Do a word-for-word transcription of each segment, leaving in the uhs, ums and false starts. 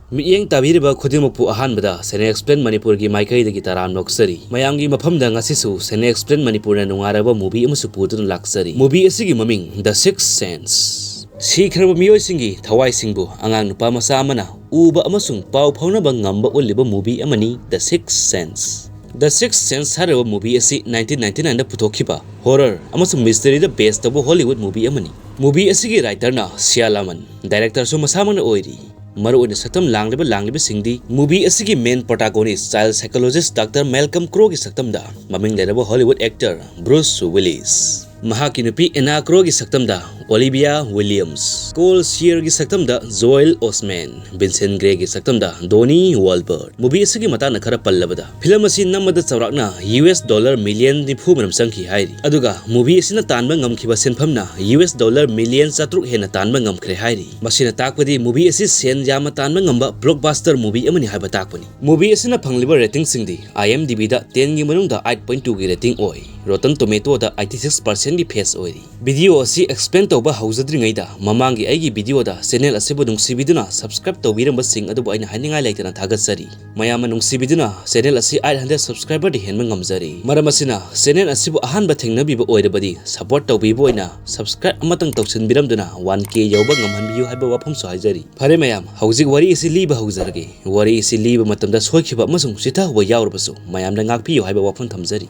ꯃꯤꯠꯌꯦꯡ ꯇꯥꯕꯤꯔꯤꯕ ꯈꯨꯗꯤꯡꯃꯛꯄꯨ ꯑꯍꯥꯟꯕꯗ ꯁꯦꯅꯦ ꯑꯦꯛꯁꯄ꯭ꯂꯦꯟ ꯃꯅꯤꯄꯨꯔꯒꯤ ꯃꯥꯏꯀꯩꯗꯒꯤ ꯇꯔꯥꯝꯅ ꯑꯣꯛꯆꯔꯤ꯫ ꯃꯌꯥꯝꯒꯤ ꯃꯐꯝꯗ ꯉꯁꯤꯁꯨ ꯁꯦꯅꯦ ꯑꯦꯛꯁꯄ꯭ꯂꯦꯟ ꯃꯅꯤꯄꯨꯔꯅ ꯅꯨꯡꯉꯥꯏꯔꯕ movie ꯑꯃꯁꯨ ꯄꯨꯗꯨꯅ ꯂꯥꯛꯆꯔꯤ꯫ Movie ꯑꯁꯤꯒꯤ ꯃꯃꯤꯡ The Sixth Sense꯫ ꯁꯤꯈ꯭ꯔꯕ ꯃꯤꯑꯣꯏꯁꯤꯡꯒꯤ ꯊꯋꯥꯏꯁꯤꯡꯕꯨ ꯑꯉꯥꯡ ꯅꯨꯄꯥ ꯃꯆꯥ ꯑꯃꯅ ꯎꯕ ꯑꯃꯁꯨꯡ ꯄꯥꯎ ꯐꯥꯎꯅꯕ ꯉꯝꯕ ꯎꯠꯂꯤꯕ movie ꯑꯃꯅꯤ The Sixth Sense꯫ The Sixth Sense ꯍꯥꯏꯔꯤꯕ movie ꯑꯁꯤ nineteen ninety nine ꯗ ꯄꯨꯊꯣꯛꯈꯤꯕ horror ꯑꯃꯁꯨꯡ mystery ꯗ base ꯇꯧꯕ Hollywood movie ꯑꯃꯅꯤ꯫ Movie ꯑꯁꯤꯒꯤ writer ꯅ ꯁꯤꯌꯥꯂꯥꯃꯟ, director ꯁꯨ ꯃꯁꯥꯃꯛꯅ ꯑꯣꯏꯔꯤ꯫ ꯃꯔꯨꯑꯣꯏꯅ ꯁꯛꯇꯝ ꯂꯥꯡꯂꯤꯕ ꯂꯥꯡꯂꯤꯕꯁꯤꯡꯗꯤ movie ꯑꯁꯤꯒꯤ main protagonist child psychologist Doctor Malcolm Crowe ꯒꯤ ꯁꯛꯇꯝꯗ ꯃꯃꯤꯡ ꯂꯩꯔꯕ Hollywood actor Bruce Willis, ꯃꯍꯥꯛꯀꯤ ꯅꯨꯄꯤ ꯑꯦꯅꯥ ꯀ꯭ꯔꯣꯒꯤ ꯁꯛꯇꯝꯗ ꯑꯣꯂꯤꯚꯤꯌꯥ ꯋꯤꯂꯤꯌꯝꯁ, ꯀꯣꯜ ꯁꯤꯌꯔꯒꯤ ꯁꯛꯇꯝꯗ ꯖꯣꯑꯦꯜ ꯑꯣꯁꯃꯦꯟ, ꯚꯤꯟꯁꯦꯟ ꯒ꯭ꯔꯦꯒꯤ ꯁꯛꯇꯝꯗ ꯗꯣꯅꯤ ꯋꯥꯜꯕꯔꯠ꯫ Movie ꯑꯁꯤꯒꯤ ꯃꯇꯥꯡꯗ ꯈꯔ ꯄꯜꯂꯕꯗ, film ꯑꯁꯤ ꯅꯝꯕꯗ ꯆꯥꯎꯔꯥꯛꯅ U S dollar million ꯅꯤꯐꯨ ꯃꯔꯝ ꯆꯪꯈꯤ ꯍꯥꯏꯔꯤ꯫ ꯑꯗꯨꯒ movie ꯑꯁꯤꯅ ꯇꯥꯟꯕ ꯉꯝꯈꯤꯕ ꯁꯦꯟꯐꯝꯅ U S dollar million ꯆꯥꯇ꯭ꯔꯨꯛ ꯍꯦꯟꯅ ꯇꯥꯟꯕ ꯉꯝꯈ꯭ꯔꯦ ꯍꯥꯏꯔꯤ꯫ ꯃꯁꯤꯅ ꯇꯥꯛꯄꯗꯤ movie ꯑꯁꯤ ꯁꯦꯟ ꯌꯥꯝꯅ ꯇꯥꯟꯕ ꯉꯝꯕ blockbuster movie ꯑꯃꯅꯤ ꯍꯥꯏꯕ ꯇꯥꯛꯄꯅꯤ꯫ Movie ꯑꯁꯤꯅ ꯐꯪꯂꯤꯕ rating ꯁꯤꯡꯗꯤ IMDb ꯗ ten ꯒꯤ ꯃꯅꯨꯡꯗ eight point two ꯒꯤ rating ꯑꯣꯏ꯫ Rotten Tomato ꯗ eighty six percent ꯒꯤ pass ꯑꯣꯏꯔꯤ꯫ Video ꯑꯁꯤ explain ꯇꯧꯕ ꯍꯧꯖꯗ꯭ꯔꯤꯉꯩꯗ ꯃꯃꯥꯡꯒꯤ ꯑꯩꯒꯤ video ꯗ channel ꯑꯁꯤꯕꯨ ꯅꯨꯡꯁꯤꯕꯤꯗꯨꯅ subscribe ꯇꯧꯕꯤꯔꯝꯕꯁꯤꯡ ꯑꯗꯨꯕꯨ ꯑꯩꯅ ꯍꯥꯏꯅꯤꯡꯉꯥꯏ ꯂꯩꯇꯅ ꯊꯥꯒꯠꯆꯔꯤ꯫ ꯃꯌꯥꯝꯅ ꯅꯨꯡꯁꯤꯕꯤꯗꯨꯅ channel ꯑꯁꯤ eight hundred subscriber ꯗꯤ ꯍꯦꯟꯕ ꯉꯝꯖꯔꯤ꯫ ꯃꯔꯝ ꯑꯁꯤꯅ channel ꯑꯁꯤꯕꯨ ꯑꯍꯥꯟꯕ ꯊꯦꯡꯅꯕꯤꯕ ꯑꯣꯏꯔꯕꯗꯤ support ꯇꯧꯕꯤꯕ ꯑꯣꯏꯅ subscribe ꯑꯃꯇꯪ ꯇꯧꯁꯤꯟꯕꯤꯔꯝꯗꯨꯅ one K ꯌꯧꯕ ꯉꯝꯍꯟꯕꯤꯌꯨ ꯍꯥꯏꯕ ꯋꯥꯐꯝꯁꯨ ꯍꯥꯏꯖꯔꯤ꯫ ꯐꯔꯦ ꯃꯌꯥꯝ, ꯍꯧꯖꯤꯛ ꯋꯥꯔꯤ ꯑꯁꯤ ꯂꯤꯕ ꯍꯧꯖꯔꯒꯦ꯫ ꯋꯥꯔꯤ ꯑꯁꯤ ꯂꯤꯕ ꯃꯇꯝꯗ ꯁꯣꯏꯈꯤꯕ ꯑꯃꯁꯨꯡ ꯆꯤꯊꯍꯧꯕ ꯌꯥꯎꯔꯕꯁꯨ ꯃꯌꯥꯝꯅ ꯉꯥꯛꯄꯤꯌꯨ ꯍꯥꯏꯕ ꯋꯥꯐꯝ ꯊꯝꯖꯔꯤ꯫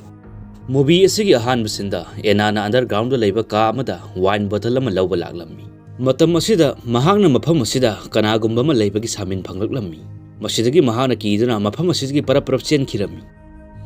Movie ꯑꯁꯤꯒꯤ ꯑꯍꯥꯟꯕ scene ꯗ ꯑꯦꯅꯥꯅ underground ꯗ ꯂꯩꯕ ꯀꯥ ꯑꯃꯗ wine bottle ꯑꯃ ꯂꯧꯕ ꯂꯥꯛꯂꯝꯃꯤ꯫ ꯃꯇꯝ ꯑꯁꯤꯗ ꯃꯍꯥꯛꯅ ꯃꯐꯝ ꯑꯁꯤꯗ ꯀꯅꯥꯒꯨꯝꯕ ꯑꯃ ꯂꯩꯕꯒꯤ ꯁꯥꯃꯤꯟ ꯐꯪꯂꯛꯂꯝꯃꯤ꯫ ꯃꯁꯤꯗꯒꯤ ꯃꯍꯥꯛꯅ ꯀꯤꯗꯨꯅ ꯃꯐꯝ ꯑꯁꯤꯗꯒꯤ ꯄꯔꯞ ꯄꯔꯞ ꯆꯦꯟꯈꯤꯔꯝꯃꯤ꯫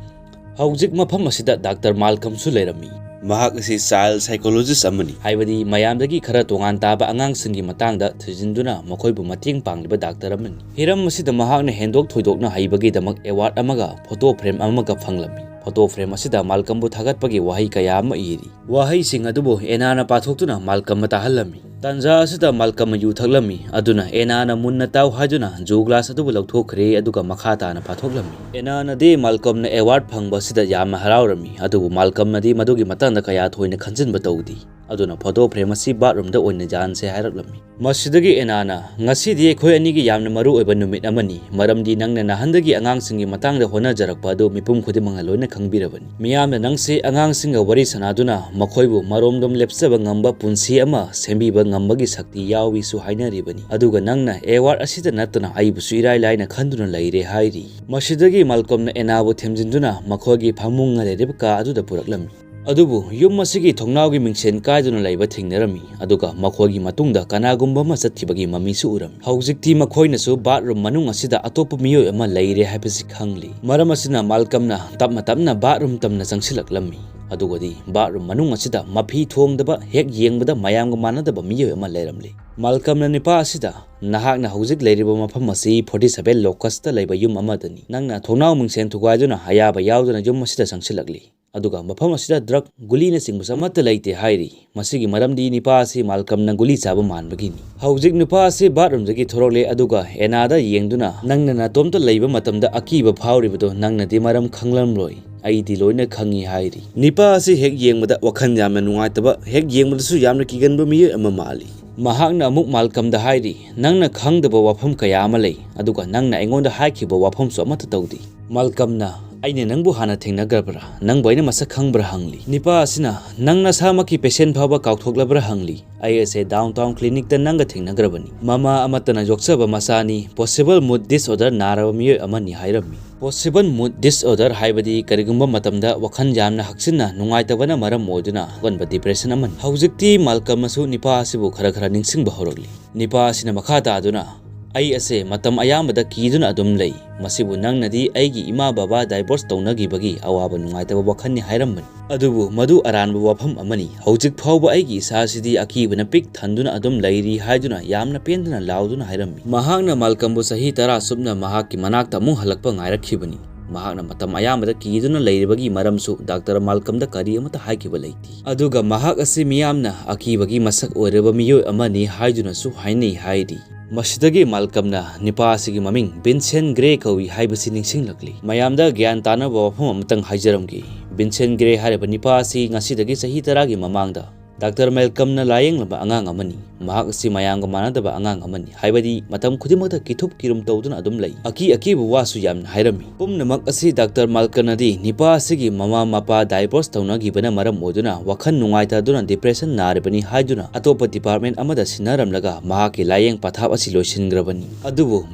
ꯍꯧꯖꯤꯛ ꯃꯐꯝ ꯑꯁꯤꯗ Doctor Malcolm ꯁꯨ ꯂꯩꯔꯝꯃꯤ꯫ ꯃꯍꯥꯛ ꯑꯁꯤ child psychologist ꯑꯃꯅꯤ, ꯍꯥꯏꯕꯗꯤ ꯃꯌꯥꯝꯗꯒꯤ ꯈꯔ ꯇꯣꯉꯥꯟ ꯇꯥꯕ ꯑꯉꯥꯡꯁꯤꯡꯒꯤ ꯃꯇꯥꯡꯗ ꯊꯤꯖꯤꯟꯗꯨꯅ ꯃꯈꯣꯏꯕꯨ ꯃꯇꯦꯡ ꯄꯥꯡꯂꯤꯕ doctor ꯑꯃꯅꯤ꯫ ꯍꯤꯔꯝ ꯑꯁꯤꯗ ꯃꯍꯥꯛꯅ ꯍꯦꯟꯗꯣꯛ ꯊꯣꯏꯗꯣꯛꯅ ꯍꯩꯕꯒꯤꯗꯃꯛ award ꯑꯃꯒ photo frame ꯑꯃꯒ ꯐꯪꯂꯝꯃꯤ꯫ Photo frame ꯑꯁꯤꯗ Malcolm ꯕꯨ ꯊꯥꯒꯠꯄꯒꯤ ꯋꯥꯍꯩ ꯀꯌꯥ ꯑꯃ ꯏꯔꯤ꯫ ꯋꯥꯍꯩꯁꯤꯡ ꯑꯗꯨꯕꯨ ꯑꯦꯅꯥꯅ ꯄꯥꯊꯣꯛꯇꯨꯅ Malcolm ꯇꯥꯍꯜꯂꯝꯃꯤ꯫ ꯇꯥꯟꯖꯥ ꯑꯁꯤꯗ ꯃꯥꯜꯀꯝꯅ ꯌꯨ ꯊꯛꯂꯝꯃꯤ꯫ ꯑꯗꯨꯅ ꯑꯦꯅꯥꯅ ꯃꯨꯟꯅ ꯇꯥꯎ ꯍꯥꯏꯗꯨꯅ ꯖꯨ ꯒ꯭ꯂꯥꯁ ꯑꯗꯨꯕꯨ ꯂꯧꯊꯣꯛꯈ꯭ꯔꯦ, ꯑꯗꯨꯒ ꯃꯈꯥ ꯇꯥꯅ ꯄꯥꯊꯣꯛꯂꯝꯃꯤ꯫ ꯑꯦꯅꯥꯅꯗꯤ ꯃꯥꯜꯀꯝꯅ ꯑꯦꯋꯥꯔꯗ ꯐꯪꯕ ꯑꯁꯤꯗ ꯌꯥꯝꯅ ꯍꯔꯥꯎꯔꯝꯃꯤ, ꯑꯗꯨꯕꯨ ꯃꯥꯜꯀꯝꯅꯗꯤ ꯃꯗꯨꯒꯤ ꯃꯇꯥꯡꯗ ꯀꯌꯥ ꯊꯣꯏꯅ ꯈꯟꯖꯤꯟꯕ ꯇꯧꯗꯦ꯫ ꯑꯗꯨꯅ ꯐꯣꯇꯣ ꯐ꯭ꯔꯦꯝ ꯑꯁꯤ ꯕꯥꯠꯔꯨꯝꯗ ꯑꯣꯏꯅ ꯌꯥꯟꯁꯦ ꯍꯥꯏꯔꯛꯂꯝꯃꯤ꯫ ꯃꯁꯤꯗꯒꯤ ꯑꯦꯅꯥꯅ, "ꯉꯁꯤꯗꯤ ꯑꯩꯈꯣꯏ ꯑꯅꯤꯒꯤ ꯌꯥꯝꯅ ꯃꯔꯨ ꯑꯣꯏꯕ ꯅꯨꯃꯤꯠ ꯑꯃꯅꯤ, ꯃꯔꯝꯗꯤ ꯅꯪꯅ ꯅꯍꯥꯟꯗꯒꯤ ꯑꯉꯥꯡꯁꯤꯡꯒꯤ ꯃꯇꯥꯡꯗ ꯍꯣꯠꯅꯖꯔꯛꯄ ꯑꯗꯨ ꯃꯤꯄꯨꯝ ꯈꯨꯗꯤꯡꯃꯛꯅ ꯂꯣꯏꯅ ꯈꯪꯕꯤꯔꯕꯅꯤ꯫ ꯃꯤꯌꯥꯝꯅ ꯅꯪꯁꯦ ꯑꯉꯥꯡꯁꯤꯡꯒ ꯋꯥꯔꯤ ꯁꯥꯟꯅꯗꯨꯅ ꯃꯈꯣꯏꯕꯨ ꯃꯔꯣꯝꯗꯣꯝ ꯂꯦꯞꯆꯕ ꯉꯝꯕ ꯄꯨꯟꯁꯤ ꯑꯃ ꯁꯦꯝꯕꯤꯕ ꯉꯝꯕꯒꯤ ꯁꯛꯇꯤ ꯌꯥꯎꯏꯁꯨ ꯍꯥꯏꯅꯔꯤꯕꯅꯤ꯫ ꯑꯗꯨꯒ ꯅꯪꯅ ꯑꯦꯋꯥꯔꯗ ꯑꯁꯤꯗ ꯅꯠꯇꯅ ꯑꯩꯕꯨꯁꯨ ꯏꯔꯥꯏ ꯂꯥꯏꯅ ꯈꯟꯗꯨꯅ ꯂꯩꯔꯦ" ꯍꯥꯏꯔꯤ꯫ ꯃꯁꯤꯗꯒꯤ ꯃꯥꯜꯀꯝꯅ ꯑꯦꯅꯥꯕꯨ ꯊꯦꯝꯖꯤꯟꯗꯨꯅ ꯃꯈꯣꯏꯒꯤ ꯐꯃꯨꯡꯅ ꯂꯩꯔꯤꯕ ꯀꯥ ꯑꯗꯨꯗ ꯄꯨꯔꯛꯂꯝꯃꯤ꯫ ꯑꯗꯨꯕꯨ ꯌꯨꯝ ꯑꯁꯤꯒꯤ ꯊꯣꯡꯅꯥꯎꯒꯤ ꯃꯤꯡꯁꯦꯟ ꯀꯥꯏꯗꯨꯅ ꯂꯩꯕ ꯊꯦꯡꯅꯔꯝꯃꯤ, ꯑꯗꯨꯒ ꯃꯈꯣꯏꯒꯤ ꯃꯇꯨꯡꯗ ꯀꯅꯥꯒꯨꯝꯕ ꯑꯃ ꯆꯠꯈꯤꯕꯒꯤ ꯃꯃꯤꯁꯨ ꯎꯔꯝꯃꯤ꯫ ꯍꯧꯖꯤꯛꯇꯤ ꯃꯈꯣꯏꯅꯁꯨ ꯕꯥꯠꯔꯨꯝ ꯃꯅꯨꯡ ꯑꯁꯤꯗ ꯑꯇꯣꯞꯄ ꯃꯤꯑꯣꯏ ꯑꯃ ꯂꯩꯔꯦ ꯍꯥꯏꯕꯁꯤ ꯈꯪꯂꯤ꯫ ꯃꯔꯝ ꯑꯁꯤꯅ ꯃꯥꯜꯀꯝꯅ ꯇꯞꯅ ꯇꯞꯅ ꯕꯥꯠꯔꯨꯝ ꯇꯝꯅ ꯆꯪꯁꯤꯜꯂꯛꯂꯝꯃꯤ꯫ ꯑꯗꯨꯒꯗꯤ ꯕꯥꯠꯔꯨꯝ ꯃꯅꯨꯡ ꯑꯁꯤꯗ ꯃꯐꯤ ꯊꯣꯡꯗꯕ, ꯍꯦꯛ ꯌꯦꯡꯕꯗ ꯃꯌꯥꯝꯒ ꯃꯥꯟꯅꯗꯕ ꯃꯤꯑꯣꯏ ꯑꯃ ꯂꯩꯔꯝꯂꯤ꯫ ꯃꯥꯜꯀꯝꯅ ꯅꯤꯄꯥ ꯑꯁꯤꯗ, "ꯅꯍꯥꯛꯅ ꯍꯧꯖꯤꯛ ꯂꯩꯔꯤꯕ ꯃꯐꯝ ꯑꯁꯤ forty seven Locust ꯂꯩꯕ ꯌꯨꯝ ꯑꯃꯗꯅꯤ꯫ ꯅꯪꯅ ꯊꯣꯡꯅꯥꯎ ꯃꯤꯡꯁꯦꯟ ꯊꯨꯒꯥꯏꯗꯨꯅ ꯑꯌꯥꯕ ꯌꯥꯎꯗꯅ ꯌꯨꯝ ꯑꯁꯤꯗ ꯆꯪꯁꯤꯜꯂꯛꯂꯤ꯫ ꯑꯗꯨꯒ ꯃꯐꯝ ꯑꯁꯤꯗ ꯗ꯭ꯔꯒ, ꯒꯨꯂꯤꯅꯆꯤꯡꯕꯁꯨ ꯑꯃꯠꯇ ꯂꯩꯇꯦ" ꯍꯥꯏꯔꯤ꯫ ꯃꯁꯤꯒꯤ ꯃꯔꯝꯗꯤ ꯅꯤꯄꯥ ꯑꯁꯤ ꯃꯥꯜꯀꯝꯅ ꯒꯨꯂꯤ ꯆꯥꯕ ꯃꯥꯟꯕꯒꯤꯅꯤ꯫ ꯍꯧꯖꯤꯛ ꯅꯨꯄꯥ ꯑꯁꯤ ꯕꯥꯠꯔꯨꯝꯗꯒꯤ ꯊꯣꯔꯛꯂꯦ, ꯑꯗꯨꯒ ꯑꯦꯅꯥꯗ ꯌꯦꯡꯗꯨꯅ, "ꯅꯪꯅ ꯅꯇꯣꯝꯇ ꯂꯩꯕ ꯃꯇꯝꯗ ꯑꯀꯤꯕ ꯐꯥꯎꯔꯤꯕꯗꯣ ꯅꯪꯅꯗꯤ ꯃꯔꯝ ꯈꯪꯂꯝꯂꯣꯏ, ꯑꯩꯗꯤ ꯂꯣꯏꯅ ꯈꯪꯏ" ꯍꯥꯏꯔꯤ꯫ ꯅꯤꯄꯥ ꯑꯁꯤ ꯍꯦꯛ ꯌꯦꯡꯕꯗ ꯋꯥꯈꯜ ꯌꯥꯝꯅ ꯅꯨꯡꯉꯥꯏꯇꯕ, ꯍꯦꯛ ꯌꯦꯡꯕꯗꯁꯨ ꯌꯥꯝꯅ ꯀꯤꯒꯟꯕ ꯃꯤꯑꯣꯏ ꯑꯃ ꯃꯥꯜꯂꯤ꯫ ꯃꯍꯥꯛꯅ ꯑꯃꯨꯛ ꯃꯥꯜꯀꯝꯗ ꯍꯥꯏꯔꯤ, "ꯅꯪꯅ ꯈꯪꯗꯕ ꯋꯥꯐꯝ ꯀꯌꯥ ꯑꯃ ꯂꯩ, ꯑꯗꯨꯒ ꯅꯪꯅ ꯑꯩꯉꯣꯟꯗ ꯍꯥꯏꯈꯤꯕ ꯋꯥꯐꯝꯁꯨ ꯑꯃꯠꯇ ꯇꯧꯗꯦ꯫" ꯃꯥꯜꯀꯝꯅ, "ꯑꯩꯅ ꯅꯪꯕꯨ ꯍꯥꯟꯅ ꯊꯦꯡꯅꯈ꯭ꯔꯕ꯭ꯔꯥ? ꯅꯪꯕꯨ ꯑꯩꯅ ꯃꯁꯛ ꯈꯪꯕ꯭ꯔꯥ?" ꯍꯪꯂꯤ꯫ ꯅꯤꯄꯥ ꯑꯁꯤꯅ, "ꯅꯪ ꯅꯁꯥꯃꯛꯀꯤ ꯄꯦꯁꯦꯟ ꯐꯥꯎꯕ ꯀꯥꯎꯊꯣꯛꯂꯕ꯭ꯔꯥ?" ꯍꯪꯂꯤ꯫ "ꯑꯩ ꯑꯁꯦ ꯗꯥꯎꯟ ꯇꯥꯎꯟ ꯀ꯭ꯂꯤꯅꯤꯛꯇ ꯅꯪꯒ ꯊꯦꯡꯅꯈ꯭ꯔꯕꯅꯤ꯫ ꯃꯃꯥ ꯑꯃꯠꯇꯅ ꯌꯣꯛꯆꯕ ꯃꯆꯥꯅꯤ, possible mood disorder ꯅꯥꯔꯕ ꯃꯤꯑꯣꯏ ꯑꯃꯅꯤ" ꯍꯥꯏꯔꯝꯃꯤ꯫ Possible mood disorder ꯍꯥꯏꯕꯗꯤ ꯀꯔꯤꯒꯨꯝꯕ ꯃꯇꯝꯗ ꯋꯥꯈꯜ ꯌꯥꯝꯅ ꯍꯛꯆꯤꯟꯅ ꯅꯨꯡꯉꯥꯏꯇꯕꯅ ꯃꯔꯝ ꯑꯣꯏꯗꯨꯅ ꯊꯣꯛꯍꯟꯕ depression ꯑꯃꯅꯤ꯫ ꯍꯧꯖꯤꯛꯇꯤ ꯃꯥꯜꯀꯝꯅꯁꯨ ꯅꯤꯄꯥ ꯑꯁꯤꯕꯨ ꯈꯔ ꯈꯔ ꯅꯤꯡꯁꯤꯡꯕ ꯍꯧꯔꯛꯂꯤ꯫ ꯅꯤꯄꯥ ꯑꯁꯤꯅ ꯃꯈꯥ ꯇꯥꯗꯨꯅ, "ꯑꯩ ꯑꯁꯦ ꯃꯇꯝ ꯑꯌꯥꯝꯕꯗ ꯀꯤꯗꯨꯅ ꯑꯗꯨꯝ ꯂꯩ꯫ ꯃꯁꯤꯕꯨ ꯅꯪꯅꯗꯤ ꯑꯩꯒꯤ ꯏꯃꯥ ꯕꯕꯥ divorce ꯇꯧꯅꯈꯤꯕꯒꯤ ꯑꯋꯥꯕ ꯅꯨꯡꯉꯥꯏꯇꯕ ꯋꯥꯈꯜꯅꯤ ꯍꯥꯏꯔꯝꯕꯅꯤ꯫ ꯑꯗꯨꯕꯨ ꯃꯗꯨ ꯑꯔꯥꯟꯕ ꯋꯥꯐꯝ ꯑꯃꯅꯤ꯫ ꯍꯧꯖꯤꯛ ꯐꯥꯎꯕ ꯑꯩꯒꯤ ꯏꯁꯥꯁꯤꯗꯤ ꯑꯀꯤꯕꯅ ꯄꯤꯛ ꯊꯟꯗꯨꯅ ꯑꯗꯨꯝ ꯂꯩꯔꯤ" ꯍꯥꯏꯗꯨꯅ ꯌꯥꯝꯅ ꯄꯦꯟꯗꯅ ꯂꯥꯎꯗꯨꯅ ꯍꯥꯏꯔꯝꯃꯤ꯫ ꯃꯍꯥꯛꯅ ꯃꯥꯜꯀꯝꯕꯨ ꯆꯍꯤ ꯇꯔꯥ ꯆꯨꯞꯅ ꯃꯍꯥꯛꯀꯤ ꯃꯅꯥꯛꯇ ꯑꯃꯨꯛ ꯍꯜꯂꯛꯄ ꯉꯥꯏꯔꯛꯈꯤꯕꯅꯤ꯫ ꯃꯍꯥꯛꯅ ꯃꯇꯝ ꯑꯌꯥꯝꯕꯗ ꯀꯤꯗꯨꯅ ꯂꯩꯔꯤꯕꯒꯤ ꯃꯔꯝꯁꯨ ꯗꯥꯛꯇꯔ ꯃꯥꯜꯀꯝꯗ ꯀꯔꯤ ꯑꯃꯠꯇ ꯍꯥꯏꯈꯤꯕ ꯂꯩꯇꯦ꯫ ꯑꯗꯨꯒ ꯃꯍꯥꯛ ꯑꯁꯤ ꯃꯤꯌꯥꯝꯅ ꯑꯀꯤꯕꯒꯤ ꯃꯁꯛ ꯑꯣꯏꯔꯕ ꯃꯤꯑꯣꯏ ꯑꯃꯅꯤ ꯍꯥꯏꯗꯨꯅꯁꯨ ꯍꯥꯏꯅꯩ ꯍꯥꯏꯔꯤ꯫ ꯃꯁꯤꯗꯒꯤ ꯃꯥꯜꯀꯝꯅ ꯅꯤꯄꯥ ꯑꯁꯤꯒꯤ ꯃꯃꯤꯡ ꯚꯤꯟꯁꯦꯟ ꯒ꯭ꯔꯦ ꯀꯧꯏ ꯍꯥꯏꯕꯁꯤ ꯅꯤꯡꯁꯤꯡꯂꯛꯂꯤ꯫ ꯃꯌꯥꯝꯗ ꯒ꯭ꯌꯥꯟ ꯇꯥꯅꯕ ꯋꯥꯐꯝ ꯑꯃꯇꯪ ꯍꯥꯏꯖꯔꯝꯒꯦ꯫ ꯚꯤꯟꯁꯦꯟ ꯒ꯭ꯔꯦ ꯍꯥꯏꯔꯤꯕ ꯅꯤꯄꯥ ꯑꯁꯤ ꯉꯁꯤꯗꯒꯤ ꯆꯍꯤ ꯇꯔꯥꯒꯤ ꯃꯃꯥꯡꯗ ꯗꯥꯛꯇꯔ ꯃꯦꯜꯀꯝꯅ ꯂꯥꯌꯦꯡꯂꯝꯕ ꯑꯉꯥꯡ ꯑꯃꯅꯤ꯫ ꯃꯍꯥꯛ ꯑꯁꯤ ꯃꯌꯥꯝꯒ ꯃꯥꯟꯅꯗꯕ ꯑꯉꯥꯡ ꯑꯃꯅꯤ, ꯍꯥꯏꯕꯗꯤ ꯃꯇꯝ ꯈꯨꯗꯤꯡꯃꯛꯇ ꯀꯤꯊꯨꯞ ꯀꯤꯔꯨꯝ ꯇꯧꯗꯨꯅ ꯑꯗꯨꯝ ꯂꯩ꯫ ꯑꯀꯤ ꯑꯀꯤꯕ ꯋꯥꯁꯨ ꯌꯥꯝꯅ ꯍꯥꯏꯔꯝꯃꯤ꯫ ꯄꯨꯝꯅꯃꯛ ꯑꯁꯤ ꯗꯥꯛꯇꯔ ꯃꯥꯜꯀꯝꯅꯗꯤ ꯅꯤꯄꯥ ꯑꯁꯤꯒꯤ ꯃꯃꯥ ꯃꯄꯥ divorce ꯇꯧꯅꯈꯤꯕꯅ ꯃꯔꯝ ꯑꯣꯏꯗꯨꯅ ꯋꯥꯈꯜ ꯅꯨꯡꯉꯥꯏꯇꯗꯨꯅ depression ꯅꯥꯔꯤꯕꯅꯤ ꯍꯥꯏꯗꯨꯅ ꯑꯇꯣꯞꯄ department ꯑꯃꯗ ꯁꯤꯟꯅꯔꯝꯂꯒ ꯃꯍꯥꯛꯀꯤ ꯂꯥꯌꯦꯡ ꯄꯊꯥꯞ ꯑꯁꯤ ꯂꯣꯏꯁꯤꯟꯈ꯭ꯔꯕꯅꯤ꯫ ꯑꯗꯨꯕꯨ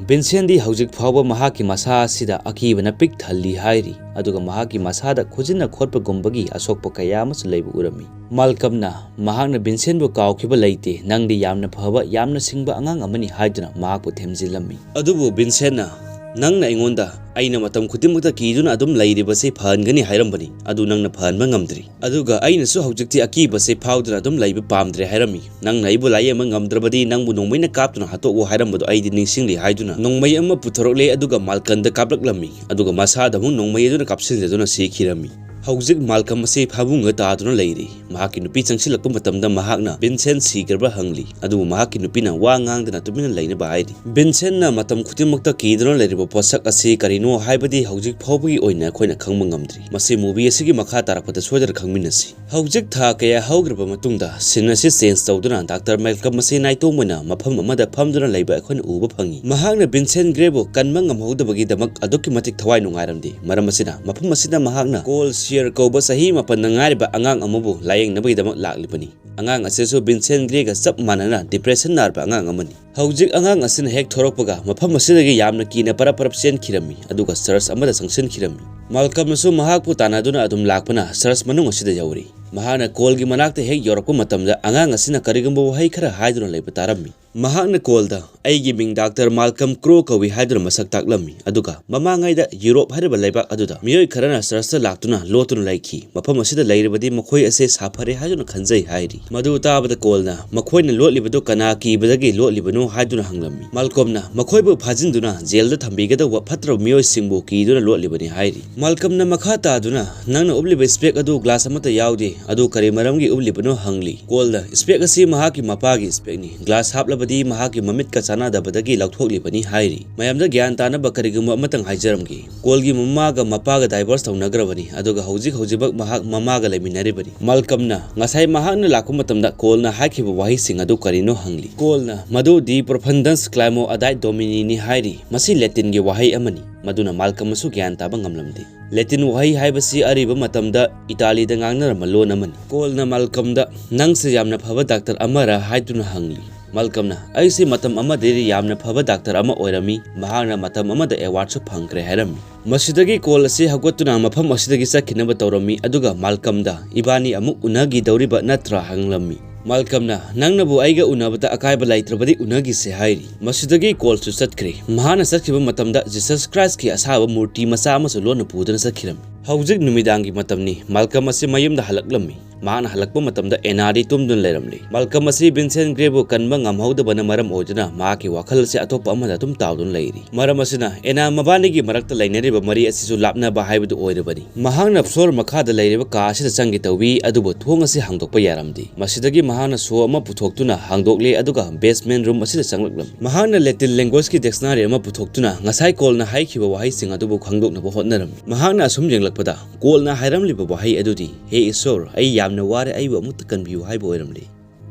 ꯚꯤꯟꯁꯦꯟꯗꯤ ꯍꯧꯖꯤꯛ ꯐꯥꯎꯕ ꯃꯍꯥꯛꯀꯤ ꯃꯁꯥ ꯑꯁꯤꯗ ꯑꯀꯤꯕꯅ ꯄꯤꯛ ꯊꯜꯂꯤ ꯍꯥꯏꯔꯤ, ꯑꯗꯨꯒ ꯃꯍꯥꯛꯀꯤ ꯃꯁꯥꯗ ꯈꯨꯖꯤꯟꯅ ꯈꯣꯠꯄꯒꯨꯝꯕꯒꯤ ꯑꯁꯣꯛꯄ ꯀꯌꯥ ꯑꯃꯁꯨ ꯂꯩꯕ ꯎꯔꯝꯃꯤ꯫ ꯃꯥꯜꯀꯝꯅ ꯃꯍꯥꯛꯅ ꯚꯤꯟꯁꯦꯟꯕꯨ ꯀꯥꯎꯈꯤꯕ ꯂꯩꯇꯦ, "ꯅꯪꯗꯤ ꯌꯥꯝꯅ ꯐꯕ, ꯌꯥꯝꯅ ꯁꯤꯡꯕ ꯑꯉꯥꯡ ꯑꯃꯅꯤ" ꯍꯥꯏꯗꯨꯅ ꯃꯍꯥꯛꯄꯨ ꯊꯦꯝꯖꯤꯜꯂꯝꯃꯤ꯫ ꯑꯗꯨꯕꯨ ꯚꯤꯟꯁꯦꯟꯅ, "ꯅꯪꯅ ꯑꯩꯉꯣꯟꯗ ꯑꯩꯅ ꯃꯇꯝ ꯈꯨꯗꯤꯡꯃꯛꯇ ꯀꯤꯗꯨꯅ ꯑꯗꯨꯝ ꯂꯩꯔꯤꯕꯁꯤ ꯐꯍꯟꯒꯅꯤ ꯍꯥꯏꯔꯝꯕꯅꯤ, ꯑꯗꯨ ꯅꯪꯅ ꯐꯍꯟꯕ ꯉꯝꯗ꯭ꯔꯤ꯫ ꯑꯗꯨꯒ ꯑꯩꯅꯁꯨ ꯍꯧꯖꯤꯛꯇꯤ ꯑꯀꯤꯕꯁꯦ ꯐꯥꯎꯗꯨꯅ ꯑꯗꯨꯝ ꯂꯩꯕ ꯄꯥꯝꯗ꯭ꯔꯦ ꯍꯥꯏꯔꯝꯃꯤ꯫ ꯅꯪꯅ ꯑꯩꯕꯨ ꯂꯥꯌꯦꯡꯕ ꯉꯝꯗ꯭ꯔꯕꯗꯤ ꯅꯪꯕꯨ ꯅꯣꯡꯃꯩꯅ ꯀꯥꯞꯇꯨꯅ ꯍꯥꯠꯇꯣꯛꯎ ꯍꯥꯏꯔꯝꯕꯗꯣ ꯑꯩꯗꯤ ꯅꯤꯡꯁꯤꯡꯂꯤ" ꯍꯥꯏꯗꯨꯅ ꯅꯣꯡꯃꯩ ꯑꯃ ꯄꯨꯊꯣꯔꯛꯂꯦ, ꯑꯗꯨꯒ ꯃꯥꯜꯀꯝꯗ ꯀꯥꯞꯂꯛꯂꯝꯃꯤ, ꯑꯗꯨꯒ ꯃꯁꯥꯗ ꯑꯃꯨꯛ ꯅꯣꯡꯃꯩ ꯑꯗꯨꯅ ꯀꯥꯞꯁꯤꯟꯖꯗꯨꯅ ꯁꯤꯈꯤꯔꯝꯃꯤ꯫ ꯍꯧꯖꯤꯛ ꯃꯥꯜꯀꯝ ꯑꯁꯤ ꯐꯃꯨꯡꯗ ꯇꯥꯗꯨꯅ ꯂꯩꯔꯤ꯫ ꯃꯍꯥꯛꯀꯤ ꯅꯨꯄꯤ ꯆꯪꯁꯤꯜꯂꯛꯄ ꯃꯇꯝꯗ ꯃꯍꯥꯛꯅ ꯚꯤꯟꯁꯦꯟ ꯁꯤꯈ꯭ꯔꯕ ꯍꯪꯂꯤ, ꯑꯗꯨꯕꯨ ꯃꯍꯥꯛꯀꯤ ꯅꯨꯄꯤꯅ ꯋꯥ ꯉꯥꯡꯗꯅ ꯇꯨꯃꯤꯟꯅ ꯂꯩꯅꯕ ꯍꯥꯏꯔꯤ꯫ ꯚꯤꯟꯁꯦꯟꯅ ꯃꯇꯝ ꯈꯨꯗꯤꯡꯃꯛꯇ ꯀꯤꯗꯨꯅ ꯂꯩꯔꯤꯕ ꯄꯣꯠꯁꯛ ꯑꯁꯤ ꯀꯔꯤꯅꯣ ꯍꯥꯏꯕꯗꯤ ꯍꯧꯖꯤꯛ ꯐꯥꯎꯕꯒꯤ ꯑꯣꯏꯅ ꯑꯩꯈꯣꯏꯅ ꯈꯪꯕ ꯉꯝꯗ꯭ꯔꯤ꯫ ꯃꯁꯤ movie ꯑꯁꯤꯒꯤ ꯃꯈꯥ ꯇꯥꯔꯛꯄꯗ ꯁꯣꯏꯗꯅ ꯈꯪꯃꯤꯟꯅꯁꯤ꯫ ꯍꯧꯖꯤꯛ ꯊꯥ ꯀꯌꯥ ꯍꯧꯈ꯭ꯔꯕ ꯃꯇꯨꯡꯗ scene ꯑꯁꯤ change ꯇꯧꯗꯨꯅ ꯗꯥꯛꯇꯔ ꯃꯦꯜꯀꯝ ꯑꯁꯤ ꯅꯥꯏꯇꯣꯝ ꯑꯣꯏꯅ ꯃꯐꯝ ꯑꯃꯗ ꯐꯝꯗꯨꯅ ꯂꯩꯕ ꯑꯩꯈꯣꯏꯅ ꯎꯕ ꯐꯪꯏ꯫ ꯃꯍꯥꯛꯅ ꯚꯤꯟꯁꯦꯟ ꯒ꯭ꯔꯦꯕꯨ ꯀꯟꯕ ꯉꯝꯍꯧꯗꯕꯒꯤꯗꯃꯛ ꯑꯗꯨꯛꯀꯤ ꯃꯇꯤꯛ ꯊꯋꯥꯏ ꯅꯨꯡꯉꯥꯏꯔꯝꯗꯦ꯫ ꯃꯔꯝ ꯑꯁꯤꯅ ꯃꯐꯝ ꯑꯁꯤꯗ ꯃꯍꯥꯛꯅ ꯀꯣꯜ ꯁꯤꯌꯔ ꯀꯧꯕ ꯆꯍꯤ ꯃꯥꯄꯟꯗ ꯉꯥꯏꯔꯤꯕ ꯑꯉꯥꯡ ꯑꯃꯕꯨ ꯂꯥꯌꯦꯡꯅꯕꯒꯤꯗꯃꯛ ꯂꯥꯛꯂꯤꯕꯅꯤ꯫ ꯑꯉꯥꯡ ꯑꯁꯤꯁꯨ ꯚꯤꯟꯁꯦꯟ ꯒ꯭ꯔꯦꯒ ꯆꯞ ꯃꯥꯟꯅꯅ depression ꯅꯥꯔꯕ ꯑꯉꯥꯡ ꯑꯃꯅꯤ꯫ ꯍꯧꯖꯤꯛ ꯑꯉꯥꯡ ꯑꯁꯤꯅ ꯍꯦꯛ ꯊꯣꯔꯛꯄꯒ ꯃꯐꯝ ꯑꯁꯤꯗꯒꯤ ꯌꯥꯝꯅ ꯀꯤꯅ ꯄꯔꯞ ꯄꯔꯞ ꯆꯦꯟꯈꯤꯔꯝꯃꯤ, ꯑꯗꯨꯒ church ꯑꯃꯗ ꯆꯪꯁꯤꯟꯈꯤꯔꯝꯃꯤ꯫ ꯃꯥꯜꯀꯝꯅꯁꯨ ꯃꯍꯥꯛꯄꯨ ꯇꯥꯟꯅꯗꯨꯅ ꯑꯗꯨꯝ ꯂꯥꯛꯄꯅ church ꯃꯅꯨꯡ ꯑꯁꯤꯗ ꯌꯧꯔꯤ꯫ ꯃꯍꯥꯛꯅ ꯀꯣꯜꯒꯤ ꯃꯅꯥꯛꯇ ꯍꯦꯛ ꯌꯧꯔꯛꯄ ꯃꯇꯝꯗ ꯑꯉꯥꯡ ꯑꯁꯤꯅ ꯀꯔꯤꯒꯨꯝꯕ ꯋꯥꯍꯩ ꯈꯔ ꯍꯥꯏꯗꯨꯅ ꯂꯩꯕ ꯇꯥꯔꯝꯃꯤ꯫ ꯃꯍꯥꯛꯅ ꯀꯣꯜꯗ "ꯑꯩꯒꯤ ꯃꯤꯡ ꯗꯥꯛꯇꯔ ꯃꯥꯜꯀꯝ ꯀ꯭ꯔꯣ ꯀꯧꯏ" ꯍꯥꯏꯗꯨꯅ ꯃꯁꯛ ꯇꯥꯛꯂꯝꯃꯤ꯫ ꯑꯗꯨꯒ ꯃꯃꯥꯡꯉꯩꯗ ꯌꯨꯔꯣꯞ ꯍꯥꯏꯔꯤꯕ ꯂꯩꯕꯥꯛ ꯑꯗꯨꯗ ꯃꯤꯑꯣꯏ ꯈꯔꯅ ꯆꯔꯆꯇ ꯂꯥꯛꯇꯨꯅ ꯂꯣꯠꯇꯨꯅ ꯂꯩꯈꯤ꯫ ꯃꯐꯝ ꯑꯁꯤꯗ ꯂꯩꯔꯕꯗꯤ ꯃꯈꯣꯏ ꯑꯁꯦ ꯁꯥꯐꯔꯦ ꯍꯥꯏꯗꯨꯅ ꯈꯟꯖꯩ ꯍꯥꯏꯔꯤ꯫ ꯃꯗꯨ ꯇꯥꯕꯗ ꯀꯣꯜꯅ "ꯃꯈꯣꯏꯅ ꯂꯣꯠꯂꯤꯕꯗꯨ ꯀꯅꯥ ꯀꯤꯕꯗꯒꯤ ꯂꯣꯠꯂꯤꯕꯅꯣ?" ꯍꯥꯏꯗꯨꯅ ꯍꯪꯂꯝꯃꯤ꯫ ꯃꯥꯜꯀꯣꯝꯅ "ꯃꯈꯣꯏꯕꯨ ꯐꯥꯖꯤꯟꯗꯨꯅ ꯖꯦꯜꯗ ꯊꯝꯕꯤꯒꯗꯧꯕ ꯐꯠꯇ꯭ꯔꯕ ꯃꯤꯑꯣꯏꯁꯤꯡꯕꯨ ꯀꯤꯗꯨꯅ ꯂꯣꯠꯂꯤꯕꯅꯤ" ꯍꯥꯏꯔꯤ꯫ ꯃꯥꯜꯀꯝꯅ ꯃꯈꯥ ꯇꯥꯗꯨꯅ "ꯅꯪꯅ ꯎꯞꯂꯤꯕ ꯏꯁꯄꯦꯛ ꯑꯗꯨ ꯒ꯭ꯂꯥꯁ ꯑꯃꯠꯇ ꯌꯥꯎꯗꯦ, ꯑꯗꯨ ꯀꯔꯤ ꯃꯔꯝꯒꯤ ꯎꯞꯂꯤꯕꯅꯣ?" ꯍꯪꯂꯤ꯫ ꯀꯣꯜꯅ "ꯏꯁꯄꯦꯛ ꯑꯁꯤ ꯃꯍꯥꯛꯀꯤ ꯃꯄꯥꯒꯤ ꯏꯁꯄꯦꯛꯅꯤ꯫ ꯒ꯭ꯂꯥꯁ ꯍꯥꯞꯂꯕꯗꯤ ꯃꯍꯥꯛꯀꯤ ꯃꯃꯤꯠꯀ ꯆꯥꯟꯅꯗꯕꯗꯒꯤ ꯂꯧꯊꯣꯛꯂꯤꯕꯅꯤ" ꯍꯥꯏꯔꯤ꯫ ꯃꯌꯥꯝꯗ ꯒ꯭ꯌꯥꯟ ꯇꯥꯅꯕ ꯀꯔꯤꯒꯨꯝꯕ ꯑꯃꯇꯪ ꯍꯥꯏꯖꯔꯝꯒꯦ꯫ ꯀꯣꯜꯒꯤ ꯃꯃꯥꯒ ꯃꯄꯥꯒ ꯗꯥꯏꯚꯣꯔꯁ ꯇꯧꯅꯈ꯭ꯔꯕꯅꯤ, ꯑꯗꯨꯒ ꯍꯧꯖꯤꯛ ꯍꯧꯖꯤꯛꯃꯛ ꯃꯍꯥꯛ ꯃꯃꯥꯒ ꯂꯩꯃꯤꯟꯅꯔꯤꯕꯅꯤ꯫ ꯃꯥꯜꯀꯝꯅ ꯉꯁꯥꯏ ꯃꯍꯥꯛꯅ ꯂꯥꯛꯄ ꯃꯇꯝꯗ ꯀꯣꯜꯅ ꯍꯥꯏꯈꯤꯕ ꯋꯥꯍꯩꯁꯤꯡ ꯑꯗꯨ ꯀꯔꯤꯅꯣ ꯍꯪꯂꯤ꯫ ꯀꯣꯜꯅ "ꯃꯗꯨ ꯗꯤ ꯄ꯭ꯔꯣꯐꯟꯗꯟꯁ ꯀ꯭ꯂꯥꯏꯃꯣ ꯑꯗꯥꯏꯠ ꯗꯣꯃꯤꯅꯤꯅꯤ" ꯍꯥꯏꯔꯤ꯫ ꯃꯁꯤ ꯂꯦꯇꯤꯟꯒꯤ ꯋꯥꯍꯩ ꯑꯃꯅꯤ꯫ ꯃꯗꯨꯅ ꯃꯥꯜꯀꯝꯅꯁꯨ ꯒ꯭ꯌꯥꯟ ꯇꯥꯕ ꯉꯝꯂꯝꯗꯦ꯫ ꯂꯦꯇꯤꯟ ꯋꯥꯍꯩ ꯍꯥꯏꯕꯁꯤ ꯑꯔꯤꯕ ꯃꯇꯝꯗ ꯏꯇꯥꯂꯤꯗ ꯉꯥꯡꯅꯔꯝꯕ ꯂꯣꯟ ꯑꯃꯅꯤ꯫ ꯀꯣꯜꯅ ꯃꯥꯜꯀꯝꯗ "ꯅꯪꯁꯦ ꯌꯥꯝꯅ ꯐꯕ ꯗꯥꯛꯇꯔ ꯑꯃꯔ?" ꯍꯥꯏꯗꯨꯅ ꯍꯪꯂꯤ꯫ ꯃꯥꯜꯀꯝꯅ "ꯑꯩꯁꯦ ꯃꯇꯝ ꯑꯃꯗꯗꯤ ꯌꯥꯝꯅ ꯐꯕ ꯗꯥꯛꯇꯔ ꯑꯃ ꯑꯣꯏꯔꯝꯃꯤ꯫ ꯃꯍꯥꯛꯅ ꯃꯇꯝ ꯑꯃꯗ ꯑꯦꯋꯥꯔꯗꯁꯨ ꯐꯪꯈ꯭ꯔꯦ" ꯍꯥꯏꯔꯝꯃꯤ꯫ ꯃꯁꯤꯗꯒꯤ ꯀꯣꯜ ꯑꯁꯤ ꯍꯧꯒꯠꯇꯨꯅ ꯃꯐꯝ ꯑꯁꯤꯗꯒꯤ ꯆꯠꯈꯤꯅꯕ ꯇꯧꯔꯝꯃꯤ, ꯑꯗꯨꯒ ꯃꯥꯜꯀꯝꯗ "ꯏꯕꯥꯅꯤ ꯑꯃꯨꯛ ꯎꯅꯈꯤꯗꯧꯔꯤꯕ ꯅꯠꯇ꯭ꯔꯥ?" ꯍꯪꯂꯝꯃꯤ꯫ ꯃꯥꯜꯀꯝꯅ "ꯅꯪꯅꯕꯨ ꯑꯩꯒ ꯎꯅꯕꯗ ꯑꯀꯥꯏꯕ ꯂꯩꯇ꯭ꯔꯕꯗꯤ ꯎꯅꯈꯤꯁꯦ" ꯍꯥꯏꯔꯤ꯫ ꯃꯁꯤꯗꯒꯤ ꯀꯣꯜꯁꯨ ꯆꯠꯈ꯭ꯔꯦ꯫ ꯃꯍꯥꯛꯅ ꯆꯠꯈꯤꯕ ꯃꯇꯝꯗ ꯖꯤꯁꯁ ꯈ꯭ꯔꯥꯏꯁꯀꯤ ꯑꯁꯥꯕ ꯃꯨꯔꯇꯤ ꯃꯆꯥ ꯑꯃꯁꯨ ꯂꯣꯟꯅ ꯄꯨꯗꯨꯅ ꯆꯠꯈꯤꯔꯝꯃꯤ꯫ ꯍꯧꯖꯤꯛ ꯅꯨꯃꯤꯗꯥꯡꯒꯤ ꯃꯇꯝꯅꯤ꯫ ꯃꯥꯜꯀꯝ ꯑꯁꯤ ꯃꯌꯨꯝꯗ ꯍꯜꯂꯛꯂꯝꯃꯤ꯫ ꯃꯍꯥꯛꯅ ꯍꯜꯂꯛꯄ ꯃꯇꯝꯗ ꯑꯦꯅꯥꯗꯤ ꯇꯨꯝꯗꯨꯅ ꯂꯩꯔꯝꯂꯤ꯫ ꯃꯥꯜꯀꯝ ꯑꯁꯤ ꯚꯤꯟꯁꯦꯟꯠ ꯒ꯭ꯔꯦꯕꯨ ꯀꯟꯕ ꯉꯝꯍꯧꯗꯕꯅ ꯃꯔꯝ ꯑꯣꯏꯗꯨꯅ ꯃꯍꯥꯛꯀꯤ ꯋꯥꯈꯜ ꯑꯁꯤ ꯑꯇꯣꯞꯄ ꯑꯃꯗ ꯑꯗꯨꯝ ꯇꯥꯎꯗꯨꯅ ꯂꯩꯔꯤ꯫ ꯃꯔꯝ ꯑꯁꯤꯅ ꯑꯦꯅꯥ ꯃꯕꯥꯅꯤꯒꯤ ꯃꯔꯛꯇ ꯂꯩꯅꯔꯤꯕ ꯃꯔꯤ ꯑꯁꯤꯁꯨ ꯂꯥꯞꯅꯕ ꯍꯥꯏꯕꯗꯨ ꯑꯣꯏꯔꯕꯅꯤ꯫ ꯃꯍꯥꯛꯅ ꯐ꯭ꯂꯣꯔ ꯃꯈꯥꯗ ꯂꯩꯔꯤꯕ ꯀꯥ ꯑꯁꯤꯗ ꯆꯪꯒꯦ ꯇꯧꯏ, ꯑꯗꯨꯕꯨ ꯊꯣꯡ ꯑꯁꯤ ꯍꯥꯡꯗꯣꯛꯄ ꯌꯥꯔꯝꯗꯦ꯫ ꯃꯁꯤꯗꯒꯤ ꯃꯍꯥꯛꯅ ꯁꯣ ꯑꯃ ꯄꯨꯊꯣꯛꯇꯨꯅ ꯍꯥꯡꯗꯣꯛꯂꯦ, ꯑꯗꯨꯒ ꯕꯦꯁꯃꯦꯟ ꯔꯨꯝ ꯑꯁꯤꯗ ꯆꯪꯂꯛꯂꯝꯃꯤ꯫ ꯃꯍꯥꯛꯅ ꯂꯦꯇꯤꯟ ꯂꯦꯡꯒ꯭ꯋꯦꯖꯀꯤ ꯗꯤꯛꯁꯅꯥꯔꯤ ꯑꯃ ꯄꯨꯊꯣꯛꯇꯨꯅ ꯉꯁꯥꯏ ꯀꯣꯜꯅ ꯍꯥꯏꯈꯤꯕ ꯋꯥꯍꯩꯁꯤꯡ ꯑꯗꯨꯕꯨ ꯈꯪꯗꯣꯛꯅꯕ ꯍꯣꯠꯅꯔꯝꯃꯤ꯫ ꯃꯍꯥꯛꯅ ꯑꯁꯨꯝ ꯌꯦꯡꯂꯛꯄꯗ ꯀꯣꯜꯅ ꯍꯥꯏꯔꯝꯂꯤꯕ ꯋꯥꯍꯩ ꯑꯗꯨꯗꯤ "ꯍꯦ ꯏꯁꯣꯔ, ꯑꯩ ꯌꯥꯝꯅ ꯋꯥꯔꯦ, ꯑꯩꯕꯨ ꯑꯃꯨꯛꯇ ꯀꯟꯕꯤꯌꯨ" ꯍꯥꯏꯕ ꯑꯣꯏꯔꯝꯂꯦ꯫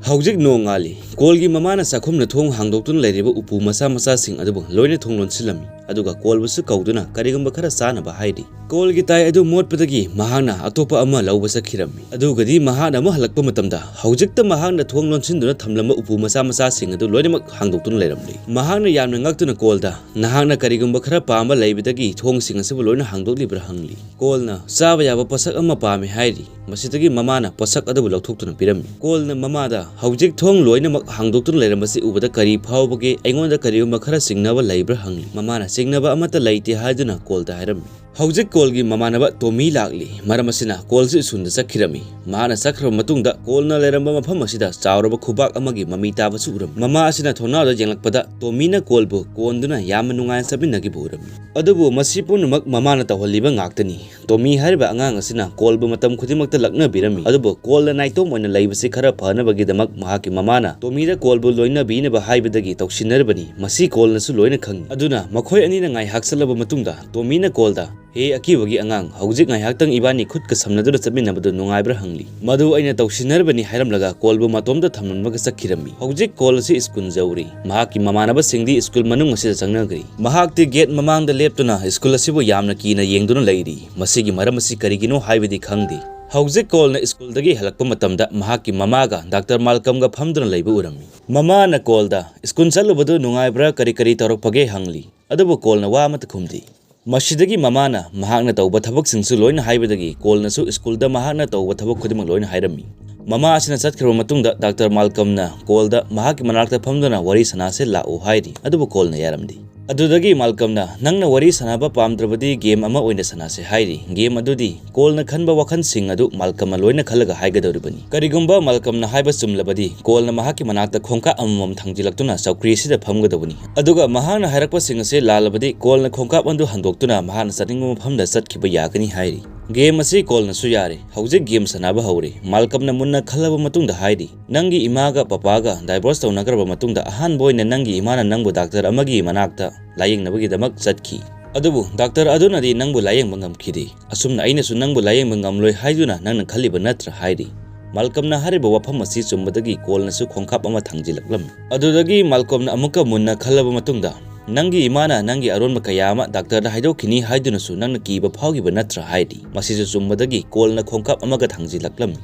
ꯍꯧꯖꯤꯛ ꯅꯣꯡꯉꯥꯜꯂꯤ꯫ ꯀꯣꯜꯒꯤ ꯃꯃꯥꯅ ꯆꯥꯛꯈꯨꯝꯅ ꯊꯣꯡ ꯍꯥꯡꯗꯣꯛꯇꯨꯅ ꯂꯩꯔꯤꯕ ꯎꯄꯨ ꯃꯆꯥ ꯃꯆꯥꯁꯤꯡ ꯑꯗꯨꯕꯨ ꯂꯣꯏꯅ ꯊꯣꯡ ꯂꯣꯟꯁꯤꯜꯂꯝꯃꯤ꯫ ꯑꯗꯨꯒ ꯀꯣꯜꯕꯨꯁꯨ ꯀꯧꯗꯨꯅ ꯀꯔꯤꯒꯨꯝꯕ ꯈꯔ ꯆꯥꯅꯕ ꯍꯥꯏꯔꯤ꯫ ꯀꯣꯜꯒꯤ ꯇꯥꯏ ꯑꯗꯨ ꯃꯣꯠꯄꯗꯒꯤ ꯃꯍꯥꯛꯅ ꯑꯇꯣꯞꯄ ꯑꯃ ꯂꯧꯕ ꯆꯠꯈꯤꯔꯝꯃꯤ꯫ ꯑꯗꯨꯒꯗꯤ ꯃꯍꯥꯛꯅ ꯑꯃꯨꯛ ꯍꯜꯂꯛꯄ ꯃꯇꯝꯗ ꯍꯧꯖꯤꯛꯇ ꯃꯍꯥꯛꯅ ꯊꯣꯡ ꯂꯣꯟꯁꯤꯟꯗꯨꯅ ꯊꯝꯂꯝꯕ ꯎꯄꯨ ꯃꯆꯥ ꯃꯆꯥꯁꯤꯡ ꯑꯗꯨ ꯂꯣꯏꯅꯃꯛ ꯍꯥꯡꯗꯣꯛꯇꯨꯅ ꯂꯩꯔꯝꯂꯤ꯫ ꯃꯍꯥꯛꯅ ꯌꯥꯝꯅ ꯉꯛꯇꯨꯅ ꯀꯣꯜꯗ, "ꯅꯍꯥꯛꯅ ꯀꯔꯤꯒꯨꯝꯕ ꯈꯔ ꯄꯥꯝꯕ ꯂꯩꯕꯗꯒꯤ ꯊꯣꯡꯁꯤꯡ ꯑꯁꯤꯕꯨ ꯂꯣꯏꯅ ꯍꯥꯡꯗꯣꯛꯂꯤꯕ꯭ꯔꯥ?" ꯍꯪꯂꯤ꯫ ꯀꯣꯜꯅ, "ꯆꯥꯕ ꯌꯥꯕ ꯄꯣꯠꯁꯛ ꯑꯃ ꯄꯥꯝꯃꯤ" ꯍꯥꯏꯔꯤ꯫ ꯃꯁꯤꯗꯒꯤ ꯃꯃꯥꯅ ꯄꯣꯠꯁꯛ ꯑꯗꯨꯕꯨ ꯂꯧꯊꯣꯛꯇꯨꯅ ꯄꯤꯔꯝꯃꯤ꯫ ꯀꯣꯜꯅ ꯃꯃꯥꯗ, "ꯍꯧꯖꯤꯛ ꯊꯣꯡ ꯂꯣꯏꯅꯃꯛ ꯍꯥꯡꯗꯣꯛꯇꯨꯅ ꯂꯩꯔꯝꯕꯁꯤ ꯎꯕꯗ ꯀꯔꯤ ꯐꯥꯎꯕꯒꯦ? ꯑꯩꯉꯣꯟꯗ ꯀꯔꯤꯒꯨꯝꯕ ꯈꯔ ꯆꯤꯡꯅꯕ ꯂꯩꯕ꯭ꯔꯥ?" ꯍꯪꯂꯤ꯫ ꯃꯃꯥꯅ ꯆꯤꯡꯅꯕ ꯑꯃꯠꯇ ꯂꯩꯇꯦ ꯍꯥꯏꯗꯨꯅ ꯀꯣꯜꯗ ꯍꯥꯏꯔꯝꯃꯤ꯫ ꯍꯧꯖꯤꯛ ꯀꯣꯜꯒꯤ ꯃꯃꯥꯟꯅꯕ ꯇꯣꯃꯤ ꯂꯥꯛꯂꯤ꯫ ꯃꯔꯝ ꯑꯁꯤꯅ ꯀꯣꯜꯁꯨ ꯁ꯭ꯀꯨꯜꯗ ꯆꯠꯈꯤꯔꯝꯃꯤ꯫ ꯃꯍꯥꯛꯅ ꯆꯠꯈ꯭ꯔꯕ ꯃꯇꯨꯡꯗ ꯀꯣꯜꯅ ꯂꯩꯔꯝꯕ ꯃꯐꯝ ꯑꯁꯤꯗ ꯆꯥꯎꯔꯕ ꯈꯨꯕꯥꯛ ꯑꯃꯒꯤ ꯃꯃꯤ ꯇꯥꯕꯁꯨ ꯎꯔꯝꯃꯤ꯫ ꯃꯃꯥ ꯑꯁꯤꯅ ꯊꯣꯡꯅꯥꯎꯗ ꯌꯦꯡꯂꯛꯄꯗ ꯇꯣꯃꯤꯅ ꯀꯣꯜꯕꯨ ꯀꯣꯟꯗꯨꯅ ꯌꯥꯝꯅ ꯅꯨꯡꯉꯥꯏꯅ ꯆꯠꯃꯤꯟꯅꯈꯤꯕ ꯎꯔꯝꯃꯤ꯫ ꯑꯗꯨꯕꯨ ꯃꯁꯤ ꯄꯨꯝꯅꯃꯛ ꯃꯃꯥꯅ ꯇꯧꯍꯜꯂꯤꯕ ꯉꯥꯛꯇꯅꯤ꯫ ꯇꯣꯃꯤ ꯍꯥꯏꯔꯤꯕ ꯑꯉꯥꯡ ꯑꯁꯤꯅ ꯀꯣꯜꯕꯨ ꯃꯇꯝ ꯈꯨꯗꯤꯡꯃꯛꯇ ꯂꯛꯅꯕꯤꯔꯝꯃꯤ꯫ ꯑꯗꯨꯕꯨ ꯀꯣꯜꯅ ꯅꯥꯏꯇꯣꯝ ꯑꯣꯏꯅ ꯂꯩꯕꯁꯤ ꯈꯔ ꯐꯅꯕꯒꯤꯗꯃꯛ ꯃꯍꯥꯛꯀꯤ ꯃꯃꯥꯅ ꯇꯣꯃꯤꯗ ꯀꯣꯜꯕꯨ ꯂꯣꯏꯅꯕꯤꯅꯕ ꯍꯥꯏꯕꯗꯒꯤ ꯇꯧꯁꯤꯟꯅꯔꯕꯅꯤ꯫ ꯃꯁꯤ ꯀꯣꯜꯅꯁꯨ ꯂꯣꯏꯅ ꯈꯪꯏ꯫ ꯑꯗꯨꯅ ꯃꯈꯣꯏ ꯑꯅꯤꯅ ꯉꯥꯏꯍꯥꯛ ꯆꯠꯂꯕ ꯃꯇꯨꯡꯗ ꯇꯣꯃꯤꯅ ꯀꯣꯜꯗ, "ꯍꯦ ꯑꯀꯤꯕꯒꯤ ꯑꯉꯥꯡ, ꯍꯧꯖꯤꯛ ꯉꯥꯏꯍꯥꯛꯇꯪ ꯏꯕꯥꯅꯤ ꯈꯨꯠꯀ ꯁꯝꯅꯗꯨꯅ ꯆꯠꯃꯤꯟꯅꯕꯗꯨ ꯅꯨꯡꯉꯥꯏꯕ꯭ꯔꯥ?" ꯍꯪꯂꯤ꯫ "ꯃꯗꯨ ꯑꯩꯅ ꯇꯧꯁꯤꯟꯅꯔꯕꯅꯤ" ꯍꯥꯏꯔꯝꯂꯒ ꯀꯣꯜꯕꯨ ꯃꯇꯣꯝꯇ ꯊꯝꯂꯝꯂꯒ ꯆꯠꯈꯤꯔꯝꯃꯤ꯫ ꯍꯧꯖꯤꯛ ꯀꯣꯜ ꯑꯁꯤ ꯁ꯭ꯀꯨꯜ ꯌꯧꯔꯤ꯫ ꯃꯍꯥꯛꯀꯤ ꯃꯃꯥꯟꯅꯕꯁꯤꯡꯗꯤ ꯁ꯭ꯀꯨꯜ ꯃꯅꯨꯡ ꯑꯁꯤꯗ ꯆꯪꯅꯈ꯭ꯔꯤ꯫ ꯃꯍꯥꯛꯇꯤ ꯒꯦꯠ ꯃꯃꯥꯡꯗ ꯂꯦꯞꯇꯨꯅ ꯁ꯭ꯀꯨꯜ ꯑꯁꯤꯕꯨ ꯌꯥꯝꯅ ꯀꯤꯅ ꯌꯦꯡꯗꯨꯅ ꯂꯩꯔꯤ꯫ ꯃꯁꯤꯒꯤ ꯃꯔꯝ ꯑꯁꯤ ꯀꯔꯤꯒꯤꯅꯣ ꯍꯥꯏꯕꯗꯤ ꯈꯪꯗꯦ꯫ ꯍꯧꯖꯤꯛ ꯀꯣꯜꯅ ꯁ꯭ꯀꯨꯜꯗꯒꯤ ꯍꯜꯂꯛꯄ ꯃꯇꯝꯗ ꯃꯍꯥꯛꯀꯤ ꯃꯃꯥꯒ ꯗꯥꯛꯇꯔ ꯃꯥꯜꯀꯝꯒ ꯐꯝꯗꯨꯅ ꯂꯩꯕ ꯎꯔꯝꯃꯤ꯫ ꯃꯃꯥꯅ ꯀꯣꯜꯗ, "ꯁ꯭ꯀꯨꯜ ꯆꯠꯂꯨꯕꯗꯨ ꯅꯨꯡꯉꯥꯏꯕ꯭ꯔꯥ? ꯀꯔꯤ ꯀꯔꯤ ꯇꯧꯔꯛꯄꯒꯦ?" ꯍꯪꯂꯤ꯫ ꯑꯗꯨꯕꯨ ꯀꯣꯜꯅ ꯋꯥ ꯑꯃꯠꯇ ꯈꯨꯝꯗꯦ꯫ ꯃꯁꯤꯗꯒꯤ ꯃꯃꯥꯅ ꯃꯍꯥꯛꯅ ꯇꯧꯕ ꯊꯕꯛꯁꯤꯡꯁꯨ ꯂꯣꯏꯅ ꯍꯥꯏꯕꯗꯒꯤ ꯀꯣꯜꯅꯁꯨ ꯁ꯭ꯀꯨꯜꯗ ꯃꯍꯥꯛꯅ ꯇꯧꯕ ꯊꯕꯛ ꯈꯨꯗꯤꯡꯃꯛ ꯂꯣꯏꯅ ꯍꯥꯏꯔꯝꯃꯤ꯫ ꯃꯃꯥ ꯑꯁꯤꯅ ꯆꯠꯈ꯭ꯔꯕ ꯃꯇꯨꯡꯗ ꯗꯥꯛꯇꯔ ꯃꯥꯜꯀꯝꯅ ꯀꯣꯜꯗ ꯃꯍꯥꯛꯀꯤ ꯃꯅꯥꯛꯇ ꯐꯝꯗꯨꯅ ꯋꯥꯔꯤ ꯁꯥꯟꯅꯁꯦ ꯂꯥꯛꯎ ꯍꯥꯏꯔꯤ, ꯑꯗꯨꯕꯨ ꯀꯣꯜꯅ ꯌꯥꯔꯝꯗꯦ꯫ ꯑꯗꯨꯗꯒꯤ ꯃꯥꯜꯀꯝꯅ, "ꯅꯪꯅ ꯋꯥꯔꯤ ꯁꯥꯟꯅꯕ ꯄꯥꯝꯗ꯭ꯔꯕꯗꯤ ꯒꯦꯝ ꯑꯃ ꯑꯣꯏꯅ ꯁꯥꯟꯅꯁꯦ" ꯍꯥꯏꯔꯤ꯫ ꯒꯦꯝ ꯑꯗꯨꯗꯤ ꯀꯣꯜꯅ ꯈꯟꯕ ꯋꯥꯈꯜꯁꯤꯡ ꯑꯗꯨ ꯃꯥꯜꯀꯝꯅ ꯂꯣꯏꯅ ꯈꯜꯂꯒ ꯍꯥꯏꯒꯗꯧꯔꯤꯕꯅꯤ꯫ ꯀꯔꯤꯒꯨꯝꯕ ꯃꯥꯜꯀꯝꯅ ꯍꯥꯏꯕ ꯆꯨꯝꯂꯕꯗꯤ ꯀꯣꯜꯅ ꯃꯍꯥꯛꯀꯤ ꯃꯅꯥꯛꯇ ꯈꯣꯡꯀꯥꯞ ꯑꯃꯃꯝ ꯊꯥꯡꯖꯤꯜꯂꯛꯇꯨꯅ ꯆꯧꯀ꯭ꯔꯤ ꯑꯁꯤꯗ ꯐꯝꯒꯗꯧꯕꯅꯤ꯫ ꯑꯗꯨꯒ ꯃꯍꯥꯛꯅ ꯍꯥꯏꯔꯛꯄꯁꯤꯡ ꯑꯁꯤ ꯂꯥꯜꯂꯕꯗꯤ ꯀꯣꯜꯅ ꯈꯣꯡꯀꯥꯞ ꯑꯗꯨ ꯍꯟꯗꯣꯛꯇꯨꯅ ꯃꯍꯥꯛꯅ ꯆꯠꯅꯤꯡꯕ ꯃꯐꯝꯗ ꯆꯠꯈꯤꯕ ꯌꯥꯒꯅꯤ ꯍꯥꯏꯔꯤ꯫ ꯒꯦꯝ ꯑꯁꯤ ꯀꯣꯜꯅꯁꯨ ꯌꯥꯔꯦ꯫ ꯍꯧꯖꯤꯛ ꯒꯦꯝ ꯁꯥꯟꯅꯕ ꯍꯧꯔꯦ꯫ ꯃꯥꯜꯀꯝꯅ ꯃꯨꯟꯅ ꯈꯜꯂꯕ ꯃꯇꯨꯡꯗ ꯍꯥꯏꯔꯤ, "ꯅꯪꯒꯤ ꯏꯃꯥꯒ ꯄꯄꯥꯒ ꯗꯥꯏꯚꯣꯔꯁ ꯇꯧꯅꯈ꯭ꯔꯕ ꯃꯇꯨꯡꯗ ꯑꯍꯥꯟꯕ ꯑꯣꯏꯅ ꯅꯪꯒꯤ ꯏꯃꯥꯅ ꯅꯪꯕꯨ ꯗꯥꯛꯇꯔ ꯑꯃꯒꯤ ꯃꯅꯥꯛꯇ ꯂꯥꯌꯦꯡꯅꯕꯒꯤꯗꯃꯛ ꯆꯠꯈꯤ꯫ ꯑꯗꯨꯕꯨ ꯗꯥꯛꯇꯔ ꯑꯗꯨꯅꯗꯤ ꯅꯪꯕꯨ ꯂꯥꯌꯦꯡꯕ ꯉꯝꯈꯤꯗꯦ꯫ ꯑꯁꯨꯝꯅ ꯑꯩꯅꯁꯨ ꯅꯪꯕꯨ ꯂꯥꯌꯦꯡꯕ ꯉꯝꯂꯣꯏ ꯍꯥꯏꯗꯨꯅ ꯅꯪꯅ ꯈꯜꯂꯤꯕ ꯅꯠꯇ꯭ꯔꯥ?" ꯍꯥꯏꯔꯤ꯫ ꯃꯥꯜꯀꯝꯅ ꯍꯥꯏꯔꯤꯕ ꯋꯥꯐꯝ ꯑꯁꯤ ꯆꯨꯝꯕꯗꯒꯤ ꯀꯣꯜꯅꯁꯨ ꯈꯣꯡꯀꯥꯞ ꯑꯃ ꯊꯥꯡꯖꯤꯜꯂꯛꯂꯝꯃꯤ꯫ ꯑꯗꯨꯗꯒꯤ ꯃꯥꯜꯀꯝꯅ ꯑꯃꯨꯛꯀ ꯃꯨꯟꯅ ꯈꯜꯂꯕ ꯃꯇꯨꯡꯗ, "ꯅꯪꯒꯤ ꯏꯃꯥꯅ ꯅꯪꯒꯤ ꯑꯔꯣꯟꯕ ꯀꯌꯥ ꯑꯃ ꯗꯥꯛꯇꯔꯗ ꯍꯥꯏꯗꯣꯛꯈꯤꯅꯤ ꯍꯥꯏꯗꯨꯅꯁꯨ ꯅꯪꯅ ꯀꯤꯕ ꯐꯥꯎꯈꯤꯕ ꯅꯠꯇ꯭ꯔꯥ?" ꯍꯥꯏꯔꯤ꯫ ꯃꯁꯤꯁꯨ ꯆꯨꯝꯕꯗꯒꯤ ꯀꯣꯜꯅ ꯈꯣꯡꯀꯥꯞ ꯑꯃꯒ ꯊꯥꯡꯖꯤꯜꯂꯛꯂꯝꯃꯤ꯫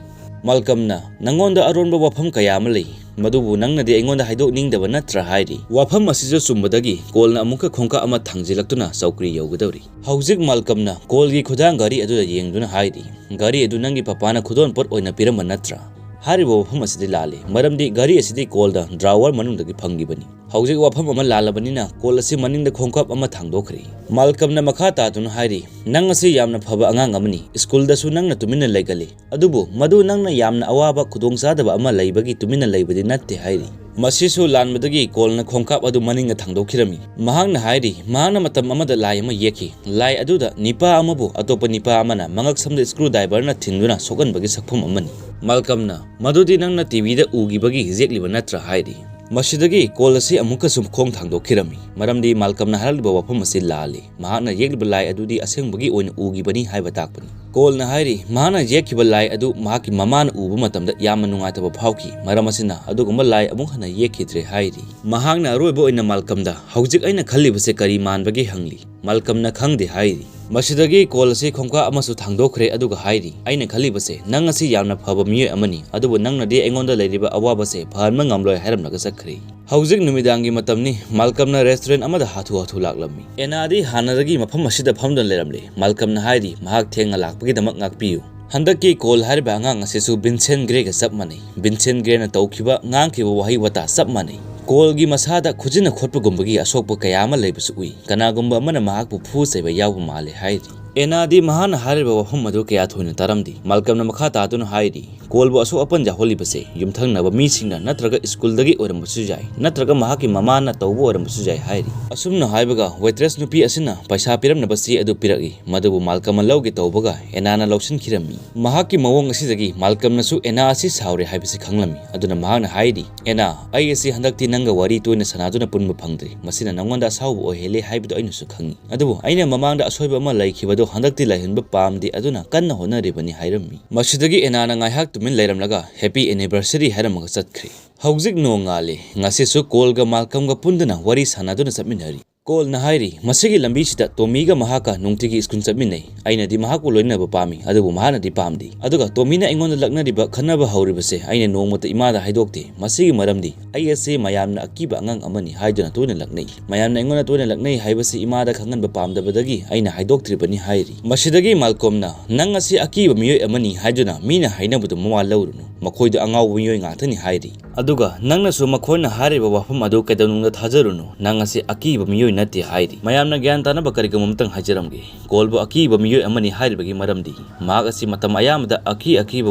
ꯃꯥꯜꯀꯝꯅ, "ꯅꯪꯉꯣꯟꯗ ꯑꯔꯣꯟꯕ ꯋꯥꯐꯝ ꯀꯌꯥ ꯑꯃ ꯂꯩ, ꯃꯗꯨꯕꯨ ꯅꯪꯅꯗꯤ ꯑꯩꯉꯣꯟꯗ ꯍꯥꯏꯗꯣꯛꯅꯤꯡꯗꯕ ꯅꯠꯇ꯭ꯔꯥ?" ꯍꯥꯏꯔꯤ꯫ ꯋꯥꯐꯝ ꯑꯁꯤꯁꯨ ꯆꯨꯝꯕꯗꯒꯤ ꯀꯣꯜꯅ ꯑꯃꯨꯛꯀ ꯈꯣꯡꯀꯥꯞ ꯑꯃ ꯊꯥꯡꯖꯤꯜꯂꯛꯇꯨꯅ ꯆꯧꯀ꯭ꯔꯤ ꯌꯧꯒꯗꯧꯔꯤ꯫ ꯍꯧꯖꯤꯛ ꯃꯥꯜꯀꯝꯅ ꯀꯣꯜꯒꯤ ꯈꯨꯗꯥꯡ ꯘꯔꯤ ꯑꯗꯨꯗ ꯌꯦꯡꯗꯨꯅ ꯍꯥꯏꯔꯤ, "ꯘꯔꯤ ꯑꯗꯨ ꯅꯪꯒꯤ ꯄꯄꯥꯅ ꯈꯨꯗꯣꯜꯄꯣꯠ ꯑꯣꯏꯅ ꯄꯤꯔꯝꯕ ꯅꯠꯇ꯭ꯔꯥ?" ꯍꯥꯏꯔꯤꯕ ꯋꯥꯐꯝ ꯑꯁꯤꯗꯤ ꯂꯥꯜꯂꯤ, ꯃꯔꯝꯗꯤ ꯘꯔꯤ ꯑꯁꯤꯗꯤ ꯀꯣꯜꯗ ꯗ꯭ꯔꯥꯋꯔ ꯃꯅꯨꯡꯗꯒꯤ ꯐꯪꯈꯤꯕꯅꯤ꯫ ꯍꯧꯖꯤꯛ ꯋꯥꯐꯝ ꯑꯃ ꯂꯥꯜꯂꯕꯅꯤꯅ ꯀꯣꯜ ꯑꯁꯤ ꯃꯅꯤꯡꯗ ꯈꯣꯡꯀꯥꯞ ꯑꯃ ꯊꯥꯡꯗꯣꯛꯈ꯭ꯔꯦ꯫ ꯃꯥꯜꯀꯝꯅ ꯃꯈꯥ ꯇꯥꯗꯨꯅ ꯍꯥꯏꯔꯤ, "ꯅꯪ ꯑꯁꯤ ꯌꯥꯝꯅ ꯐꯕ ꯑꯉꯥꯡ ꯑꯃꯅꯤ, ꯁ꯭ꯀꯨꯜꯗꯁꯨ ꯅꯪꯅ ꯇꯨꯃꯤꯟꯅ ꯂꯩꯒꯜꯂꯤ, ꯑꯗꯨꯕꯨ ꯃꯗꯨ ꯅꯪꯅ ꯌꯥꯝꯅ ꯑꯋꯥꯕ ꯈꯨꯗꯣꯡꯆꯥꯗꯕ ꯑꯃ ꯂꯩꯕꯒꯤ ꯇꯨꯃꯤꯟꯅ ꯂꯩꯕꯗꯤ ꯅꯠꯇꯦ" ꯍꯥꯏꯔꯤ꯫ ꯃꯁꯤꯁꯨ ꯂꯥꯟꯕꯗꯒꯤ ꯀꯣꯜꯅ ꯈꯣꯡꯀꯥꯞ ꯑꯗꯨ ꯃꯅꯤꯡꯗ ꯊꯥꯡꯗꯣꯛꯈꯤꯔꯝꯃꯤ꯫ ꯃꯍꯥꯛꯅ ꯍꯥꯏꯔꯤ, ꯃꯍꯥꯛꯅ ꯃꯇꯝ ꯑꯃꯗ ꯂꯥꯏ ꯑꯃ ꯌꯦꯛꯈꯤ꯫ ꯂꯥꯏ ꯑꯗꯨꯗ ꯅꯤꯄꯥ ꯑꯃꯕꯨ ꯑꯇꯣꯞꯄ ꯅꯤꯄꯥ ꯑꯃꯅ ꯃꯉꯛꯁꯝꯗ ꯁ꯭ꯀ꯭ꯔꯨ ꯗ꯭ꯔꯥꯏꯚꯔꯅ ꯊꯤꯟꯗꯨꯅ ꯁꯣꯛꯍꯟꯕꯒꯤ ꯁꯛꯐꯝ ꯑꯃꯅꯤ꯫ ꯃꯥꯜꯀꯝꯅ, "ꯃꯗꯨꯗꯤ ꯅꯪꯅ ꯇꯤꯚꯤꯗ ꯎꯈꯤꯕꯒꯤ ꯌꯦꯛꯂꯤꯕ ꯅꯠꯇ꯭ꯔꯥ?" ꯍꯥꯏꯔꯤ꯫ ꯃꯁꯤꯗꯒꯤ ꯀꯣꯜ ꯑꯁꯤ ꯑꯃꯨꯛꯀꯁꯨ ꯈꯣꯡ ꯊꯥꯡꯗꯣꯛꯈꯤꯔꯝꯃꯤ, ꯃꯔꯝꯗꯤ ꯃꯥꯜꯀꯝꯅ ꯍꯥꯏꯔꯛꯂꯤꯕ ꯋꯥꯐꯝ ꯑꯁꯤ ꯂꯥꯜꯂꯤ꯫ ꯃꯍꯥꯛꯅ ꯌꯦꯛꯂꯤꯕ ꯂꯥꯏ ꯑꯗꯨꯗꯤ ꯑꯁꯦꯡꯕꯒꯤ ꯑꯣꯏꯅ ꯎꯈꯤꯕꯅꯤ ꯍꯥꯏꯕ ꯇꯥꯛꯄꯅꯤ꯫ ꯀꯣꯜꯅ ꯍꯥꯏꯔꯤ, ꯃꯍꯥꯛꯅ ꯌꯦꯛꯈꯤꯕ ꯂꯥꯏ ꯑꯗꯨ ꯃꯍꯥꯛꯀꯤ ꯃꯃꯥꯅ ꯎꯕ ꯃꯇꯝꯗ ꯌꯥꯝꯅ ꯅꯨꯡꯉꯥꯏꯇꯕ ꯐꯥꯎꯈꯤ, ꯃꯔꯝ ꯑꯁꯤꯅ ꯑꯗꯨꯒꯨꯝꯕ ꯂꯥꯏ ꯑꯃꯨꯛ ꯍꯟꯅ ꯌꯦꯛꯈꯤꯗ꯭ꯔꯦ ꯍꯥꯏꯔꯤ꯫ ꯃꯍꯥꯛꯅ ꯑꯔꯣꯏꯕ ꯑꯣꯏꯅ ꯃꯥꯜꯀꯝꯗ, "ꯍꯧꯖꯤꯛ ꯑꯩꯅ ꯈꯜꯂꯤꯕꯁꯦ ꯀꯔꯤ ꯃꯥꯟꯕꯒꯦ?" ꯍꯪꯂꯤ꯫ ꯃꯥꯜꯀꯝꯅ ꯈꯪꯗꯦ ꯍꯥꯏꯔꯤ꯫ ꯃꯁꯤꯗꯒꯤ ꯀꯣꯜ ꯑꯁꯤ ꯈꯣꯡꯀꯥꯞ ꯑꯃꯁꯨ ꯊꯥꯡꯗꯣꯛꯈ꯭ꯔꯦ, ꯑꯗꯨꯒ ꯍꯥꯏꯔꯤ, "ꯑꯩꯅ ꯈꯜꯂꯤꯕꯁꯦ, ꯅꯪ ꯑꯁꯤ ꯌꯥꯝꯅ ꯐꯕ ꯃꯤꯑꯣꯏ ꯑꯃꯅꯤ, ꯑꯗꯨꯕꯨ ꯅꯪꯅꯗꯤ ꯑꯩꯉꯣꯟꯗ ꯂꯩꯔꯤꯕ ꯑꯋꯥꯕꯁꯦ ꯐꯍꯟꯕ ꯉꯝꯂꯣꯏ" ꯍꯥꯏꯔꯝꯂꯒ ꯆꯠꯈ꯭ꯔꯦ꯫ ꯍꯧꯖꯤꯛ ꯅꯨꯃꯤꯗꯥꯡꯒꯤ ꯃꯇꯝꯅꯤ꯫ ꯃꯥꯜꯀꯝꯅ ꯔꯦꯁꯇꯨꯔꯦꯟ ꯑꯃꯗ ꯍꯥꯊꯨ ꯍꯥꯊꯨ ꯂꯥꯛꯂꯝꯃꯤ꯫ ꯑꯦꯅꯥꯗꯤ ꯍꯥꯟꯅꯗꯒꯤ ꯃꯐꯝ ꯑꯁꯤꯗ ꯐꯝꯗꯨꯅ ꯂꯩꯔꯝꯂꯦ꯫ ꯃꯥꯜꯀꯝꯅ ꯍꯥꯏꯔꯤ, "ꯃꯍꯥꯛ ꯊꯦꯡꯅ ꯂꯥꯛꯄꯒꯤꯗꯃꯛ ꯉꯥꯛꯄꯤꯌꯨ"꯫ ꯍꯟꯗꯛꯀꯤ ꯀꯣꯜ ꯍꯥꯏꯔꯤꯕ ꯑꯉꯥꯡ ꯑꯁꯤꯁꯨ ꯚꯤꯟꯁꯦꯟ ꯒ꯭ꯔꯦꯒ ꯆꯞ ꯃꯥꯟꯅꯩ꯫ ꯚꯤꯟꯁꯦꯟ ꯒ꯭ꯔꯦꯅ ꯇꯧꯈꯤꯕ, ꯉꯥꯡꯈꯤꯕ ꯋꯥꯍꯩ ꯋꯥꯇꯥ ꯆꯞ ꯃꯥꯟꯅꯩ꯫ ꯀꯣꯜꯒꯤ ꯃꯁꯥꯗ ꯈꯨꯖꯤꯟꯅ ꯈꯣꯠꯄꯒꯨꯝꯕꯒꯤ ꯑꯁꯣꯛꯄ ꯀꯌꯥ ꯑꯃ ꯂꯩꯕꯁꯨ ꯎꯏ꯫ ꯀꯅꯥꯒꯨꯝꯕ ꯑꯃꯅ ꯃꯍꯥꯛꯄꯨ ꯐꯨ ꯆꯩꯕ ꯌꯥꯎꯕ ꯃꯥꯜꯂꯦ ꯍꯥꯏꯔꯤ꯫ ꯑꯦꯅꯥꯗꯤ ꯃꯍꯥꯛꯅ ꯍꯥꯏꯔꯤꯕ ꯋꯥꯐꯝ ꯑꯗꯨ ꯀꯌꯥ ꯊꯣꯏꯅ ꯇꯥꯔꯝꯗꯦ꯫ ꯃꯥꯜꯀꯝꯅ ꯃꯈꯥ ꯇꯥꯗꯨꯅ ꯍꯥꯏꯔꯤ, "ꯀꯣꯜꯕꯨ ꯑꯁꯣꯛ ꯑꯄꯟ ꯌꯥꯎꯍꯜꯂꯤꯕꯁꯦ ꯌꯨꯝꯊꯪꯅꯕ ꯃꯤꯁꯤꯡꯅ ꯅꯠꯇ꯭ꯔꯒ ꯁ꯭ꯀꯨꯜꯗꯒꯤ ꯑꯣꯏꯔꯝꯕꯁꯨ ꯌꯥꯏ, ꯅꯠꯇ꯭ꯔꯒ ꯃꯍꯥꯛꯀꯤ ꯃꯃꯥꯅ ꯇꯧꯕ ꯑꯣꯏꯔꯝꯕꯁꯨ ꯌꯥꯏ" ꯍꯥꯏꯔꯤ꯫ ꯑꯁꯨꯝꯅ ꯍꯥꯏꯕꯒ ꯋꯦꯇ꯭ꯔꯦꯁ ꯅꯨꯄꯤ ꯑꯁꯤꯅ ꯄꯩꯁꯥ ꯄꯤꯔꯝꯅꯕ ꯆꯦ ꯑꯗꯨ ꯄꯤꯔꯛꯏ, ꯃꯗꯨꯕꯨ ꯃꯥꯜꯀꯝꯅ ꯂꯧꯒꯦ ꯇꯧꯕꯒ ꯑꯦꯅꯥꯅ ꯂꯧꯁꯤꯟꯈꯤꯔꯝꯃꯤ꯫ ꯃꯍꯥꯛꯀꯤ ꯃꯑꯣꯡ ꯑꯁꯤꯗꯒꯤ ꯃꯥꯜꯀꯝꯅꯁꯨ ꯑꯦꯅꯥ ꯑꯁꯤ ꯁꯥꯎꯔꯦ ꯍꯥꯏꯕꯁꯤ ꯈꯪꯂꯝꯃꯤ꯫ ꯑꯗꯨꯅ ꯃꯍꯥꯛꯅ ꯍꯥꯏꯔꯤ, "ꯑꯦꯅꯥ, ꯑꯩ ꯑꯁꯤ ꯍꯟꯗꯛꯇꯤ ꯅꯪꯒ ꯋꯥꯔꯤ ꯇꯣꯏꯅ ꯁꯥꯟꯅꯗꯨꯅ ꯄꯨꯟꯕ ꯐꯪꯗ꯭ꯔꯦ꯫ ꯃꯁꯤꯅ ꯅꯪꯉꯣꯟꯗ ꯑꯁꯥꯎꯕ ꯑꯣꯏꯍꯜꯂꯦ ꯍꯥꯏꯕꯗꯨ ꯑꯩꯅꯁꯨ ꯈꯪꯏ꯫ ꯑꯗꯨꯕꯨ ꯑꯩꯅ ꯃꯃꯥꯡꯗ ꯑꯁꯣꯏꯕ ꯑꯃ ꯂꯩꯈꯤꯕꯗꯨ ꯍꯟꯗꯛꯇꯤ ꯂꯩꯍꯟꯕ ꯄꯥꯝꯗꯦ, ꯑꯗꯨꯅ ꯀꯟꯅ ꯍꯣꯠꯅꯔꯤꯕꯅꯤ" ꯍꯥꯏꯔꯝꯃꯤ꯫ ꯃꯁꯤꯗꯒꯤ ꯑꯦꯅꯥꯅ ꯉꯥꯏꯍꯥꯛ ꯇꯨꯃꯤꯟ ꯂꯩꯔꯝꯂꯒ "Happy anniversary" ꯍꯥꯏꯔꯝꯃꯒ ꯆꯠꯈ꯭ꯔꯦ꯫ ꯍꯧꯖꯤꯛ ꯅꯣꯡ ꯉꯥꯜꯂꯦ꯫ ꯉꯁꯤꯁꯨ ꯀꯣꯜꯒ ꯃꯥꯜꯀꯝꯒ ꯄꯨꯟꯗꯨꯅ ꯋꯥꯔꯤ ꯁꯥꯟꯅꯗꯨꯅ ꯆꯠꯃꯤꯟꯅꯔꯤ꯫ ꯀꯣꯜꯅ ꯍꯥꯏꯔꯤ, "ꯃꯁꯤꯒꯤ ꯂꯝꯕꯤꯁꯤꯗ ꯇꯣꯃꯤꯒ ꯃꯍꯥꯛꯀ ꯅꯨꯡꯇꯤꯒꯤ ꯁ꯭ꯀꯨꯜ ꯆꯠꯃꯤꯟꯅꯩ꯫ ꯑꯩꯅꯗꯤ ꯃꯍꯥꯛꯄꯨ ꯂꯣꯏꯅꯕ ꯄꯥꯝꯃꯤ, ꯑꯗꯨꯕꯨ ꯃꯍꯥꯛꯅꯗꯤ ꯄꯥꯝꯗꯦ꯫ ꯑꯗꯨꯒ ꯇꯣꯃꯤꯅ ꯑꯩꯉꯣꯟꯗ ꯂꯛꯅꯔꯤꯕ, ꯈꯠꯅꯕ ꯍꯧꯔꯤꯕꯁꯦ ꯑꯩꯅ ꯅꯣꯡꯃꯇ ꯏꯃꯥꯗ ꯍꯥꯏꯗꯣꯛꯇꯦ꯫ ꯃꯁꯤꯒꯤ ꯃꯔꯝꯗꯤ ꯑꯩ ꯑꯁꯤ ꯃꯌꯥꯝꯅ ꯑꯀꯤꯕ ꯑꯉꯥꯡ ꯑꯃꯅꯤ ꯍꯥꯏꯗꯨꯅ ꯇꯣꯏꯅ ꯂꯛꯅꯩ꯫ ꯃꯌꯥꯝꯅ ꯑꯩꯉꯣꯟꯗ ꯇꯣꯏꯅ ꯂꯛꯅꯩ ꯍꯥꯏꯕꯁꯤ ꯏꯃꯥꯗ ꯈꯪꯍꯟꯕ ꯄꯥꯝꯗꯕꯗꯒꯤ ꯑꯩꯅ ꯍꯥꯏꯗꯣꯛꯇ꯭ꯔꯤꯕꯅꯤ" ꯍꯥꯏꯔꯤ꯫ ꯃꯁꯤꯗꯒꯤ ꯃꯥꯜꯀꯣꯝꯅ, "ꯅꯪ ꯑꯁꯤ ꯑꯀꯤꯕ ꯃꯤꯑꯣꯏ ꯑꯃꯅꯤ ꯍꯥꯏꯗꯨꯅ ꯃꯤꯅ ꯍꯥꯏꯅꯕꯗꯨ ꯃꯋꯥ ꯂꯧꯔꯨꯅꯨ꯫ ꯃꯈꯣꯏꯗꯨ ꯑꯉꯥꯎꯕ ꯃꯤꯑꯣꯏ ꯉꯥꯛꯇꯅꯤ" ꯍꯥꯏꯔꯤ꯫ "ꯑꯗꯨꯒ ꯅꯪꯅꯁꯨ ꯃꯈꯣꯏꯅ ꯍꯥꯏꯔꯤꯕ ꯋꯥꯐꯝ ꯑꯗꯨ ꯀꯩꯗꯧꯅꯨꯡꯗ ꯊꯥꯖꯔꯨꯅꯨ꯫ ꯅꯪ ꯑꯁꯤ ꯑꯀꯤꯕ ꯃꯤꯑꯣꯏ ꯅꯠꯇꯦ" ꯍꯥꯏꯔꯤ꯫ ꯃꯌꯥꯝꯅ ꯒ꯭ꯌꯥꯟ ꯇꯥꯅꯕ ꯀꯔꯤꯒꯨꯝꯕ ꯑꯃꯇꯪ ꯍꯥꯏꯖꯔꯝꯒꯦ꯫ ꯀꯣꯜꯕꯨ ꯑꯀꯤꯕ ꯃꯤꯑꯣꯏ ꯑꯃꯅꯤ ꯍꯥꯏꯔꯤꯕꯒꯤ ꯃꯔꯝꯗꯤ ꯃꯍꯥꯛ ꯑꯁꯤ ꯃꯇꯝ ꯑꯌꯥꯝꯕꯗ ꯑꯀꯤ ꯑꯀꯤꯕ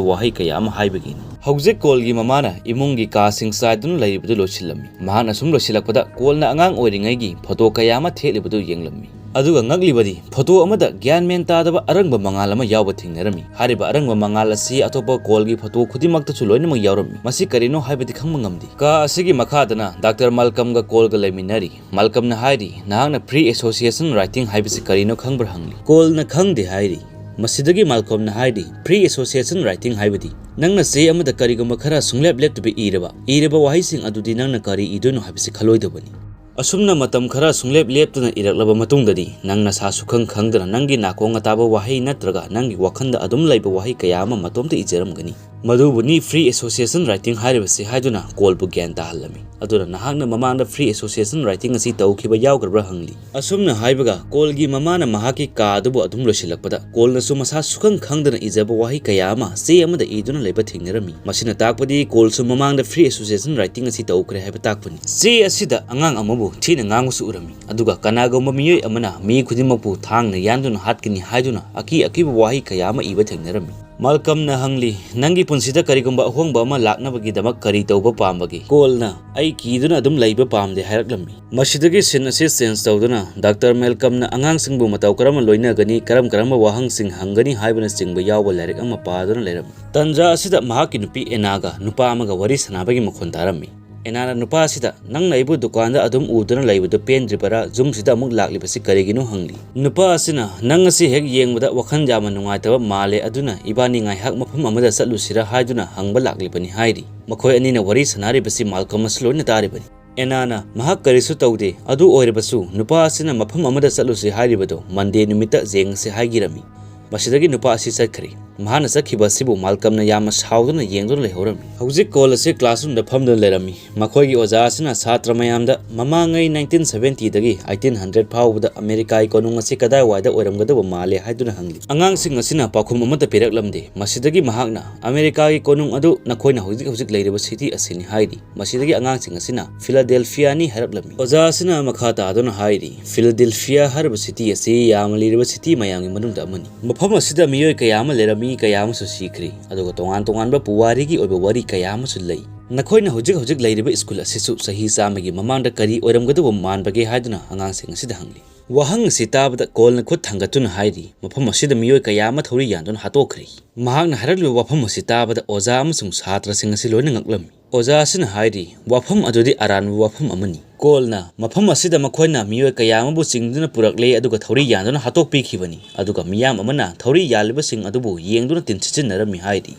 ꯋꯥꯍꯩ ꯀꯌꯥ ꯑꯃ ꯍꯥꯏꯕꯒꯤꯅꯤ꯫ ꯍꯧꯖꯤꯛ ꯀꯣꯜꯒꯤ ꯃꯃꯥꯅ ꯏꯃꯨꯡꯒꯤ ꯀꯥꯁꯤꯡ ꯆꯥꯏꯗꯨꯅ ꯂꯩꯔꯤꯕꯗꯨ ꯂꯣꯏꯁꯤꯜꯂꯝꯃꯤ꯫ ꯃꯍꯥꯛꯅ ꯁꯨꯝ ꯂꯣꯏꯁꯤꯜꯂꯛꯄꯗ ꯀꯣꯜꯅ ꯑꯉꯥꯡ ꯑꯣꯏꯔꯤꯉꯩꯒꯤ ꯐꯣꯇꯣ ꯀꯌꯥ ꯑꯃ ꯊꯦꯠꯂꯤꯕꯗꯨ ꯌꯦꯡꯂꯝꯃꯤ꯫ ꯑꯗꯨꯒ ꯉꯛꯂꯤꯕꯗꯤ ꯐꯣꯇꯣ ꯑꯃꯗ ꯒ꯭ꯌꯥꯟ ꯃꯦꯟ ꯇꯥꯗꯕ ꯑꯔꯪꯕ ꯃꯉꯥꯜ ꯑꯃ ꯌꯥꯎꯕ ꯊꯦꯡꯅꯔꯝꯃꯤ꯫ ꯍꯥꯏꯔꯤꯕ ꯑꯔꯪꯕ ꯃꯉꯥꯜ ꯑꯁꯤ ꯑꯇꯣꯞꯄ ꯀꯣꯜꯒꯤ ꯐꯣꯇꯣ ꯈꯨꯗꯤꯡꯃꯛꯇꯁꯨ ꯂꯣꯏꯅꯃꯛ ꯌꯥꯎꯔꯝꯃꯤ꯫ ꯃꯁꯤ ꯀꯔꯤꯅꯣ ꯍꯥꯏꯕꯗꯤ ꯈꯪꯕ ꯉꯝꯗꯦ꯫ ꯀꯥ ꯑꯁꯤꯒꯤ ꯃꯈꯥꯗꯅ ꯗꯥꯛꯇꯔ ꯃꯥꯜꯀꯝꯒ ꯀꯣꯜꯒ ꯂꯩꯃꯤꯟꯅꯔꯤ꯫ ꯃꯥꯜꯀꯝꯅ ꯍꯥꯏꯔꯤ, "ꯅꯍꯥꯛꯅ free association writing ꯍꯥꯏꯕꯁꯤ ꯀꯔꯤꯅꯣ ꯈꯪꯕ꯭ꯔꯥ?" ꯍꯪꯂꯤ꯫ ꯀꯣꯜꯅ ꯈꯪꯗꯦ ꯍꯥꯏꯔꯤ꯫ ꯃꯁꯤꯗꯒꯤ ꯃꯥꯜꯀꯝꯅ ꯍꯥꯏꯔꯤ, "Free association writing ꯍꯥꯏꯕꯗꯤ ꯅꯪꯅ ꯆꯦ ꯑꯃꯗ ꯀꯔꯤꯒꯨꯝꯕ ꯈꯔ ꯁꯨꯡꯂꯦꯞ ꯂꯦꯞꯇꯕꯤ ꯏꯔꯕ, ꯏꯔꯕ ꯋꯥꯍꯩꯁꯤꯡ ꯑꯗꯨꯗꯤ ꯅꯪꯅ ꯀꯔꯤ ꯏꯗꯣꯏꯅꯣ ꯍꯥꯏꯕꯁꯤ ꯈꯜꯂꯣꯏꯗꯕꯅꯤ꯫ ꯑꯁꯨꯝꯅ ꯃꯇꯝ ꯈꯔ ꯁꯨꯡꯂꯦꯞ ꯂꯦꯞꯇꯅ ꯏꯔꯛꯂꯕ ꯃꯇꯨꯡꯗꯗꯤ ꯅꯪ ꯅꯁꯥ ꯁꯨꯈꯪ ꯈꯪꯗꯅ ꯅꯪꯒꯤ ꯅꯥꯀꯣꯡ ꯑꯇꯥꯕ ꯋꯥꯍꯩ ꯅꯠꯇ꯭ꯔꯒ ꯅꯪꯒꯤ ꯋꯥꯈꯜꯗ ꯑꯗꯨꯝ ꯂꯩꯕ ꯋꯥꯍꯩ ꯀꯌꯥ ꯑꯃ ꯃꯇꯣꯝꯇ ꯏꯖꯔꯝꯒꯅꯤ꯫ ꯃꯗꯨꯕꯨꯅꯤ free association writing ꯍꯥꯏꯔꯤꯕꯁꯤ" ꯍꯥꯏꯗꯨꯅ ꯀꯣꯜꯕꯨ ꯒ꯭ꯌꯥꯟ ꯇꯥꯍꯜꯂꯝꯃꯤ꯫ ꯑꯗꯨꯅ ꯅꯍꯥꯛꯅ ꯃꯃꯥꯡꯗ free association writing ꯑꯁꯤ ꯇꯧꯈꯤꯕ ꯌꯥꯎꯈ꯭ꯔꯕ꯭ꯔꯥ ꯍꯪꯂꯤ꯫ ꯑꯁꯨꯝꯅ ꯍꯥꯏꯕꯒ ꯀꯣꯜꯒꯤ ꯃꯃꯥꯅ ꯃꯍꯥꯛꯀꯤ ꯀꯥ ꯑꯗꯨꯕꯨ ꯑꯗꯨꯝ ꯂꯣꯏꯁꯤꯜꯂꯛꯄꯗ ꯀꯣꯜꯅꯁꯨ ꯃꯁꯥ ꯁꯨꯈꯪ ꯈꯪꯗꯅ ꯏꯖꯕ ꯋꯥꯍꯩ ꯀꯌꯥ ꯑꯃ ꯆꯦ ꯑꯃꯗ ꯏꯗꯨꯅ ꯂꯩꯕ ꯊꯦꯡꯅꯔꯝꯃꯤ꯫ ꯃꯁꯤꯅ ꯇꯥꯛꯄꯗꯤ ꯀꯣꯜꯁꯨ ꯃꯃꯥꯡꯗ free association writing ꯑꯁꯤ ꯇꯧꯈ꯭ꯔꯦ ꯍꯥꯏꯕ ꯇꯥꯛꯄꯅꯤ꯫ ꯆꯦ ꯑꯁꯤꯗ ꯑꯉꯥꯡ ꯑꯃꯕꯨ ꯊꯤꯅ ꯉꯥꯡꯕꯁꯨ ꯎꯔꯝꯃꯤ꯫ ꯑꯗꯨꯒ ꯀꯅꯥꯒꯨꯝꯕ ꯃꯤꯑꯣꯏ ꯑꯃꯅ ꯃꯤ ꯈꯨꯗꯤꯡꯃꯛꯄꯨ ꯊꯥꯡꯅ ꯌꯥꯟꯗꯨꯅ ꯍꯥꯠꯀꯅꯤ ꯍꯥꯏꯗꯨꯅ ꯑꯀꯤ ꯑꯀꯤꯕ ꯋꯥꯍꯩ ꯀꯌꯥ ꯑꯃ ꯏꯕ ꯊꯦꯡꯅꯔꯝꯃꯤ꯫ ꯃꯥꯜꯀꯝꯅ ꯍꯪꯂꯤ, "ꯅꯪꯒꯤ ꯄꯨꯟꯁꯤꯗ ꯀꯔꯤꯒꯨꯝꯕ ꯑꯍꯣꯡꯕ ꯑꯃ ꯂꯥꯛꯅꯕꯒꯤꯗꯃꯛ ꯀꯔꯤ ꯇꯧꯕ ꯄꯥꯝꯕꯒꯦ?" ꯀꯣꯜꯅ, "ꯑꯩ ꯀꯤꯗꯨꯅ ꯑꯗꯨꯝ ꯂꯩꯕ ꯄꯥꯝꯗꯦ" ꯍꯥꯏꯔꯛꯂꯝꯃꯤ꯫ ꯃꯁꯤꯗꯒꯤ scene ꯑꯁꯤ change ꯇꯧꯗꯨꯅ ꯗꯥꯛꯇꯔ ꯃꯦꯜꯀꯝꯅ ꯑꯉꯥꯡꯁꯤꯡꯕꯨ ꯃꯇꯧ ꯀꯔꯝꯅ ꯂꯣꯏꯅꯒꯅꯤ, ꯀꯔꯝ ꯀꯔꯝꯕ ꯋꯥꯍꯪꯁꯤꯡ ꯍꯪꯒꯅꯤ ꯍꯥꯏꯕꯅꯆꯤꯡꯕ ꯌꯥꯎꯕ ꯂꯥꯏꯔꯤꯛ ꯑꯃ ꯄꯥꯗꯨꯅ ꯂꯩꯔꯝꯃꯤ꯫ ꯇꯟꯖꯥ ꯑꯁꯤꯗ ꯃꯍꯥꯛꯀꯤ ꯅꯨꯄꯤ ꯑꯦꯅꯥꯒ ꯅꯨꯄꯥ ꯑꯃꯒ ꯋꯥꯔꯤ ꯁꯥꯟꯅꯕꯒꯤ ꯃꯈꯣꯟ ꯇꯥꯔꯝꯃꯤ꯫ ꯑꯦꯅꯥꯅ ꯅꯨꯄꯥ ꯑꯁꯤꯗ, "ꯅꯪꯅ ꯑꯩꯕꯨ ꯗꯨꯀꯥꯟꯗ ꯑꯗꯨꯝ ꯎꯗꯨꯅ ꯂꯩꯕꯗꯨ ꯄꯦꯟꯗ꯭ꯔꯤꯕꯔꯥ? ꯌꯨꯝꯁꯤꯗ ꯑꯃꯨꯛ ꯂꯥꯛꯂꯤꯕꯁꯤ ꯀꯔꯤꯒꯤꯅꯣ?" ꯍꯪꯂꯤ꯫ ꯅꯨꯄꯥ ꯑꯁꯤꯅ, "ꯅꯪ ꯑꯁꯤ ꯍꯦꯛ ꯌꯦꯡꯕꯗ ꯋꯥꯈꯜ ꯌꯥꯝꯅ ꯅꯨꯡꯉꯥꯏꯇꯕ ꯃꯥꯜꯂꯦ, ꯑꯗꯨꯅ ꯏꯕꯥꯅꯤ ꯉꯥꯏꯍꯥꯛ ꯃꯐꯝ ꯑꯃꯗ ꯆꯠꯂꯨꯁꯤꯔꯥ ꯍꯥꯏꯗꯨꯅ ꯍꯪꯕ ꯂꯥꯛꯂꯤꯕꯅꯤ" ꯍꯥꯏꯔꯤ꯫ ꯃꯈꯣꯏ ꯑꯅꯤꯅ ꯋꯥꯔꯤ ꯁꯥꯟꯅꯔꯤꯕꯁꯤ ꯃꯥꯜꯀꯝ ꯑꯃꯁꯨ ꯂꯣꯏꯅ ꯇꯥꯔꯤꯕꯅꯤ꯫ ꯑꯦꯅꯥꯅ, "ꯃꯍꯥꯛ ꯀꯔꯤꯁꯨ ꯇꯧꯗꯦ, ꯑꯗꯨ ꯑꯣꯏꯔꯕꯁꯨ ꯅꯨꯄꯥ ꯑꯁꯤꯅ ꯃꯐꯝ ꯑꯃꯗ ꯆꯠꯂꯨꯁꯤ ꯍꯥꯏꯔꯤꯕꯗꯣ ꯃꯟꯗꯦ ꯅꯨꯃꯤꯠꯇ ꯌꯦꯡꯉꯁꯤ ꯍꯥꯏꯈꯤꯔꯝꯃꯤ"꯫ ꯃꯁꯤꯗꯒꯤ ꯅꯨꯄꯥ ꯑꯁꯤ ꯆꯠꯈ꯭ꯔꯦ꯫ ꯃꯍꯥꯛꯅ ꯆꯠꯈꯤꯕ ꯑꯁꯤꯕꯨ ꯃꯥꯜꯀꯝꯅ ꯌꯥꯝꯅ ꯁꯥꯎꯗꯨꯅ ꯌꯦꯡꯗꯨꯅ ꯂꯩꯍꯧꯔꯝꯃꯤ꯫ ꯍꯧꯖꯤꯛ ꯀꯣꯜ ꯑꯁꯤ ꯀ꯭ꯂꯥꯁꯔꯨꯝꯗ ꯐꯝꯗꯨꯅ ꯂꯩꯔꯝꯃꯤ꯫ ꯃꯈꯣꯏꯒꯤ ꯑꯣꯖꯥ ꯑꯁꯤꯅ ꯁꯥꯇ꯭ꯔ ꯃꯌꯥꯝꯗ ꯃꯃꯥꯡꯉꯩ ꯅꯥꯏꯟꯇꯤꯟ ꯁꯚꯦꯟꯇꯤꯗꯒꯤ ꯑꯩꯠꯇꯤꯟ ꯍꯟꯗ꯭ꯔꯦꯠ ꯐꯥꯎꯕꯗ ꯑꯃꯦꯔꯤꯀꯥꯒꯤ ꯀꯣꯅꯨꯡ ꯑꯁꯤ ꯀꯗꯥꯏꯋꯥꯏꯗ ꯑꯣꯏꯔꯝꯒꯗꯕ ꯃꯥꯜꯂꯦ ꯍꯥꯏꯗꯨꯅ ꯍꯪꯂꯤ꯫ ꯑꯉꯥꯡꯁꯤꯡ ꯑꯁꯤꯅ ꯄꯥꯎꯈꯨꯝ ꯑꯃꯠꯇ ꯄꯤꯔꯛꯂꯝꯗꯦ꯫ ꯃꯁꯤꯗꯒꯤ ꯃꯍꯥꯛꯅ, "ꯑꯃꯦꯔꯤꯀꯥꯒꯤ ꯀꯣꯅꯨꯡ ꯑꯗꯨ ꯅꯈꯣꯏꯅ ꯍꯧꯖꯤꯛ ꯍꯧꯖꯤꯛ ꯂꯩꯔꯤꯕ ꯁꯤꯇꯤ ꯑꯁꯤꯅꯤ" ꯍꯥꯏꯔꯤ꯫ ꯃꯁꯤꯗꯒꯤ ꯑꯉꯥꯡꯁꯤꯡ ꯑꯁꯤꯅ ꯐꯤꯂꯥꯗꯦꯜꯐꯤꯌꯥꯅꯤ ꯍꯥꯏꯔꯛꯂꯝꯃꯤ꯫ ꯑꯣꯖꯥ ꯑꯁꯤꯅ ꯃꯈꯥ ꯇꯥꯗꯨꯅ ꯍꯥꯏꯔꯤ, "ꯐꯤꯂꯥꯗꯦꯜꯐꯤꯌꯥ ꯍꯥꯏꯔꯤꯕ ꯁꯤꯇꯤ ꯑꯁꯤ ꯌꯥꯝꯅ ꯂꯤꯔꯕ ꯁꯤꯇꯤ ꯃꯌꯥꯝꯒꯤ ꯃꯅꯨꯡꯗ ꯑꯃꯅꯤ꯫ ꯃꯐꯝ ꯑꯁꯤꯗ ꯃꯤꯑꯣꯏ ꯀꯌꯥ ꯑꯃ ꯂꯩꯔꯝꯃꯤ, ꯀꯌꯥ ꯑꯃꯁꯨ ꯁꯤꯈ꯭ꯔꯦ, ꯑꯗꯨꯒ ꯇꯣꯉꯥꯟ ꯇꯣꯉꯥꯟꯕ ꯄꯨꯋꯥꯔꯤꯒꯤ ꯑꯣꯏꯕ ꯋꯥꯔꯤ ꯀꯌꯥ ꯑꯃꯁꯨ ꯂꯩ꯫ ꯅꯈꯣꯏꯅ ꯍꯧꯖꯤꯛ ꯍꯧꯖꯤꯛ ꯂꯩꯔꯤꯕ ꯁ꯭ꯀꯨꯜ ꯑꯁꯤꯁꯨ ꯆꯍꯤ ꯆꯥꯝꯃꯒꯤ ꯃꯃꯥꯡꯗ ꯀꯔꯤ ꯑꯣꯏꯔꯝꯒꯗꯕ ꯃꯥꯟꯕꯒꯦ?" ꯍꯥꯏꯗꯨꯅ ꯑꯉꯥꯡꯁꯤꯡ ꯑꯁꯤꯗ ꯍꯪꯂꯤ꯫ ꯋꯥꯍꯪ ꯑꯁꯤ ꯇꯥꯕꯗ ꯀꯣꯜꯅ ꯈꯨꯠ ꯊꯥꯡꯒꯠꯇꯨꯅ ꯍꯥꯏꯔꯤ, "ꯃꯐꯝ ꯑꯁꯤꯗ ꯃꯤꯑꯣꯏ ꯀꯌꯥ ꯑꯃ ꯊꯧꯔꯤ ꯌꯥꯟꯗꯨꯅ ꯍꯥꯠꯇꯣꯛꯈ꯭ꯔꯦ"꯫ ꯃꯍꯥꯛꯅ ꯍꯥꯏꯔꯛꯂꯤꯕ ꯋꯥꯐꯝ ꯑꯁꯤ ꯇꯥꯕꯗ ꯑꯣꯖꯥ ꯑꯃꯁꯨꯡ ꯁꯥꯇ꯭ꯔꯁꯤꯡ ꯑꯁꯤ ꯂꯣꯏꯅ ꯉꯛꯂꯝꯃꯤ꯫ ꯑꯣꯖꯥ ꯑꯁꯤꯅ ꯍꯥꯏꯔꯤ, "ꯋꯥꯐꯝ ꯑꯗꯨꯗꯤ ꯑꯔꯥꯟꯕ ꯋꯥꯐꯝ ꯑꯃꯅꯤ꯫ ꯀꯣꯜꯅ ꯃꯐꯝ ꯑꯁꯤꯗ ꯃꯈꯣꯏꯅ ꯃꯤꯑꯣꯏ ꯀꯌꯥ ꯑꯃꯕꯨ ꯆꯤꯡꯗꯨꯅ ꯄꯨꯔꯛꯂꯦ ꯑꯗꯨꯒ ꯊꯧꯔꯤ ꯌꯥꯟꯗꯨꯅ ꯍꯥꯠꯇꯣꯛꯄꯤꯈꯤꯕꯅꯤ, ꯑꯗꯨꯒ ꯃꯤꯌꯥꯝ ꯑꯃꯅ ꯊꯧꯔꯤ ꯌꯥꯜꯂꯤꯕꯁꯤꯡ ꯑꯗꯨꯕꯨ ꯌꯦꯡꯗꯨꯅ ꯇꯤꯟ ꯁꯤꯠꯆꯤꯟꯅꯔꯝꯃꯤ" ꯍꯥꯏꯔꯤ꯫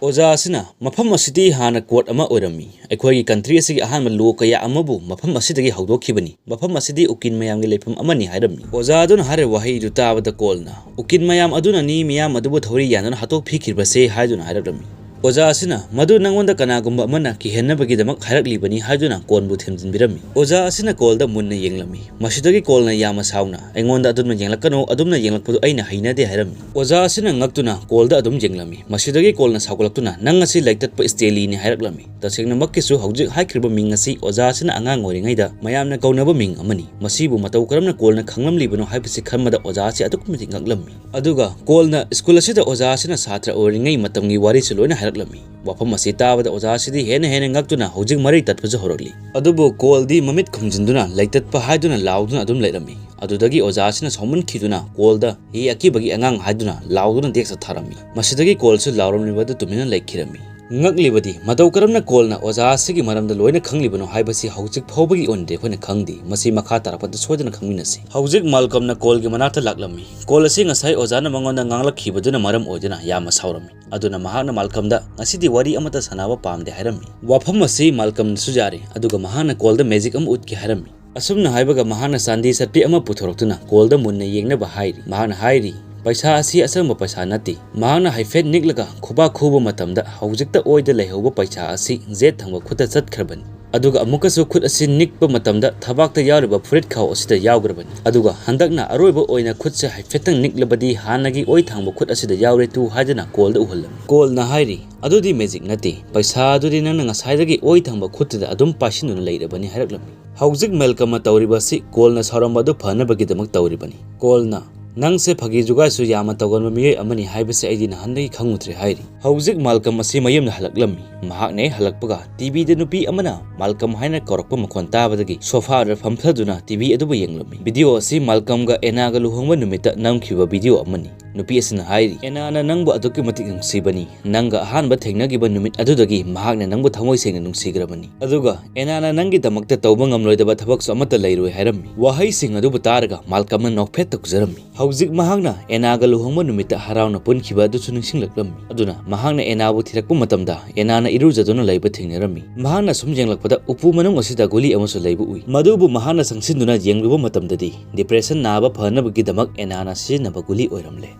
ꯑꯣꯖꯥ ꯑꯁꯤꯅ, "ꯃꯐꯝ ꯑꯁꯤꯗꯤ ꯍꯥꯟꯅ ꯀꯣꯔꯠ ꯑꯃ ꯑꯣꯏꯔꯝꯃꯤ꯫ ꯑꯩꯈꯣꯏꯒꯤ ꯀꯟꯇ꯭ꯔꯤ ꯑꯁꯤꯒꯤ ꯑꯍꯥꯟꯕ ꯂꯣ ꯀꯌꯥ ꯑꯃꯕꯨ ꯃꯐꯝ ꯑꯁꯤꯗꯒꯤ ꯍꯧꯗꯣꯛꯈꯤꯕꯅꯤ꯫ ꯃꯐꯝ ꯑꯁꯤꯗꯤ ꯎꯀꯤꯜ ꯃꯌꯥꯝꯒꯤ ꯂꯩꯐꯝ ꯑꯃꯅꯤ" ꯍꯥꯏꯔꯝꯃꯤ꯫ ꯑꯣꯖꯥ ꯑꯗꯨꯅ ꯍꯥꯏꯔꯤꯕ ꯋꯥꯍꯩ ꯑꯗꯨ ꯇꯥꯕꯗ ꯀꯣꯜꯅ, "ꯎꯀꯤꯜ ꯃꯌꯥꯝ ꯑꯗꯨꯅꯅꯤ ꯃꯤꯌꯥꯝ ꯑꯗꯨꯕꯨ ꯊꯧꯔꯤ ꯌꯥꯟꯗꯨꯅ ꯍꯥꯠꯇꯣꯛꯄꯤꯈꯤꯕꯁꯦ" ꯍꯥꯏꯗꯨꯅ ꯍꯥꯏꯔꯛꯂꯝꯃꯤ꯫ ꯑꯣꯖꯥ ꯑꯁꯤꯅ, "ꯃꯗꯨ ꯅꯪꯉꯣꯟꯗ ꯀꯅꯥꯒꯨꯝꯕ ꯑꯃꯅ ꯀꯤꯍꯟꯅꯕꯒꯤꯗꯃꯛ ꯍꯥꯏꯔꯛꯂꯤꯕꯅꯤ" ꯍꯥꯏꯗꯨꯅ ꯀꯣꯜꯕꯨ ꯊꯦꯝꯖꯤꯟꯕꯤꯔꯝꯃꯤ꯫ ꯑꯣꯖꯥ ꯑꯁꯤꯅ ꯀꯣꯜꯗ ꯃꯨꯟꯅ ꯌꯦꯡꯂꯝꯃꯤ꯫ ꯃꯁꯤꯗꯒꯤ ꯀꯣꯜꯅ ꯌꯥꯝꯅ ꯁꯥꯎꯅ, "ꯑꯩꯉꯣꯟꯗ ꯑꯗꯨꯝꯅ ꯌꯦꯡꯂꯛꯀꯅꯨ, ꯑꯗꯨꯝꯅ ꯌꯦꯡꯂꯛꯄꯗꯨ ꯑꯩꯅ ꯍꯩꯅꯗꯦ" ꯍꯥꯏꯔꯝꯃꯤ꯫ ꯑꯣꯖꯥ ꯑꯁꯤꯅ ꯉꯛꯇꯨꯅ ꯀꯣꯜꯗ ꯑꯗꯨꯝ ꯌꯦꯡꯂꯝꯃꯤ꯫ ꯃꯁꯤꯗꯒꯤ ꯀꯣꯜꯅ ꯁꯥꯎꯒꯠꯂꯛꯇꯨꯅ, "ꯅꯪ ꯑꯁꯤ ꯂꯩꯇꯠꯄ ꯁ꯭ꯇꯦꯂꯤꯅꯤ" ꯍꯥꯏꯔꯛꯂꯝꯃꯤ꯫ ꯇꯁꯦꯡꯅꯃꯛꯀꯤꯁꯨ ꯍꯧꯖꯤꯛ ꯍꯥꯏꯈ꯭ꯔꯤꯕ ꯃꯤꯡ ꯑꯁꯤ ꯑꯣꯖꯥ ꯑꯁꯤꯅ ꯑꯉꯥꯡ ꯑꯣꯏꯔꯤꯉꯩꯗ ꯃꯌꯥꯝꯅ ꯀꯧꯅꯕ ꯃꯤꯡ ꯑꯃꯅꯤ꯫ ꯃꯁꯤꯕꯨ ꯃꯇꯧ ꯀꯔꯝꯅ ꯀꯣꯜꯅ ꯈꯪꯂꯝꯂꯤꯕꯅꯣ ꯍꯥꯏꯕꯁꯤ ꯈꯟꯕꯗ ꯑꯣꯖꯥ ꯑꯁꯤ ꯑꯗꯨꯛꯀꯤ ꯃꯇꯤꯛ ꯉꯛꯂꯝꯃꯤ꯫ ꯑꯗꯨꯒ ꯀꯣꯜꯅ ꯁ꯭ꯀꯨꯜ ꯑꯁꯤꯗ ꯑꯣꯖꯥ ꯑꯁꯤꯅ ꯁꯥꯇ꯭ꯔ ꯑꯣꯏꯔꯤꯉꯩ ꯃꯇꯝꯒꯤ ꯋꯥꯔꯤꯁꯨ ꯂꯣꯏꯅ ꯍꯥꯏꯔꯛꯂꯝꯃꯤ꯫ ꯋꯥꯐꯝ ꯑꯁꯤ ꯇꯥꯕꯗ ꯑꯣꯖꯥ ꯑꯁꯤꯗꯤ ꯍꯦꯟꯅ ꯍꯦꯟꯅ ꯉꯛꯇꯨꯅ ꯍꯧꯖꯤꯛ ꯃꯔꯩ ꯇꯠꯄꯁꯨ ꯍꯧꯔꯛꯂꯤ꯫ ꯑꯗꯨꯕꯨ ꯀꯣꯜꯗꯤ ꯃꯃꯤꯠ ꯈꯨꯝꯖꯤꯟꯗꯨꯅ ꯂꯩꯇꯠꯄ ꯍꯥꯏꯗꯨꯅ ꯂꯥꯎꯗꯨꯅ ꯑꯗꯨꯝ ꯂꯩꯔꯝꯃꯤ꯫ ꯑꯗꯨꯗꯒꯤ ꯑꯣꯖꯥ ꯑꯁꯤꯅ ꯁꯥꯎꯃꯟꯈꯤꯗꯨꯅ ꯀꯣꯜꯗ "ꯍꯤ ꯑꯀꯤꯕꯒꯤ ꯑꯉꯥꯡ" ꯍꯥꯏꯗꯨꯅ ꯂꯥꯎꯗꯨꯅ ꯗꯦꯛꯁ ꯊꯥꯔꯝꯃꯤ꯫ ꯃꯁꯤꯗꯒꯤ ꯀꯣꯜꯁꯨ ꯂꯥꯎꯔꯝꯂꯤꯕ ꯑꯗꯨ ꯇꯨꯃꯤꯟꯅ ꯂꯩꯈꯤꯔꯝꯃꯤ꯫ ꯉꯛꯂꯤꯕꯗꯤ ꯃꯇꯧ ꯀꯔꯝꯅ ꯀꯣꯜꯅ ꯑꯣꯖꯥ ꯑꯁꯤꯒꯤ ꯃꯔꯝꯗ ꯂꯣꯏꯅ ꯈꯪꯂꯤꯕꯅꯣ ꯍꯥꯏꯕꯁꯤ ꯍꯧꯖꯤꯛ ꯐꯥꯎꯕꯒꯤ ꯑꯣꯏꯅꯗꯤ ꯑꯩꯈꯣꯏꯅ ꯈꯪꯗꯦ꯫ ꯃꯁꯤ ꯃꯈꯥ ꯇꯥꯔꯛꯄꯗ ꯁꯣꯏꯗꯅ ꯈꯪꯃꯤꯟꯅꯁꯤ꯫ ꯍꯧꯖꯤꯛ ꯃꯥꯜꯀꯝꯅ ꯀꯣꯜꯒꯤ ꯃꯅꯥꯛꯇ ꯂꯥꯛꯂꯝꯃꯤ꯫ ꯀꯣꯜ ꯑꯁꯤ ꯉꯁꯥꯏ ꯑꯣꯖꯥꯅ ꯃꯉꯣꯟꯗ ꯉꯥꯡꯂꯛꯈꯤꯕꯗꯨꯅ ꯃꯔꯝ ꯑꯣꯏꯗꯨꯅ ꯌꯥꯝꯅ ꯁꯥꯎꯔꯝꯃꯤ꯫ ꯑꯗꯨꯅ ꯃꯍꯥꯛꯅ ꯃꯥꯜꯀꯝꯗ ꯉꯁꯤꯗꯤ ꯋꯥꯔꯤ ꯑꯃꯠꯇ ꯁꯥꯟꯅꯕ ꯄꯥꯝꯗꯦ ꯍꯥꯏꯔꯝꯃꯤ꯫ ꯋꯥꯐꯝ ꯑꯁꯤ ꯃꯥꯜꯀꯝꯅꯁꯨ ꯌꯥꯔꯦ, ꯑꯗꯨꯒ ꯃꯍꯥꯛꯅ ꯀꯣꯜꯗ ꯃꯦꯖꯤꯛ ꯑꯃ ꯎꯠꯀꯦ ꯍꯥꯏꯔꯝꯃꯤ꯫ ꯑꯁꯨꯝꯅ ꯍꯥꯏꯕꯒ ꯃꯍꯥꯛꯅ ꯆꯥꯟꯗꯤ ꯆꯠꯄꯤ ꯑꯃ ꯄꯨꯊꯣꯔꯛꯇꯨꯅ ꯀꯣꯜꯗ ꯃꯨꯟꯅ ꯌꯦꯡꯅꯕ ꯍꯥꯏꯔꯤ꯫ ꯃꯍꯥꯛꯅ ꯍꯥꯏꯔꯤ, "ꯄꯩꯁꯥ ꯑꯁꯤ ꯑꯆꯪꯕ ꯄꯩꯁꯥ ꯅꯠꯇꯦ"꯫ ꯃꯍꯥꯛꯅ ꯍꯥꯏꯐꯦꯠ ꯅꯤꯛꯂꯒ ꯈꯨꯕꯥꯛ ꯈꯨꯕ ꯃꯇꯝꯗ ꯍꯧꯖꯤꯛꯇ ꯑꯣꯏꯗ ꯂꯩꯍꯧꯕ ꯄꯩꯁꯥ ꯑꯁꯤ ꯖꯦꯠ ꯊꯪꯕ ꯈꯨꯠꯇ ꯆꯠꯈ꯭ꯔꯕꯅꯤ꯫ ꯑꯗꯨꯒ ꯑꯃꯨꯛꯀꯁꯨ ꯈꯨꯠ ꯑꯁꯤ ꯅꯤꯛꯄ ꯃꯇꯝꯗ ꯊꯕꯥꯛꯇ ꯌꯥꯎꯔꯤꯕ ꯐꯨꯔꯤꯠ ꯈꯥꯎ ꯑꯁꯤꯗ ꯌꯥꯎꯈ꯭ꯔꯕꯅꯤ꯫ ꯑꯗꯨꯒ ꯍꯟꯗꯛꯅ ꯑꯔꯣꯏꯕ ꯑꯣꯏꯅ ꯈꯨꯠꯁꯦ ꯍꯥꯏꯐꯦꯠꯇꯪ ꯅꯤꯛꯂꯕꯗꯤ ꯍꯥꯟꯅꯒꯤ ꯑꯣꯏ ꯊꯪꯕ ꯈꯨꯠ ꯑꯁꯤꯗ ꯌꯥꯎꯔꯦ ꯇꯨ ꯍꯥꯏꯗꯨꯅ ꯀꯣꯜꯗ ꯎꯍꯜꯂꯝꯃꯤ꯫ ꯀꯣꯜꯅ ꯍꯥꯏꯔꯤ, "ꯑꯗꯨꯗꯤ ꯃꯦꯖꯤꯛ ꯅꯠꯇꯦ, ꯄꯩꯁꯥ ꯑꯗꯨꯗꯤ ꯅꯪꯅ ꯉꯁꯥꯏꯗꯒꯤ ꯑꯣꯏ ꯊꯪꯕ ꯈꯨꯠꯇꯨꯗ ꯑꯗꯨꯝ ꯄꯥꯏꯁꯤꯟꯗꯨꯅ ꯂꯩꯔꯕꯅꯤ" ꯍꯥꯏꯔꯛꯂꯝꯃꯤ꯫ ꯍꯧꯖꯤꯛ ꯃꯦꯜꯀꯝꯅ ꯇꯧꯔꯤꯕ ꯑꯁꯤ ꯀꯣꯜꯅ ꯁꯥꯎꯔꯝꯕ ꯑꯗꯨ ꯐꯅꯕꯒꯤꯗꯃꯛ ꯇꯧꯔꯤꯕꯅꯤ꯫ ꯀꯣꯜꯅ, "ꯅꯪꯁꯦ ꯐꯥꯒꯤ ꯖꯨꯒꯥꯏꯁꯨ ꯌꯥꯝꯅ ꯇꯧꯒꯟꯕ ꯃꯤꯑꯣꯏ ꯑꯃꯅꯤ ꯍꯥꯏꯕꯁꯤ ꯑꯩꯗꯤ ꯅꯍꯥꯟꯗꯒꯤ ꯈꯪꯉꯨꯗ꯭ꯔꯦ" ꯍꯥꯏꯔꯤ꯫ ꯍꯧꯖꯤꯛ ꯃꯥꯜꯀꯝ ꯑꯁꯤ ꯃꯌꯨꯝꯗ ꯍꯜꯂꯛꯂꯝꯃꯤ꯫ ꯃꯍꯥꯛꯅ ꯍꯦꯛ ꯍꯜꯂꯛꯄꯒ ꯇꯤꯚꯤꯗ ꯅꯨꯄꯤ ꯑꯃꯅ ꯃꯥꯜꯀꯝ ꯍꯥꯏꯅ ꯀꯧꯔꯛꯄ ꯃꯈꯣꯟ ꯇꯥꯕꯗꯒꯤ ꯁꯣꯐꯥꯗ ꯐꯝꯊꯗꯨꯅ ꯇꯤꯚꯤ ꯑꯗꯨꯕꯨ ꯌꯦꯡꯂꯝꯃꯤ꯫ ꯚꯤꯗꯤꯑꯣ ꯑꯁꯤ ꯃꯥꯜꯀꯝꯒ ꯑꯦꯅꯥꯒ ꯂꯨꯍꯣꯡꯕ ꯅꯨꯃꯤꯠꯇ ꯅꯝꯈꯤꯕ ꯚꯤꯗꯤꯑꯣ ꯑꯃꯅꯤ꯫ ꯅꯨꯄꯤ ꯑꯁꯤꯅ ꯍꯥꯏꯔꯤ, "ꯑꯦꯅꯥꯅ ꯅꯪꯕꯨ ꯑꯗꯨꯛꯀꯤ ꯃꯇꯤꯛ ꯅꯨꯡꯁꯤꯕꯅꯤ꯫ ꯅꯪꯒ ꯑꯍꯥꯟꯕ ꯊꯦꯡꯅꯈꯤꯕ ꯅꯨꯃꯤꯠ ꯑꯗꯨꯗꯒꯤ ꯃꯍꯥꯛꯅ ꯅꯪꯕꯨ ꯊꯃꯣꯏ ꯁꯦꯡꯅ ꯅꯨꯡꯁꯤꯈ꯭ꯔꯕꯅꯤ꯫ ꯑꯗꯨꯒ ꯑꯦꯅꯥꯅ ꯅꯪꯒꯤꯗꯃꯛꯇ ꯇꯧꯕ ꯉꯝꯂꯣꯏꯗꯕ ꯊꯕꯛꯁꯨ ꯑꯃꯠꯇ ꯂꯩꯔꯣꯏ" ꯍꯥꯏꯔꯝꯃꯤ꯫ ꯋꯥꯍꯩꯁꯤꯡ ꯑꯗꯨꯕꯨ ꯇꯥꯔꯒ ꯃꯥꯜꯀꯝꯅ ꯅꯣꯛꯐꯦꯠ ꯇꯧꯖꯔꯝꯃꯤ꯫ ꯍꯧꯖꯤꯛ ꯃꯍꯥꯛꯅ ꯑꯦꯅꯥꯒ ꯂꯨꯍꯣꯡꯕ ꯅꯨꯃꯤꯠꯇ ꯍꯔꯥꯎꯅ ꯄꯨꯟꯈꯤꯕ ꯑꯗꯨꯁꯨ ꯅꯤꯡꯁꯤꯡꯂꯛꯂꯝꯃꯤ꯫ ꯑꯗꯨꯅ ꯃꯍꯥꯛꯅ ꯑꯦꯅꯥꯕꯨ ꯊꯤꯔꯛꯄ ꯃꯇꯝꯗ ꯑꯦꯅꯥꯅ ꯏꯔꯨꯖꯗꯨꯅ ꯂꯩꯕ ꯊꯦꯡꯅꯔꯝꯃꯤ꯫ ꯃꯍꯥꯛꯅ ꯁꯨꯝ ꯌꯦꯡꯂꯛꯄꯗ ꯎꯄꯨ ꯃꯅꯨꯡ ꯑꯁꯤꯗ ꯒꯨꯂꯤ ꯑꯃꯁꯨ ꯂꯩꯕ ꯎꯏ꯫ ꯃꯗꯨꯕꯨ ꯃꯍꯥꯛꯅ ꯆꯪꯁꯤꯟꯗꯨꯅ ꯌꯦꯡꯂꯨꯕ ꯃꯇꯝꯗꯗꯤ ꯗꯤꯄ꯭ꯔꯦꯁꯟ ꯅꯥꯕ ꯐꯅꯕꯒꯤꯗꯃꯛ ꯑꯦꯅꯥꯅ ꯁꯤꯖꯤꯟꯅꯕ ꯒꯨꯂꯤ ꯑꯣꯏꯔꯝꯂꯦ꯫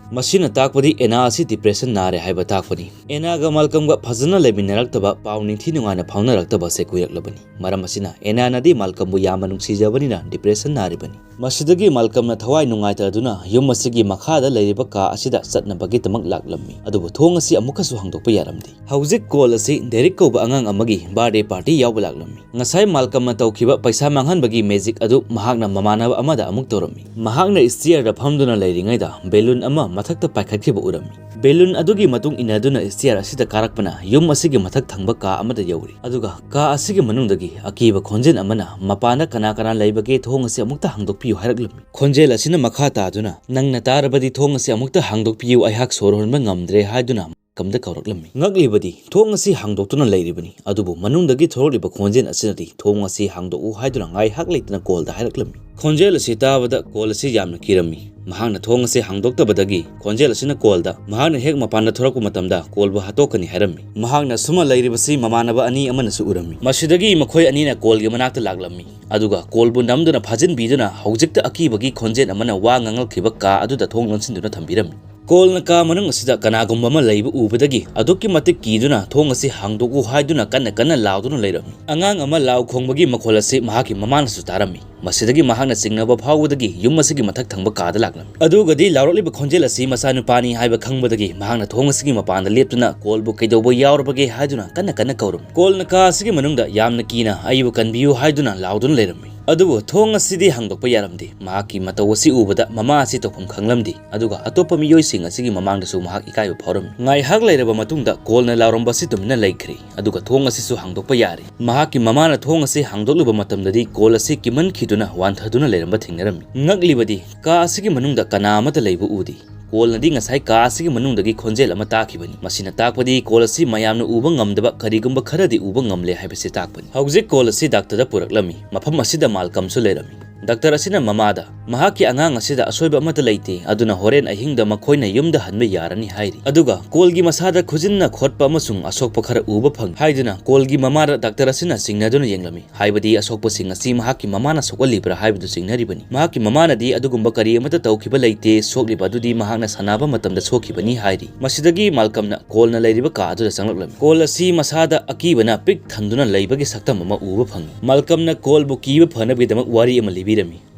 ꯃꯁꯤꯅ ꯇꯥꯛꯄꯗꯤ ꯑꯦꯅꯥ ꯑꯁꯤ ꯗꯤꯄ꯭ꯔꯦꯁꯟ ꯅꯥꯔꯦ ꯍꯥꯏꯕ ꯇꯥꯛꯄꯅꯤ꯫ ꯑꯦꯅꯥꯒ ꯃꯥꯜꯀꯝꯒ ꯐꯖꯅ ꯂꯩꯃꯤꯟꯅꯔꯛꯇꯕ, ꯄꯥꯎ ꯅꯤꯡꯊꯤ ꯅꯨꯡꯉꯥꯏꯅ ꯐꯥꯎꯅꯔꯛꯇꯕ ꯑꯁꯤ ꯀꯨꯏꯔꯛꯂꯕꯅꯤ꯫ ꯃꯔꯝ ꯑꯁꯤꯅ ꯑꯦꯅꯥꯅꯗꯤ ꯃꯥꯜꯀꯝꯕꯨ ꯌꯥꯝꯅ ꯅꯨꯡꯁꯤꯖꯕꯅꯤꯅ ꯗꯤꯄ꯭ꯔꯦꯁꯟ ꯅꯥꯔꯤꯕꯅꯤ꯫ ꯃꯁꯤꯗꯒꯤ ꯃꯥꯜꯀꯝꯅ ꯊꯋꯥꯏ ꯅꯨꯡꯉꯥꯏꯇꯗꯨꯅ ꯌꯨꯝ ꯑꯁꯤꯒꯤ ꯃꯈꯥꯗ ꯂꯩꯔꯤꯕ ꯀꯥ ꯑꯁꯤꯗ ꯆꯠꯅꯕꯒꯤꯗꯃꯛ ꯂꯥꯛꯂꯝꯃꯤ꯫ ꯑꯗꯨꯕꯨ ꯊꯣꯡ ꯑꯁꯤ ꯑꯃꯨꯛꯀꯁꯨ ꯍꯥꯡꯗꯣꯛꯄ ꯌꯥꯔꯝꯗꯦ꯫ ꯍꯧꯖꯤꯛ ꯀꯣꯜ ꯑꯁꯤ ꯗꯦꯔꯤꯛ ꯀꯧꯕ ꯑꯉꯥꯡ ꯑꯃꯒꯤ ꯕꯥꯔꯗꯦ ꯄꯥꯔꯇꯤ ꯌꯥꯎꯕ ꯂꯥꯛꯂꯝꯃꯤ꯫ ꯉꯁꯥꯏ ꯃꯥꯜꯀꯝꯅ ꯇꯧꯈꯤꯕ ꯄꯩꯁꯥ ꯃꯥꯡꯍꯟꯕꯒꯤ ꯃꯦꯖꯤꯛ ꯑꯗꯨ ꯃꯍꯥꯛꯅ ꯃꯃꯥꯟꯅꯕ ꯑꯃꯗ ꯑꯃꯨꯛ ꯇꯧꯔꯝꯃꯤ꯫ ꯃꯍꯥꯛꯅ ꯁ꯭ꯇꯤꯌꯔꯗ ꯐꯝꯗꯨꯅ ꯂꯩꯔꯤꯉꯩꯗ ꯕꯦꯂꯨꯟ ꯑꯃ ꯃꯊꯛꯇ ꯄꯥꯏꯈꯠꯈꯤꯕ ꯎꯔꯝꯃꯤ꯫ ꯕꯦꯂꯨꯟ ꯑꯗꯨꯒꯤ ꯃꯇꯨꯡ ꯏꯟꯅꯗꯨꯅ ꯁ꯭ꯇꯤꯌꯔ ꯑꯁꯤꯗ ꯀꯥꯔꯛꯄꯅ ꯌꯨꯝ ꯑꯁꯤꯒꯤ ꯃꯊꯛ ꯊꯪꯕ ꯀꯥ ꯑꯃꯗ ꯌꯧꯔꯤ꯫ ꯑꯗꯨꯒ ꯀꯥ ꯑꯁꯤꯒꯤ ꯃꯅꯨꯡꯗꯒꯤ ꯑꯀꯤꯕ ꯈꯣꯟꯖꯦꯜ ꯑꯃꯅ ꯃꯄꯥꯟꯗ ꯀꯅꯥ ꯀꯅꯥ ꯂꯩꯕꯒꯦ, ꯊꯣꯡ ꯑꯁꯤ ꯑꯃꯨꯛꯇ ꯍꯥꯡꯗꯣꯛꯄꯤꯌꯨ ꯍꯥꯏꯔꯛꯂꯝꯃꯤ꯫ ꯈꯣꯟꯖꯦꯜ ꯑꯁꯤꯅ ꯃꯈꯥ ꯇꯥꯗꯨꯅ, "ꯅꯪꯅ ꯇꯥꯔꯕꯗꯤ ꯊꯣꯡ ꯑꯁꯤ ꯑꯃꯨꯛꯇ ꯍꯥꯡꯗꯣꯛꯄꯤꯌꯨ, ꯑꯩꯍꯥꯛ ꯁꯣꯔ ꯍꯣꯟꯕ ꯉꯝꯗ꯭ꯔꯦ" ꯍꯥꯏꯗꯨꯅ ꯃꯐꯝꯗ ꯀꯧꯔꯛꯂꯝꯃꯤ꯫ ꯉꯛꯂꯤꯕꯗꯤ ꯊꯣꯡ ꯑꯁꯤ ꯍꯥꯡꯗꯣꯛꯇꯨꯅ ꯂꯩꯔꯤꯕꯅꯤ, ꯑꯗꯨꯕꯨ ꯃꯅꯨꯡꯗꯒꯤ ꯊꯣꯔꯛꯂꯤꯕ ꯈꯣꯟꯖꯦꯜ ꯑꯁꯤꯅꯗꯤ ꯊꯣꯡ ꯑꯁꯤ ꯍꯥꯡꯗꯣꯛꯎ ꯍꯥꯏꯗꯨꯅ ꯉꯥꯏꯍꯥꯛ ꯂꯩꯇꯅ ꯀꯣꯜꯗ ꯍꯥꯏꯔꯛꯂꯝꯃꯤ꯫ ꯈꯣꯟꯖꯦꯜ ꯑꯁꯤ ꯇꯥꯕꯗ ꯀꯣꯜ ꯑꯁꯤ ꯌꯥꯝꯅ ꯀꯤꯔꯝꯃꯤ꯫ ꯃꯍꯥꯛꯅ ꯊꯣꯡ ꯑꯁꯤ ꯍꯥꯡꯗꯣꯛꯇꯕꯗꯒꯤ ꯈꯣꯟꯖꯦꯜ ꯑꯁꯤꯅ ꯀꯣꯜꯗ ꯃꯍꯥꯛꯅ ꯍꯦꯛ ꯃꯄꯥꯟꯗ ꯊꯣꯔꯛꯄ ꯃꯇꯝꯗ ꯀꯣꯜꯕꯨ ꯍꯥꯠꯇꯣꯛꯀꯅꯤ ꯍꯥꯏꯔꯝꯃꯤ꯫ ꯃꯍꯥꯛꯅ ꯁꯨꯝꯅ ꯂꯩꯔꯤꯕꯁꯤ ꯃꯃꯥꯟꯅꯕ ꯑꯅꯤ ꯑꯃꯅꯁꯨ ꯎꯔꯝꯃꯤ꯫ ꯃꯁꯤꯗꯒꯤ ꯃꯈꯣꯏ ꯑꯅꯤꯅ ꯀꯣꯜꯒꯤ ꯃꯅꯥꯛꯇ ꯂꯥꯛꯂꯝꯃꯤ, ꯑꯗꯨꯒ ꯀꯣꯜꯕꯨ ꯅꯝꯗꯨꯅ ꯐꯥꯖꯤꯟꯕꯤꯗꯨꯅ ꯍꯧꯖꯤꯛꯇ ꯑꯀꯤꯕꯒꯤ ꯈꯣꯟꯖꯦꯜ ꯑꯃꯅ ꯋꯥ ꯉꯥꯡꯂꯛꯈꯤꯕ ꯀꯥ ꯑꯗꯨꯗ ꯊꯣꯡ ꯂꯣꯟꯁꯤꯟꯗꯨꯅ ꯊꯝꯕꯤꯔꯝꯃꯤ꯫ ꯀꯣꯜꯅ ꯀꯥ ꯃꯅꯨꯡ ꯑꯁꯤꯗ ꯀꯅꯥꯒꯨꯝꯕ ꯑꯃ ꯂꯩꯕ ꯎꯕꯗꯒꯤ ꯑꯗꯨꯛꯀꯤ ꯃꯇꯤꯛ ꯀꯤꯗꯨꯅ ꯊꯣꯡ ꯑꯁꯤ ꯍꯥꯡꯗꯣꯛꯎ ꯍꯥꯏꯗꯨꯅ ꯀꯟꯅ ꯀꯟꯅ ꯂꯥꯎꯗꯨꯅ ꯂꯩꯔꯝꯃꯤ꯫ ꯑꯉꯥꯡ ꯑꯃ ꯂꯥꯎ ꯈꯣꯡꯕꯒꯤ ꯃꯈꯣꯜ ꯑꯁꯤ ꯃꯍꯥꯛꯀꯤ ꯃꯃꯥꯅꯁꯨ ꯇꯥꯔꯝꯃꯤ꯫ ꯃꯁꯤꯗꯒꯤ ꯃꯍꯥꯛꯅ ꯆꯤꯡꯅꯕ ꯐꯥꯎꯕꯗꯒꯤ ꯌꯨꯝ ꯑꯁꯤꯒꯤ ꯃꯊꯛ ꯊꯪꯕ ꯀꯥꯗ ꯂꯥꯛꯂꯝꯃꯤ꯫ ꯑꯗꯨꯒꯗꯤ ꯂꯥꯎꯔꯛꯂꯤꯕ ꯈꯣꯟꯖꯦꯜ ꯑꯁꯤ ꯃꯆꯥꯅꯨꯄꯥꯅꯤ ꯍꯥꯏꯕ ꯈꯪꯕꯗꯒꯤ ꯃꯍꯥꯛꯅ ꯊꯣꯡ ꯑꯁꯤꯒꯤ ꯃꯄꯥꯟꯗ ꯂꯦꯞꯇꯨꯅ ꯀꯣꯜꯕꯨ ꯀꯩꯗꯧꯕ ꯌꯥꯎꯔꯕꯒꯦ ꯍꯥꯏꯗꯨꯅ ꯀꯟꯅ ꯀꯟꯅ ꯀꯧꯔꯝꯃꯤ꯫ ꯀꯣꯜꯅ ꯀꯥ ꯑꯁꯤꯒꯤ ꯃꯅꯨꯡꯗ ꯌꯥꯝꯅ ꯀꯤꯅ "ꯑꯩꯕꯨ ꯀꯟꯕꯤꯌꯨ" ꯍꯥꯏꯗꯨꯅ ꯂꯥꯎꯗꯨꯅ ꯂꯩꯔꯝꯃꯤ꯫ ꯑꯗꯨꯕꯨ ꯊꯣꯡ ꯑꯁꯤꯗꯤ ꯍꯥꯡꯗꯣꯛꯄ ꯌꯥꯔꯝꯗꯦ꯫ ꯃꯍꯥꯛꯀꯤ ꯃꯇꯧ ꯑꯁꯤ ꯎꯕꯗ ꯃꯃꯥ ꯑꯁꯤ ꯇꯧꯐꯝ ꯈꯪꯂꯝꯗꯦ, ꯑꯗꯨꯒ ꯑꯇꯣꯞꯄ ꯃꯤꯑꯣꯏꯁꯤꯡ ꯑꯁꯤꯒꯤ ꯃꯃꯥꯡꯗꯁꯨ ꯃꯍꯥꯛ ꯏꯀꯥꯏꯕ ꯐꯥꯎꯔꯝꯃꯤ꯫ ꯉꯥꯏꯍꯥꯛ ꯂꯩꯔꯕ ꯃꯇꯨꯡꯗ ꯀꯣꯜꯅ ꯂꯥꯎꯔꯝꯕ ꯑꯁꯤ ꯇꯨꯃꯤꯟꯅ ꯂꯩꯈ꯭ꯔꯦ, ꯑꯗꯨꯒ ꯊꯣꯡ ꯑꯁꯤꯁꯨ ꯍꯥꯡꯗꯣꯛꯄ ꯌꯥꯔꯦ꯫ ꯃꯍꯥꯛꯀꯤ ꯃꯃꯥꯅ ꯊꯣꯡ ꯑꯁꯤ ꯍꯥꯡꯗꯣꯛꯂꯨꯕ ꯃꯇꯝꯗꯗꯤ ꯀꯣꯜ ꯑꯁꯤ ꯀꯤꯃꯟꯈꯤꯗꯨꯅ ꯋꯥꯟꯊꯗꯨꯅ ꯂꯩꯔꯝꯕ ꯊꯦꯡꯅꯔꯝꯃꯤ꯫ ꯉꯛꯂꯤꯕꯗꯤ ꯀꯥ ꯑꯁꯤꯒꯤ ꯃꯅꯨꯡꯗ ꯀꯅꯥ ꯑꯃꯠꯇ ꯂꯩꯕ ꯎꯗꯦ꯫ ꯀꯣꯜꯅꯗꯤ ꯉꯁꯥꯏ ꯀꯥ ꯑꯁꯤꯒꯤ ꯃꯅꯨꯡꯗꯒꯤ ꯈꯣꯟꯖꯦꯜ ꯑꯃ ꯇꯥꯈꯤꯕꯅꯤ꯫ ꯃꯁꯤꯅ ꯇꯥꯛꯄꯗꯤ ꯀꯣꯜ ꯑꯁꯤ ꯃꯌꯥꯝꯅ ꯎꯕ ꯉꯝꯗꯕ ꯀꯔꯤꯒꯨꯝꯕ ꯈꯔꯗꯤ ꯎꯕ ꯉꯝꯂꯦ ꯍꯥꯏꯕꯁꯤ ꯇꯥꯛꯄꯅꯤ꯫ ꯍꯧꯖꯤꯛ ꯀꯣꯜ ꯑꯁꯤ ꯗꯥꯛꯇꯔꯗ ꯄꯨꯔꯛꯂꯝꯃꯤ꯫ ꯃꯐꯝ ꯑꯁꯤꯗ ꯃꯥꯜꯀꯝꯁꯨ ꯂꯩꯔꯝꯃꯤ꯫ ꯗꯥꯛꯇꯔ ꯑꯁꯤꯅ ꯃꯃꯥꯗ, "ꯃꯍꯥꯛꯀꯤ ꯑꯉꯥꯡ ꯑꯁꯤꯗ ꯑꯁꯣꯏꯕ ꯑꯃꯠꯇ ꯂꯩꯇꯦ, ꯑꯗꯨꯅ ꯍꯣꯔꯦꯟ ꯑꯍꯤꯡꯗ ꯃꯈꯣꯏꯅ ꯌꯨꯝꯗ ꯍꯟꯕ ꯌꯥꯔꯅꯤ" ꯍꯥꯏꯔꯤ꯫ ꯑꯗꯨꯒ ꯀꯣꯜꯒꯤ ꯃꯁꯥꯗ ꯈꯨꯖꯤꯟꯅ ꯈꯣꯠꯄ ꯑꯃꯁꯨꯡ ꯑꯁꯣꯛꯄ ꯈꯔ ꯎꯕ ꯐꯪꯏ ꯍꯥꯏꯗꯨꯅ ꯀꯣꯜꯒꯤ ꯃꯃꯥꯗ ꯗꯥꯛꯇꯔ ꯑꯁꯤꯅ ꯆꯤꯡꯅꯗꯨꯅ ꯌꯦꯡꯂꯝꯃꯤ꯫ ꯍꯥꯏꯕꯗꯤ ꯑꯁꯣꯛꯄꯁꯤꯡ ꯑꯁꯤ ꯃꯍꯥꯛꯀꯤ ꯃꯃꯥꯅ ꯁꯣꯛꯍꯜꯂꯤꯕ꯭ꯔꯥ ꯍꯥꯏꯕꯗꯨ ꯆꯤꯡꯅꯔꯤꯕꯅꯤ꯫ ꯃꯍꯥꯛꯀꯤ ꯃꯃꯥꯅꯗꯤ ꯑꯗꯨꯒꯨꯝꯕ ꯀꯔꯤ ꯑꯃꯠꯇ ꯇꯧꯈꯤꯕ ꯂꯩꯇꯦ, ꯁꯣꯛꯂꯤꯕ ꯑꯗꯨꯗꯤ ꯃꯍꯥꯛꯅ ꯁꯥꯟꯅꯕ ꯃꯇꯝꯗ ꯁꯣꯛꯈꯤꯕꯅꯤ ꯍꯥꯏꯔꯤ꯫ ꯃꯁꯤꯗꯒꯤ ꯃꯥꯜꯀꯝꯅ ꯀꯣꯜꯅ ꯂꯩꯔꯤꯕ ꯀꯥ ꯑꯗꯨꯗ ꯆꯪꯂꯛꯂꯝꯃꯤ꯫ ꯀꯣꯜ ꯑꯁꯤ ꯃꯁꯥꯗ ꯑꯀꯤꯕꯅ ꯄꯤꯛ ꯊꯟꯗꯨꯅ ꯂꯩꯕꯒꯤ ꯁꯛꯇꯝ ꯑꯃ ꯎꯕ ꯐꯪꯏ꯫ ꯃꯥꯜꯀꯝꯅ ꯀꯣꯜꯕꯨ ꯀꯤꯕ ꯐꯅꯕꯒꯤꯗꯃꯛ ꯋꯥꯔꯤ ꯑꯃ ꯂꯤꯕꯤꯔꯝꯃꯤ꯫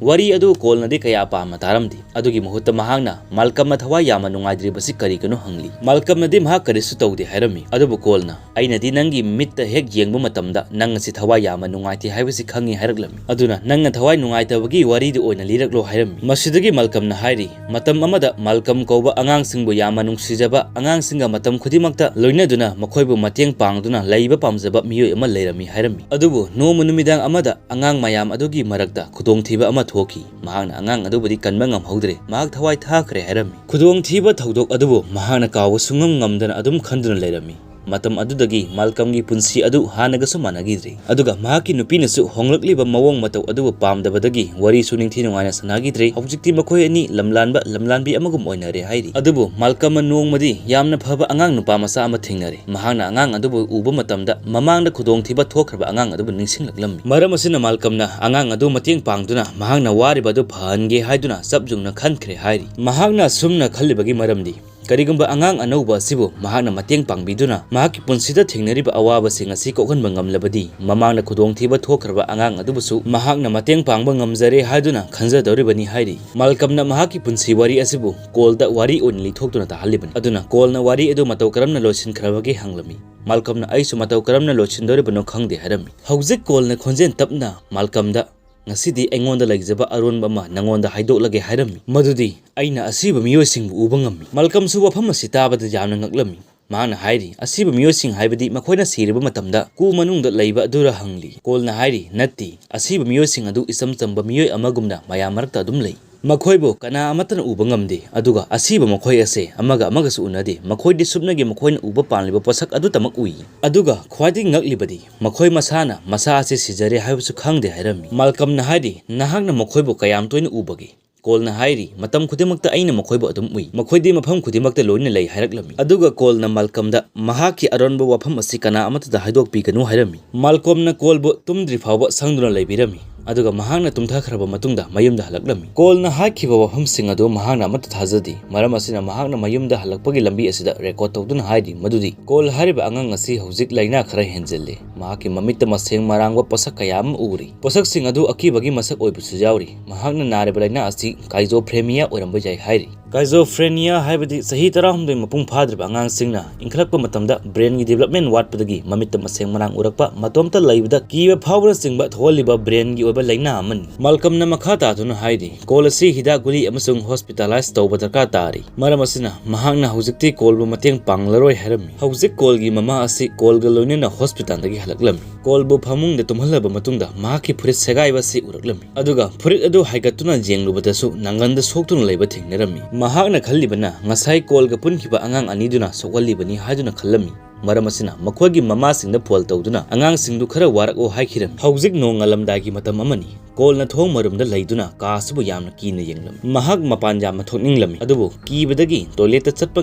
ꯋꯥꯔꯤ ꯑꯗꯨ ꯀꯣꯜꯅꯗꯤ ꯀꯌꯥ ꯄꯥꯝꯅ ꯇꯥꯔꯝꯗꯦ꯫ ꯑꯗꯨꯒꯤ ꯃꯍꯨꯠꯇ ꯃꯍꯥꯛꯅ ꯃꯥꯜꯀꯝꯅ ꯊꯋꯥꯏ ꯌꯥꯝꯅ ꯅꯨꯡꯉꯥꯏꯇ꯭ꯔꯤꯕꯁꯤ ꯀꯔꯤꯒꯤꯅꯣ ꯍꯪꯂꯤ꯫ ꯃꯥꯜꯀꯝꯅꯗꯤ ꯃꯍꯥꯛ ꯀꯔꯤꯁꯨ ꯇꯧꯗꯦ ꯍꯥꯏꯔꯝꯃꯤ꯫ ꯑꯗꯨꯕꯨ ꯀꯣꯜꯅ, "ꯑꯩꯅꯗꯤ ꯅꯪꯒꯤ ꯃꯤꯠꯇ ꯍꯦꯛ ꯌꯦꯡꯕ ꯃꯇꯝꯗ ꯅꯪ ꯑꯁꯤ ꯊꯋꯥꯏ ꯌꯥꯝꯅ ꯅꯨꯡꯉꯥꯏꯇꯦ ꯍꯥꯏꯕꯁꯤ ꯈꯪꯉꯤ" ꯍꯥꯏꯔꯛꯂꯝꯃꯤ꯫ "ꯑꯗꯨꯅ ꯅꯪꯅ ꯊꯋꯥꯏ ꯅꯨꯡꯉꯥꯏꯇꯕꯒꯤ ꯋꯥꯔꯤꯗꯨ ꯑꯣꯏꯅ ꯂꯤꯔꯛꯂꯣ" ꯍꯥꯏꯔꯝꯃꯤ꯫ ꯃꯁꯤꯗꯒꯤ ꯃꯥꯜꯀꯝꯅ ꯍꯥꯏꯔꯤ, "ꯃꯇꯝ ꯑꯃꯗ ꯃꯥꯜꯀꯝ ꯀꯧꯕ ꯑꯉꯥꯡꯁꯤꯡꯕꯨ ꯌꯥꯝꯅ ꯅꯨꯡꯁꯤꯖꯕ, ꯑꯉꯥꯡꯁꯤꯡꯒ ꯃꯇꯝ ꯈꯨꯗꯤꯡꯃꯛꯇ ꯂꯣꯏꯅꯗꯨꯅ ꯃꯈꯣꯏꯕꯨ ꯃꯇꯦꯡ ꯄꯥꯡꯗꯨꯅ ꯂꯩꯕ ꯄꯥꯝꯖꯕ ꯃꯤꯑꯣꯏ ꯑꯃ ꯂꯩꯔꯝꯃꯤ" ꯍꯥꯏꯔꯝꯃꯤ꯫ ꯑꯗꯨꯕꯨ ꯅꯣꯡꯃ ꯅꯨꯃꯤꯗꯥꯡ ꯑꯃꯗ ꯑꯉꯥꯡ ꯃꯌꯥꯝ ꯑꯗꯨꯒꯤ ꯃꯔꯛꯇ ꯈꯨꯗꯣꯡꯊꯤꯕ ꯑꯃ ꯊꯣꯛꯈꯤ꯫ ꯃꯍꯥꯛꯅ ꯑꯉꯥꯡ ꯑꯗꯨꯕꯨꯗꯤ ꯀꯟꯕ ꯉꯝꯍꯧꯗ꯭ꯔꯦ, ꯃꯍꯥꯛ ꯊꯋꯥꯏ ꯊꯥꯈ꯭ꯔꯦ ꯍꯥꯏꯔꯝꯃꯤ꯫ ꯈꯨꯗꯣꯡꯊꯤꯕ ꯊꯧꯗꯣꯛ ꯑꯗꯨꯕꯨ ꯃꯍꯥꯛꯅ ꯀꯥꯎꯕ ꯁꯨꯡꯉꯝ ꯉꯝꯗꯅ ꯑꯗꯨꯝ ꯈꯟꯗꯨꯅ ꯂꯩꯔꯝꯃꯤ꯫ ꯃꯇꯝ ꯑꯗꯨꯗꯒꯤ ꯃꯥꯜꯀꯝꯒꯤ ꯄꯨꯟꯁꯤ ꯑꯗꯨ ꯍꯥꯟꯅꯒꯁꯨ ꯃꯥꯟꯅꯈꯤꯗ꯭ꯔꯦ꯫ ꯑꯗꯨꯒ ꯃꯍꯥꯛꯀꯤ ꯅꯨꯄꯤꯅꯁꯨ ꯍꯣꯡꯂꯛꯂꯤꯕ ꯃꯑꯣꯡ ꯃꯇꯧ ꯑꯗꯨꯕꯨ ꯄꯥꯝꯗꯕꯗꯒꯤ ꯋꯥꯔꯤꯁꯨ ꯅꯤꯡꯊꯤ ꯅꯨꯡꯉꯥꯏꯅ ꯁꯥꯟꯅꯈꯤꯗ꯭ꯔꯦ꯫ ꯍꯧꯖꯤꯛꯇꯤ ꯃꯈꯣꯏ ꯑꯅꯤ ꯂꯝꯂꯥꯟꯕ ꯂꯝꯂꯥꯟꯕꯤ ꯑꯃꯒꯨꯝ ꯑꯣꯏꯅꯔꯦ ꯍꯥꯏꯔꯤ꯫ ꯑꯗꯨꯕꯨ ꯃꯥꯜꯀꯝꯅ ꯅꯣꯡꯃꯗꯤ ꯌꯥꯝꯅ ꯐꯕ ꯑꯉꯥꯡ ꯅꯨꯄꯥ ꯃꯆꯥ ꯑꯃ ꯊꯦꯡꯅꯔꯦ꯫ ꯃꯍꯥꯛꯅ ꯑꯉꯥꯡ ꯑꯗꯨꯕꯨ ꯎꯕ ꯃꯇꯝꯗ ꯃꯃꯥꯡꯗ ꯈꯨꯗꯣꯡꯊꯤꯕ ꯊꯣꯛꯈ꯭ꯔꯕ ꯑꯉꯥꯡ ꯑꯗꯨꯕꯨ ꯅꯤꯡꯁꯤꯡꯂꯛꯂꯝꯃꯤ꯫ ꯃꯔꯝ ꯑꯁꯤꯅ ꯃꯥꯜꯀꯝꯅ ꯑꯉꯥꯡ ꯑꯗꯨ ꯃꯇꯦꯡ ꯄꯥꯡꯗꯨꯅ ꯃꯍꯥꯛꯅ ꯋꯥꯔꯤꯕ ꯑꯗꯨ ꯐꯍꯟꯒꯦ ꯍꯥꯏꯗꯨꯅ ꯆꯞ ꯌꯨꯡꯅ ꯈꯟꯈ꯭ꯔꯦ ꯍꯥꯏꯔꯤ꯫ ꯃꯍꯥꯛꯅ ꯑꯁꯨꯝꯅ ꯈꯜꯂꯤꯕꯒꯤ ꯃꯔꯝꯗꯤ ꯀꯔꯤꯒꯨꯝꯕ ꯑꯉꯥꯡ ꯑꯅꯧꯕ ꯑꯁꯤꯕꯨ ꯃꯍꯥꯛꯅ ꯃꯇꯦꯡ ꯄꯥꯡꯕꯤꯗꯨꯅ ꯃꯍꯥꯛꯀꯤ ꯄꯨꯟꯁꯤꯗ ꯊꯦꯡꯅꯔꯤꯕ ꯑꯋꯥꯕꯁꯤꯡ ꯑꯁꯤ ꯀꯣꯛꯍꯟꯕ ꯉꯝꯂꯕꯗꯤ ꯃꯃꯥꯡꯗ ꯈꯨꯗꯣꯡꯊꯤꯕ ꯊꯣꯛꯈ꯭ꯔꯕ ꯑꯉꯥꯡ ꯑꯗꯨꯕꯨꯁꯨ ꯃꯍꯥꯛꯅ ꯃꯇꯦꯡ ꯄꯥꯡꯕ ꯉꯝꯖꯔꯦ ꯍꯥꯏꯗꯨꯅ ꯈꯟꯖꯗꯧꯔꯤꯕꯅꯤ ꯍꯥꯏꯔꯤ꯫ ꯃꯥꯜꯀꯝꯅ ꯃꯍꯥꯛꯀꯤ ꯄꯨꯟꯁꯤ ꯋꯥꯔꯤ ꯑꯁꯤꯕꯨ ꯀꯣꯜꯗ ꯋꯥꯔꯤ ꯑꯣꯏꯅ ꯂꯤꯊꯣꯛꯇꯨꯅ ꯇꯥꯍꯜꯂꯤꯕꯅꯤ꯫ ꯑꯗꯨꯅ ꯀꯣꯜꯅ ꯋꯥꯔꯤ ꯑꯗꯨ ꯃꯇꯧ ꯀꯔꯝꯅ ꯂꯣꯏꯁꯤꯟꯈ꯭ꯔꯕꯒꯦ ꯍꯪꯂꯝꯃꯤ꯫ ꯃꯥꯜꯀꯝꯅ ꯑꯩꯁꯨ ꯃꯇꯧ ꯀꯔꯝꯅ ꯂꯣꯏꯁꯤꯟꯗꯣꯔꯤꯕꯅꯣ ꯈꯪꯗꯦ ꯍꯥꯏꯔꯝꯃꯤ꯫ ꯍꯧꯖꯤꯛ ꯀꯣꯜꯅ ꯈꯣꯟꯖꯦꯜ ꯇꯞꯅ ꯃꯥꯜꯀꯝꯗ ꯉꯁꯤꯗꯤ ꯑꯩꯉꯣꯟꯗ ꯂꯩꯖꯕ ꯑꯔꯣꯟꯕ ꯑꯃ ꯅꯉꯣꯟꯗ ꯍꯥꯏꯗꯣꯛꯂꯒꯦ ꯍꯥꯏꯔꯝꯃꯤ꯫ ꯃꯗꯨꯗꯤ ꯑꯩꯅ ꯑꯁꯤꯕ ꯃꯤꯑꯣꯏꯁꯤꯡꯕꯨ ꯎꯕ ꯉꯝꯃꯤ꯫ ꯃꯥꯜꯀꯝꯁꯨ ꯋꯥꯐꯝ ꯑꯁꯤ ꯇꯥꯕꯗ ꯌꯥꯝꯅ ꯉꯛꯂꯝꯃꯤ꯫ ꯃꯍꯥꯛꯅ ꯍꯥꯏꯔꯤ, ꯑꯁꯤꯕ ꯃꯤꯑꯣꯏꯁꯤꯡ ꯍꯥꯏꯕꯗꯤ ꯃꯈꯣꯏꯅ ꯁꯤꯔꯕ ꯃꯇꯝꯗ ꯀꯨ ꯃꯅꯨꯡꯗ ꯂꯩꯕ ꯑꯗꯨꯔ ꯍꯪꯂꯤ꯫ ꯀꯣꯜꯅ ꯍꯥꯏꯔꯤ, ꯅꯠꯇꯦ, ꯑꯁꯤꯕ ꯃꯤꯑꯣꯏꯁꯤꯡ ꯑꯗꯨ ꯏꯆꯝ ꯆꯝꯕ ꯃꯤꯑꯣꯏ ꯑꯃꯒꯨꯝꯅ ꯃꯌꯥꯝ ꯃꯔꯛꯇ ꯑꯗꯨꯝ ꯂꯩ꯫ ꯃꯈꯣꯏꯕꯨ ꯀꯅꯥ ꯑꯃꯠꯇꯅ ꯎꯕ ꯉꯝꯗꯦ, ꯑꯗꯨꯒ ꯑꯁꯤꯕ ꯃꯈꯣꯏ ꯑꯁꯦ ꯑꯃꯒ ꯑꯃꯒꯁꯨ ꯎꯅꯗꯦ꯫ ꯃꯈꯣꯏꯗꯤ ꯁꯨꯞꯅꯒꯤ ꯃꯈꯣꯏꯅ ꯎꯕ ꯄꯥꯝꯂꯤꯕ ꯄꯣꯠꯁꯛ ꯑꯗꯨꯇꯃꯛ ꯎꯏ꯫ ꯑꯗꯨꯒ ꯈ꯭ꯋꯥꯏꯗꯒꯤ ꯉꯛꯂꯤꯕꯗꯤ ꯃꯈꯣꯏ ꯃꯁꯥꯅ ꯃꯁꯥ ꯑꯁꯤ ꯁꯤꯖꯔꯦ ꯍꯥꯏꯕꯁꯨ ꯈꯪꯗꯦ ꯍꯥꯏꯔꯝꯃꯤ꯫ ꯃꯥꯜꯀꯝꯅ ꯍꯥꯏꯔꯤ, ꯅꯍꯥꯛꯅ ꯃꯈꯣꯏꯕꯨ ꯀꯌꯥꯝ ꯇꯣꯏꯅ ꯎꯕꯒꯦ? ꯀꯣꯜꯅ ꯍꯥꯏꯔꯤ, ꯃꯇꯝ ꯈꯨꯗꯤꯡꯃꯛꯇ ꯑꯩꯅ ꯃꯈꯣꯏꯕꯨ ꯑꯗꯨꯝ ꯎꯏ꯫ ꯃꯈꯣꯏꯗꯤ ꯃꯐꯝ ꯈꯨꯗꯤꯡꯃꯛꯇ ꯂꯣꯏꯅ ꯂꯩ ꯍꯥꯏꯔꯛꯂꯝꯃꯤ꯫ ꯑꯗꯨꯒ ꯀꯣꯜꯅ ꯃꯥꯜꯀꯝꯗ ꯃꯍꯥꯛꯀꯤ ꯑꯔꯣꯟꯕ ꯋꯥꯐꯝ ꯑꯁꯤ ꯀꯅꯥ ꯑꯃꯠꯇꯗ ꯍꯥꯏꯗꯣꯛꯄꯤꯒꯅꯨ ꯍꯥꯏꯔꯝꯃꯤ꯫ ꯃꯥꯜꯀꯣꯝꯅ ꯀꯣꯜꯕꯨ ꯇꯨꯝꯗ꯭ꯔꯤ ꯐꯥꯎꯕ ꯁꯪꯗꯨꯅ ꯂꯩꯕꯤꯔꯝꯃꯤ꯫ ꯑꯗꯨꯒ ꯃꯍꯥꯛꯅ ꯇꯨꯝꯊꯈ꯭ꯔꯕ ꯃꯇꯨꯡꯗ ꯃꯌꯨꯝꯗ ꯍꯜꯂꯛꯂꯝꯃꯤ꯫ ꯀꯣꯜꯅ ꯍꯥꯏꯈꯤꯕ ꯋꯥꯐꯝꯁꯤꯡ ꯑꯗꯨ ꯃꯍꯥꯛꯅ ꯑꯃꯠꯇ ꯊꯥꯖꯗꯦ꯫ ꯃꯔꯝ ꯑꯁꯤꯅ ꯃꯍꯥꯛꯅ ꯃꯌꯨꯝꯗ ꯍꯜꯂꯛꯄꯒꯤ ꯂꯝꯕꯤ ꯑꯁꯤꯗ ꯔꯦꯀꯣꯔꯗ ꯇꯧꯗꯨꯅ ꯍꯥꯏꯔꯤ ꯃꯗꯨꯗꯤ ꯀꯣꯜ ꯍꯥꯏꯔꯤꯕ ꯑꯉꯥꯡ ꯑꯁꯤ ꯍꯧꯖꯤꯛ ꯂꯥꯏꯅꯥ ꯈꯔ ꯍꯦꯟꯖꯤꯜꯂꯦ꯫ ꯃꯍꯥꯛꯀꯤ ꯃꯃꯤꯠꯇ ꯃꯁꯦꯡ ꯃꯔꯥꯡꯕ ꯄꯣꯠꯁꯛ ꯀꯌꯥ ꯑꯃ ꯎꯔꯤ꯫ ꯄꯣꯠꯁꯛꯁꯤꯡ ꯑꯗꯨ ꯑꯀꯤꯕꯒꯤ ꯃꯁꯛ ꯑꯣꯏꯕꯁꯨ ꯌꯥꯎꯔꯤ꯫ ꯃꯍꯥꯛꯅ ꯅꯥꯔꯤꯕ ꯂꯥꯏꯅꯥ ꯑꯁꯤ ꯁ꯭ꯀꯤꯖꯣꯐ꯭ꯔꯦꯅꯤꯌꯥ ꯑꯣꯏꯔꯝꯕ ꯌꯥꯏ ꯍꯥꯏꯔꯤ꯫ Schizophrenia ꯍꯥꯏꯕꯗꯤ ꯆꯍꯤ ꯇꯔꯥꯍꯨꯝꯗꯣꯏ ꯃꯄꯨꯡ ꯐꯥꯗ꯭ꯔꯤꯕ ꯑꯉꯥꯡꯁꯤꯡꯅ ꯏꯟꯈꯠꯂꯛꯄ ꯃꯇꯝꯗ brainꯒꯤ development ꯋꯥꯠꯄꯗꯒꯤ ꯃꯃꯤꯠꯇ ꯃꯁꯦꯡ ꯃꯔꯥꯡ ꯎꯔꯛꯄ, ꯃꯇꯣꯝꯇ ꯂꯩꯕꯗ ꯀꯤꯕ ꯐꯥꯎꯕꯅꯆꯤꯡꯕ ꯊꯣꯛꯍꯜꯂꯤꯕ brainꯒꯤ ꯑꯣꯏꯕ ꯂꯥꯏꯅꯥ ꯑꯃꯅꯤ꯫ ꯃꯥꯜꯀꯝꯅ ꯃꯈꯥ ꯇꯥꯗꯨꯅ ꯍꯥꯏꯔꯤ, ꯀꯣꯜ ꯑꯁꯤ ꯍꯤꯗꯥꯛ ꯒꯨꯂꯤ ꯑꯃꯁꯨꯡ hospitalize ꯇꯧꯕ ꯗꯔꯀꯥꯔ ꯇꯥꯔꯤ꯫ ꯃꯔꯝ ꯑꯁꯤꯅ ꯃꯍꯥꯛꯅ ꯍꯧꯖꯤꯛꯇꯤ ꯀꯣꯜꯕꯨ ꯃꯇꯦꯡ ꯄꯥꯡꯂꯔꯣꯏ ꯍꯥꯏꯔꯝꯃꯤ꯫ ꯍꯧꯖꯤꯛ ꯀꯣꯜꯒꯤ ꯃꯃꯥ ꯑꯁꯤ ꯀꯣꯜꯒ ꯂꯣꯏꯅꯅ hospitalꯗꯒꯤ ꯍꯜꯂꯛꯂꯝꯃꯤ꯫ ꯀꯣꯜꯕꯨ ꯐꯃꯨꯡꯗ ꯇꯨꯝꯍꯜꯂꯕ ꯃꯇꯨꯡꯗ ꯃꯍꯥꯛꯀꯤ ꯐꯨꯔꯤꯠ ꯁꯦꯒꯥꯏꯕ ꯑꯁꯤ ꯎꯔꯛꯂꯝꯃꯤ꯫ ꯑꯗꯨꯒ ꯐꯨꯔꯤꯠ ꯑꯗꯨ ꯍꯥꯏꯒꯠꯇꯨꯅ ꯌꯦꯡꯂꯨꯕꯗꯁꯨ ꯅꯪꯒꯟꯗ ꯁꯣꯛꯇꯨꯅ ꯂꯩꯕ ꯊꯦꯡꯅꯔꯝꯃꯤ꯫ ꯃꯍꯥꯛꯅ ꯈꯜꯂꯤꯕꯅ ꯉꯁꯥꯏ ꯀꯣꯜꯒ ꯄꯨꯟꯈꯤꯕ ꯑꯉꯥꯡ ꯑꯅꯤꯗꯨꯅ ꯁꯣꯛꯍꯜꯂꯤꯕꯅꯤ ꯍꯥꯏꯗꯨꯅ ꯈꯜꯂꯝꯃꯤ꯫ ꯃꯔꯝ ꯑꯁꯤꯅ ꯃꯈꯣꯏꯒꯤ ꯃꯃꯥꯁꯤꯡꯗ phone ꯇꯧꯗꯨꯅ ꯑꯉꯥꯡꯁꯤꯡꯗꯨ ꯈꯔ ꯋꯥꯔꯛꯑꯣ ꯍꯥꯏꯈꯤꯔꯝꯃꯤ꯫ ꯍꯧꯖꯤꯛ ꯅꯣꯡꯉꯥꯜꯂꯝꯗꯥꯏꯒꯤ ꯃꯇꯝ ꯑꯃꯅꯤ꯫ ꯀꯣꯜꯅ ꯊꯣꯡ ꯃꯔꯨꯝꯗ ꯂꯩꯗꯨꯅ ꯀꯥ ꯑꯁꯤꯕꯨ ꯌꯥꯝꯅ ꯀꯤꯅ ꯌꯦꯡꯂꯝꯃꯤ꯫ ꯃꯍꯥꯛ ꯃꯄꯥꯟ ꯌꯥꯝꯅ ꯊꯣꯛꯅꯤꯡꯂꯝꯃꯤ, ꯑꯗꯨꯕꯨ ꯀꯤꯕꯗꯒꯤ toiletꯇ ꯆꯠꯄ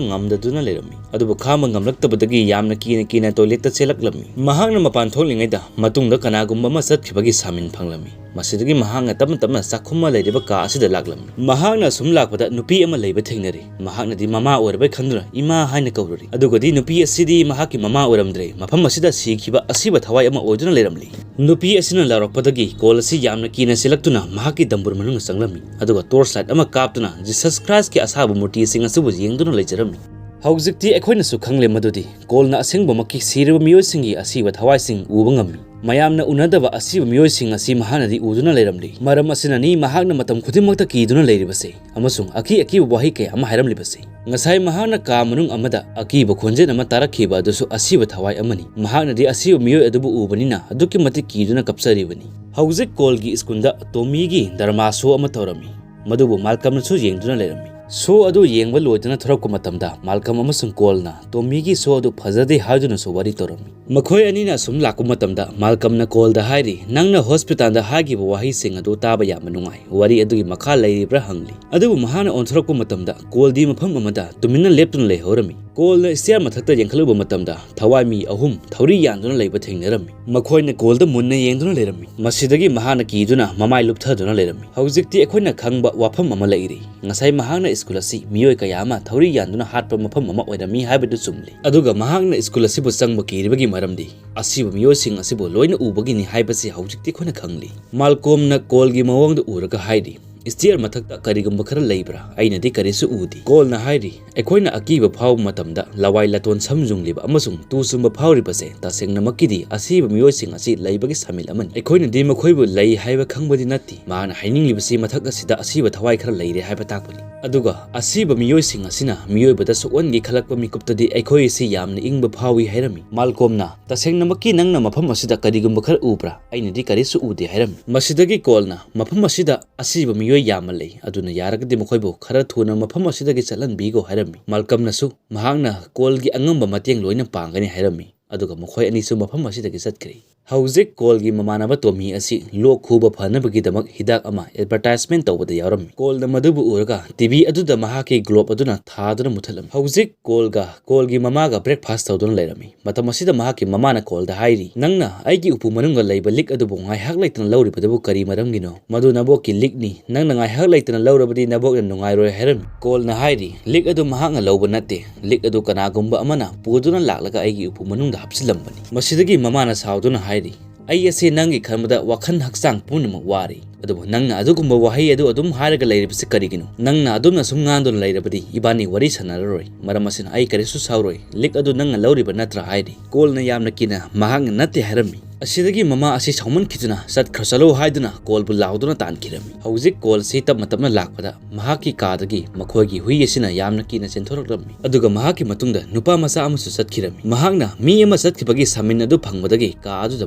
ꯉꯝꯗꯗꯨꯅ ꯂꯩꯔꯝꯃꯤ꯫ ꯑꯗꯨꯕꯨ ꯈꯥꯡꯕ ꯉꯝꯂꯛꯇꯕꯗꯒꯤ ꯌꯥꯝꯅ ꯀꯤꯅ ꯀꯤꯅ toiletꯇ ꯆꯦꯜꯂꯛꯂꯝꯃꯤ꯫ ꯃꯍꯥꯛꯅ ꯃꯄꯥꯟ ꯊꯣꯛꯂꯤꯉꯩꯗ ꯃꯇꯨꯡꯗ ꯀꯅꯥꯒꯨꯝꯕ ꯑꯃ ꯆꯠꯈꯤꯕꯒꯤ sign ꯐꯪꯂꯝꯃꯤ꯫ ꯃꯁꯤꯗꯒꯤ ꯃꯍꯥꯛꯅ ꯇꯞꯅ ꯇꯞꯅ ꯆꯥꯛꯈꯨꯝ ꯑꯃ ꯂꯩꯔꯤꯕ ꯀꯥ ꯑꯁꯤꯗ ꯂꯥꯛꯂꯝꯃꯤ꯫ ꯃꯍꯥꯛꯅ ꯑꯁꯨꯝ ꯂꯥꯛꯄꯗ ꯅꯨꯄꯤ ꯑꯃ ꯂꯩꯕ ꯊꯦꯡꯅꯔꯦ꯫ ꯃꯍꯥꯛꯅꯗꯤ ꯃꯃꯥ ꯑꯣꯏꯔꯕꯣꯏ ꯈꯟꯗꯨꯅ "ꯏꯃꯥ" ꯍꯥꯏꯅ ꯀꯧꯔꯨꯔꯦ꯫ ꯑꯗꯨꯒꯗꯤ ꯅꯨꯄꯤ ꯑꯁꯤꯗꯤ ꯃꯍꯥꯛꯀꯤ ꯃꯃꯥ ꯑꯣꯏꯔꯝꯗ꯭ꯔꯦ꯫ ꯃꯐꯝ ꯑꯁꯤꯗ ꯁꯤꯈꯤꯕ ꯑꯁꯤꯕ ꯊꯋꯥꯏ ꯑꯃ ꯑꯣꯏꯗꯨꯅ ꯂꯩꯔꯝꯂꯤ꯫ ꯅꯨꯄꯤ ꯑꯁꯤꯅ ꯂꯥꯎꯔꯛꯄꯗꯒꯤ ꯀꯣꯜ ꯑꯁꯤ ꯌꯥꯝꯅ ꯀꯤꯅ ꯆꯦꯜꯂꯛꯇꯨꯅ ꯃꯍꯥꯛꯀꯤ ꯗꯝꯕꯨꯔ ꯃꯅꯨꯡꯗ ꯆꯪꯂꯝꯃꯤ꯫ ꯑꯗꯨꯒ torch light ꯑꯃ ꯀꯥꯞꯇꯨꯅ Jesus Christꯀꯤ ꯑꯁꯥꯕ ꯃꯨꯔꯇꯤꯁꯤꯡ ꯑꯁꯤꯕꯨ ꯌꯦꯡꯗꯨꯅ ꯂꯩꯖꯔꯝꯃꯤ꯫ ꯍꯧꯖꯤꯛꯇꯤ ꯑꯩꯈꯣꯏꯅꯁꯨ ꯈꯪꯂꯦ ꯃꯗꯨꯗꯤ ꯀꯣꯜꯅ ꯑꯁꯦꯡꯕꯃꯛꯀꯤ ꯁꯤꯔꯕ ꯃꯤꯑꯣꯏꯁꯤꯡꯒꯤ ꯑꯁꯤꯕ ꯊꯋꯥꯏꯁꯤꯡ ꯎꯕ ꯉꯝꯃꯤ꯫ ꯃꯌꯥꯝꯅ ꯎꯅꯗꯕ ꯑꯁꯤꯕ ꯃꯤꯑꯣꯏꯁꯤꯡ ꯑꯁꯤ ꯃꯍꯥꯛꯅꯗꯤ ꯎꯗꯨꯅ ꯂꯩꯔꯝꯂꯤ꯫ ꯃꯔꯝ ꯑꯁꯤꯅꯅꯤ ꯃꯍꯥꯛꯅ ꯃꯇꯝ ꯈꯨꯗꯤꯡꯃꯛꯇ ꯀꯤꯗꯨꯅ ꯂꯩꯔꯤꯕꯁꯦ ꯑꯃꯁꯨꯡ ꯑꯀꯤ ꯑꯀꯤꯕ ꯋꯥꯍꯩ ꯀꯌꯥ ꯑꯃ ꯍꯥꯏꯔꯝꯂꯤꯕꯁꯦ꯫ ꯉꯁꯥꯏ ꯃꯍꯥꯛꯅ ꯀꯥ ꯃꯅꯨꯡ ꯑꯃꯗ ꯑꯀꯤꯕ ꯈꯣꯟꯖꯦꯜ ꯑꯃ ꯇꯥꯔꯛꯈꯤꯕ ꯑꯗꯨꯁꯨ ꯑꯁꯤꯕ ꯊꯋꯥꯏ ꯑꯃꯅꯤ꯫ ꯃꯍꯥꯛꯅꯗꯤ ꯑꯁꯤꯕ ꯃꯤꯑꯣꯏ ꯑꯗꯨꯕꯨ ꯎꯕꯅꯤꯅ ꯑꯗꯨꯛꯀꯤ ꯃꯇꯤꯛ ꯀꯤꯗꯨꯅ ꯀꯞꯆꯔꯤꯕꯅꯤ꯫ ꯍꯧꯖꯤꯛ ꯀꯣꯜꯒꯤ ꯁ꯭ꯀꯨꯜꯗ ꯇꯣꯃꯤꯒꯤ drama show ꯑꯃ ꯇꯧꯔꯝꯃꯤ꯫ ꯃꯗꯨꯕꯨ ꯃꯥꯜꯀꯝꯅꯁꯨ ꯌꯦꯡꯗꯨꯅ ꯂꯩꯔꯝꯃꯤ꯫ Show ꯑꯗꯨ ꯌꯦꯡꯕ ꯂꯣꯏꯗꯨꯅ ꯊꯣꯔꯛꯄ ꯃꯇꯝꯗ ꯃꯥꯜꯀꯝ ꯑꯃꯁꯨꯡ ꯀꯣꯜꯅ ꯇꯣꯃꯤꯒꯤ show ꯑꯗꯨ ꯐꯖꯗꯦ ꯍꯥꯏꯗꯨꯅꯁꯨ ꯋꯥꯔꯤ ꯇꯧꯔꯝꯃꯤ꯫ ꯃꯈꯣꯏ ꯑꯅꯤꯅ ꯑꯁꯨꯝ ꯂꯥꯛꯄ ꯃꯇꯝꯗ ꯃꯥꯜꯀꯝꯅ ꯀꯣꯜꯗ ꯍꯥꯏꯔꯤ, "ꯅꯪꯅ hospitalꯗ ꯍꯥꯏꯈꯤꯕ ꯋꯥꯍꯩꯁꯤꯡ ꯑꯗꯨ ꯇꯥꯕ ꯌꯥꯝꯅ ꯅꯨꯡꯉꯥꯏ꯫ ꯋꯥꯔꯤ ꯑꯗꯨꯒꯤ ꯃꯈꯥ ꯂꯩꯔꯤꯕ꯭ꯔꯥ?" ꯍꯪꯂꯤ꯫ ꯑꯗꯨꯕꯨ ꯃꯍꯥꯛꯅ ꯑꯣꯟꯊꯣꯔꯛꯄ ꯃꯇꯝꯗ ꯀꯣꯜꯗꯤ ꯃꯐꯝ ꯑꯃꯗ ꯇꯨꯃꯤꯟꯅ ꯂꯦꯞꯇꯨꯅ ꯂꯩꯍꯧꯔꯝꯃꯤ꯫ ꯀꯣꯜꯅ stair ꯃꯊꯛꯇ ꯌꯦꯡꯈꯠꯂꯨꯕ ꯃꯇꯝꯗ ꯊꯋꯥꯏ ꯃꯤ ꯑꯍꯨꯝ ꯊꯧꯔꯤ ꯌꯥꯟꯗꯨꯅ ꯂꯩꯕ ꯊꯦꯡꯅꯔꯝꯃꯤ꯫ ꯃꯈꯣꯏꯅ ꯀꯣꯜꯗ ꯃꯨꯟꯅ ꯌꯦꯡꯗꯨꯅ ꯂꯩꯔꯝꯃꯤ꯫ ꯃꯁꯤꯗꯒꯤ ꯃꯍꯥꯛꯅ ꯀꯤꯗꯨꯅ ꯃꯃꯥꯏ ꯂꯨꯞꯊꯗꯨꯅ ꯂꯩꯔꯝꯃꯤ꯫ ꯍꯧꯖꯤꯛꯇꯤ ꯑꯩꯈꯣꯏꯅ ꯈꯪꯕ ꯋꯥꯐꯝ ꯑꯃ ꯂꯩꯔꯤ꯫ ꯉꯁꯥꯏ ꯃꯍꯥꯛꯅ ꯁ꯭ꯀꯨꯜ ꯑꯁꯤ ꯃꯤꯑꯣꯏ ꯀꯌꯥ ꯑꯃ ꯊꯧꯔꯤ ꯌꯥꯟꯗꯨꯅ ꯍꯥꯠꯄ ꯃꯐꯝ ꯑꯃ ꯑꯣꯏꯔꯝꯃꯤ ꯍꯥꯏꯕꯗꯨ ꯆꯨꯝꯂꯤ꯫ ꯑꯗꯨꯒ ꯃꯍꯥꯛꯅ ꯁ꯭ꯀꯨꯜ ꯑꯁꯤꯕꯨ ꯆꯪꯕ ꯀꯤꯔꯤꯕꯒꯤ ꯃꯔꯝꯗꯤ ꯑꯁꯤꯕ ꯃꯤꯑꯣꯏꯁꯤꯡ ꯑꯁꯤꯕꯨ ꯂꯣꯏꯅ ꯎꯕꯒꯤꯅꯤ ꯍꯥꯏꯕꯁꯤ ꯍꯧꯖꯤꯛꯇꯤ ꯑꯩꯈꯣꯏꯅ ꯈꯪꯂꯤ꯫ ꯃꯥꯜꯀꯣꯝꯅ ꯀꯣꯜꯒꯤ ꯃꯑꯣꯡꯗ ꯎꯔꯒ ꯍꯥꯏꯔꯤ, "Stair ꯃꯊꯛꯇ ꯀꯔꯤꯒꯨꯝꯕ ꯈꯔ ꯂꯩꯕ꯭ꯔꯥ? ꯑꯩꯅꯗꯤ ꯀꯔꯤꯁꯨ ꯎꯗꯦ꯫" ꯀꯣꯜꯅ ꯍꯥꯏꯔꯤ, "ꯑꯩꯈꯣꯏꯅ ꯑꯀꯤꯕ ꯐꯥꯎꯕ ꯃꯇꯝꯗ ꯂꯋꯥꯏ ꯂꯇꯣꯟ ꯁꯝ ꯌꯨꯡꯂꯤꯕ ꯑꯃꯁꯨꯡ ꯇꯨ ꯆꯨꯝꯕ ꯐꯥꯎꯔꯤꯕꯁꯦ ꯇꯁꯦꯡꯅꯃꯛꯀꯤꯗꯤ ꯑꯁꯤꯕ ꯃꯤꯑꯣꯏꯁꯤꯡ ꯑꯁꯤ ꯂꯩꯕꯒꯤ ꯁꯥꯃꯤꯜ ꯑꯃꯅꯤ꯫ ꯑꯩꯈꯣꯏꯅꯗꯤ ꯃꯈꯣꯏꯕꯨ ꯂꯩ ꯍꯥꯏꯕ ꯈꯪꯕꯗꯤ ꯅꯠꯇꯦ꯫" ꯃꯍꯥꯛꯅ ꯍꯥꯏꯅꯤꯡꯂꯤꯕꯁꯤ ꯃꯊꯛ ꯑꯁꯤꯗ ꯑꯁꯤꯕ ꯊꯋꯥꯏ ꯈꯔ ꯂꯩꯔꯦ ꯍꯥꯏꯕ ꯇꯥꯛꯄꯅꯤ꯫ ꯑꯗꯨꯒ ꯑꯁꯤꯕ ꯃꯤꯑꯣꯏꯁꯤꯡ ꯑꯁꯤꯅ ꯃꯤꯑꯣꯏꯕꯗ ꯁꯣꯛꯍꯟꯒꯦ ꯈꯜꯂꯛꯄ ꯃꯤꯀꯨꯞꯇꯗꯤ ꯑꯩꯈꯣꯏ ꯑꯁꯤ ꯌꯥꯝꯅ ꯏꯪꯕ ꯐꯥꯎꯏ ꯍꯥꯏꯔꯝꯃꯤ꯫ ꯃꯥꯜꯀꯣꯝꯅ, "ꯇꯁꯦꯡꯅꯃꯛꯀꯤ ꯅꯪꯅ ꯃꯐꯝ ꯑꯁꯤꯗ ꯀꯔꯤꯒꯨꯝꯕ ꯈꯔ ꯎꯕ꯭ꯔꯥ? ꯑꯩꯅꯗꯤ ꯀꯔꯤꯁꯨ ꯎꯗꯦ" ꯍꯥꯏꯔꯝꯃꯤ꯫ ꯃꯁꯤꯗꯒꯤ ꯀꯣꯜꯅ, "ꯃꯐꯝ ꯑꯁꯤꯗ ꯑꯁꯤꯕ ꯃꯤꯑꯣꯏ ꯌꯥꯝꯅ ꯂꯩ, ꯑꯗꯨꯅ ꯌꯥꯔꯒꯗꯤ ꯃꯈꯣꯏꯕꯨ ꯈꯔ ꯊꯨꯅ ꯃꯐꯝ ꯑꯁꯤꯗꯒꯤ ꯆꯠꯍꯟꯕꯤꯈꯣ" ꯍꯥꯏꯔꯝꯃꯤ꯫ ꯃꯥꯜꯀꯝꯅꯁꯨ ꯃꯍꯥꯛꯅ ꯀꯣꯜꯒꯤ ꯑꯉꯝꯕ ꯃꯇꯦꯡ ꯂꯣꯏꯅ ꯄꯥꯡꯒꯅꯤ ꯍꯥꯏꯔꯝꯃꯤ꯫ ꯑꯗꯨꯒ ꯃꯈꯣꯏ ꯑꯅꯤꯁꯨ ꯃꯐꯝ ꯑꯁꯤꯗꯒꯤ ꯆꯠꯈ꯭ꯔꯦ꯫ ꯍꯧꯖꯤꯛ ꯀꯣꯜꯒꯤ ꯃꯃꯥꯟꯅꯕ ꯇꯣꯃꯤ ꯑꯁꯤ ꯂꯣꯛ ꯈꯨꯕ ꯐꯅꯕꯒꯤꯗꯃꯛ ꯍꯤꯗꯥꯛ ꯑꯃ advertisement ꯇꯧꯕꯗ ꯌꯥꯎꯔꯝꯃꯤ꯫ ꯀꯣꯜꯅ ꯃꯗꯨꯕꯨ ꯎꯔꯒ ꯇꯤ ꯚꯤ ꯑꯗꯨꯗ ꯃꯍꯥꯛꯀꯤ ꯒ꯭ꯂꯣꯕ ꯑꯗꯨꯅ ꯊꯥꯗꯨꯅ ꯃꯨꯠꯊꯠꯂꯝꯃꯤ꯫ ꯍꯧꯖꯤꯛ ꯀꯣꯜꯒ ꯀꯣꯜꯒꯤ ꯃꯃꯥꯒ breakfast ꯇꯧꯗꯨꯅ ꯂꯩꯔꯝꯃꯤ꯫ ꯃꯇꯝ ꯑꯁꯤꯗ ꯃꯍꯥꯛꯀꯤ ꯃꯃꯥꯅ ꯀꯣꯜꯗ ꯍꯥꯏꯔꯤ, "ꯅꯪꯅ ꯑꯩꯒꯤ ꯎꯄꯨ ꯃꯅꯨꯡꯗ ꯂꯩꯕ ꯂꯤꯛ ꯑꯗꯨꯕꯨ ꯉꯥꯏꯍꯥꯛ ꯂꯩꯇꯅ ꯂꯧꯔꯤꯕꯗꯨꯕꯨ ꯀꯔꯤ ꯃꯔꯝꯒꯤꯅꯣ? ꯃꯗꯨ ꯅꯕꯣꯛꯀꯤ ꯂꯤꯛꯅꯤ꯫ ꯅꯪꯅ ꯉꯥꯏꯍꯥꯛ ꯂꯩꯇꯅ ꯂꯧꯔꯕꯗꯤ ꯅꯕꯣꯛꯅ ꯅꯨꯡꯉꯥꯏꯔꯣꯏ" ꯍꯥꯏꯔꯝꯃꯤ꯫ ꯀꯣꯜꯅ ꯍꯥꯏꯔꯤ, "ꯂꯤꯛ ꯑꯗꯨ ꯃꯍꯥꯛꯅ ꯂꯧꯕ ꯅꯠꯇꯦ꯫ ꯂꯤꯛ ꯑꯗꯨ ꯀꯅꯥꯒꯨꯝꯕ ꯑꯃꯅ ꯄꯨꯗꯨꯅ ꯂꯥꯛꯂꯒ ꯑꯩꯒꯤ ꯎꯄꯨ ꯃꯅꯨꯡꯗ ꯍꯥꯞꯆꯤꯜꯂꯝꯕꯅꯤ꯫" ꯃꯁꯤꯗꯒꯤ ꯃꯃꯥꯅ ꯁꯥꯎꯗꯨꯅ ꯍꯥꯏꯔꯤ, "ꯑꯩ ꯑꯁꯤ ꯅꯪꯒꯤ ꯈꯟꯕꯗ ꯋꯥꯈꯜ ꯍꯛꯆꯥꯡ ꯄꯨꯝꯅꯃꯛ ꯋꯥꯔꯦ꯫ ꯑꯗꯨꯕꯨ ꯅꯪꯅ ꯑꯗꯨꯒꯨꯝꯕ ꯋꯥꯍꯩ ꯑꯗꯨ ꯑꯗꯨꯝ ꯍꯥꯏꯔꯒ ꯂꯩꯔꯤꯕꯁꯤ ꯀꯔꯤꯒꯤꯅꯣ? ꯅꯪꯅ ꯑꯗꯨꯝꯅ ꯁꯨꯝ ꯉꯥꯡꯗꯨꯅ ꯂꯩꯔꯕꯗꯤ ꯏꯕꯥꯅꯤ ꯋꯥꯔꯤ ꯁꯥꯟꯅꯔꯔꯣꯏ꯫ ꯃꯔꯝ ꯑꯁꯤꯅ ꯑꯩ ꯀꯔꯤꯁꯨ ꯁꯥꯎꯔꯣꯏ꯫ ꯂꯤꯛ ꯑꯗꯨ ꯅꯪꯅ ꯂꯧꯔꯤꯕ ꯅꯠꯇ꯭ꯔꯥ?" ꯍꯥꯏꯔꯤ꯫ ꯀꯣꯜꯅ ꯌꯥꯝꯅ ꯀꯤꯅ ꯃꯍꯥꯛꯅ ꯅꯠꯇꯦ ꯍꯥꯏꯔꯝꯃꯤ꯫ ꯑꯁꯤꯗꯒꯤ ꯃꯃꯥ ꯑꯁꯤ ꯁꯥꯎꯃꯟꯈꯤꯗꯨꯅ "ꯆꯠꯈ꯭ꯔꯣ, ꯆꯠꯂꯣ" ꯍꯥꯏꯗꯨꯅ ꯀꯣꯜꯕꯨ ꯂꯥꯎꯗꯨꯅ ꯇꯥꯟꯈꯤꯔꯝꯃꯤ꯫ ꯍꯧꯖꯤꯛ ꯀꯣꯜꯁꯤ ꯇꯞꯅ ꯇꯞꯅ ꯂꯥꯛꯄꯗ ꯃꯍꯥꯛꯀꯤ ꯀꯥꯗꯒꯤ ꯃꯈꯣꯏꯒꯤ ꯍꯨꯏ ꯑꯁꯤꯅ ꯌꯥꯝꯅ ꯀꯤꯅ ꯆꯦꯟꯊꯣꯔꯛꯂꯝꯃꯤ꯫ ꯑꯗꯨꯒ ꯃꯍꯥꯛꯀꯤ ꯃꯇꯨꯡꯗ ꯅꯨꯄꯥ ꯃꯆꯥ ꯑꯃꯁꯨ ꯆꯠꯈꯤꯔꯝꯃꯤ꯫ ꯃꯍꯥꯛꯅ ꯃꯤ ꯑꯃ ꯆꯠꯈꯤꯕꯒꯤ ꯁꯃꯤꯟ ꯑꯗꯨ ꯐꯪꯕꯗꯒꯤ ꯀꯥ ꯑꯗꯨꯗ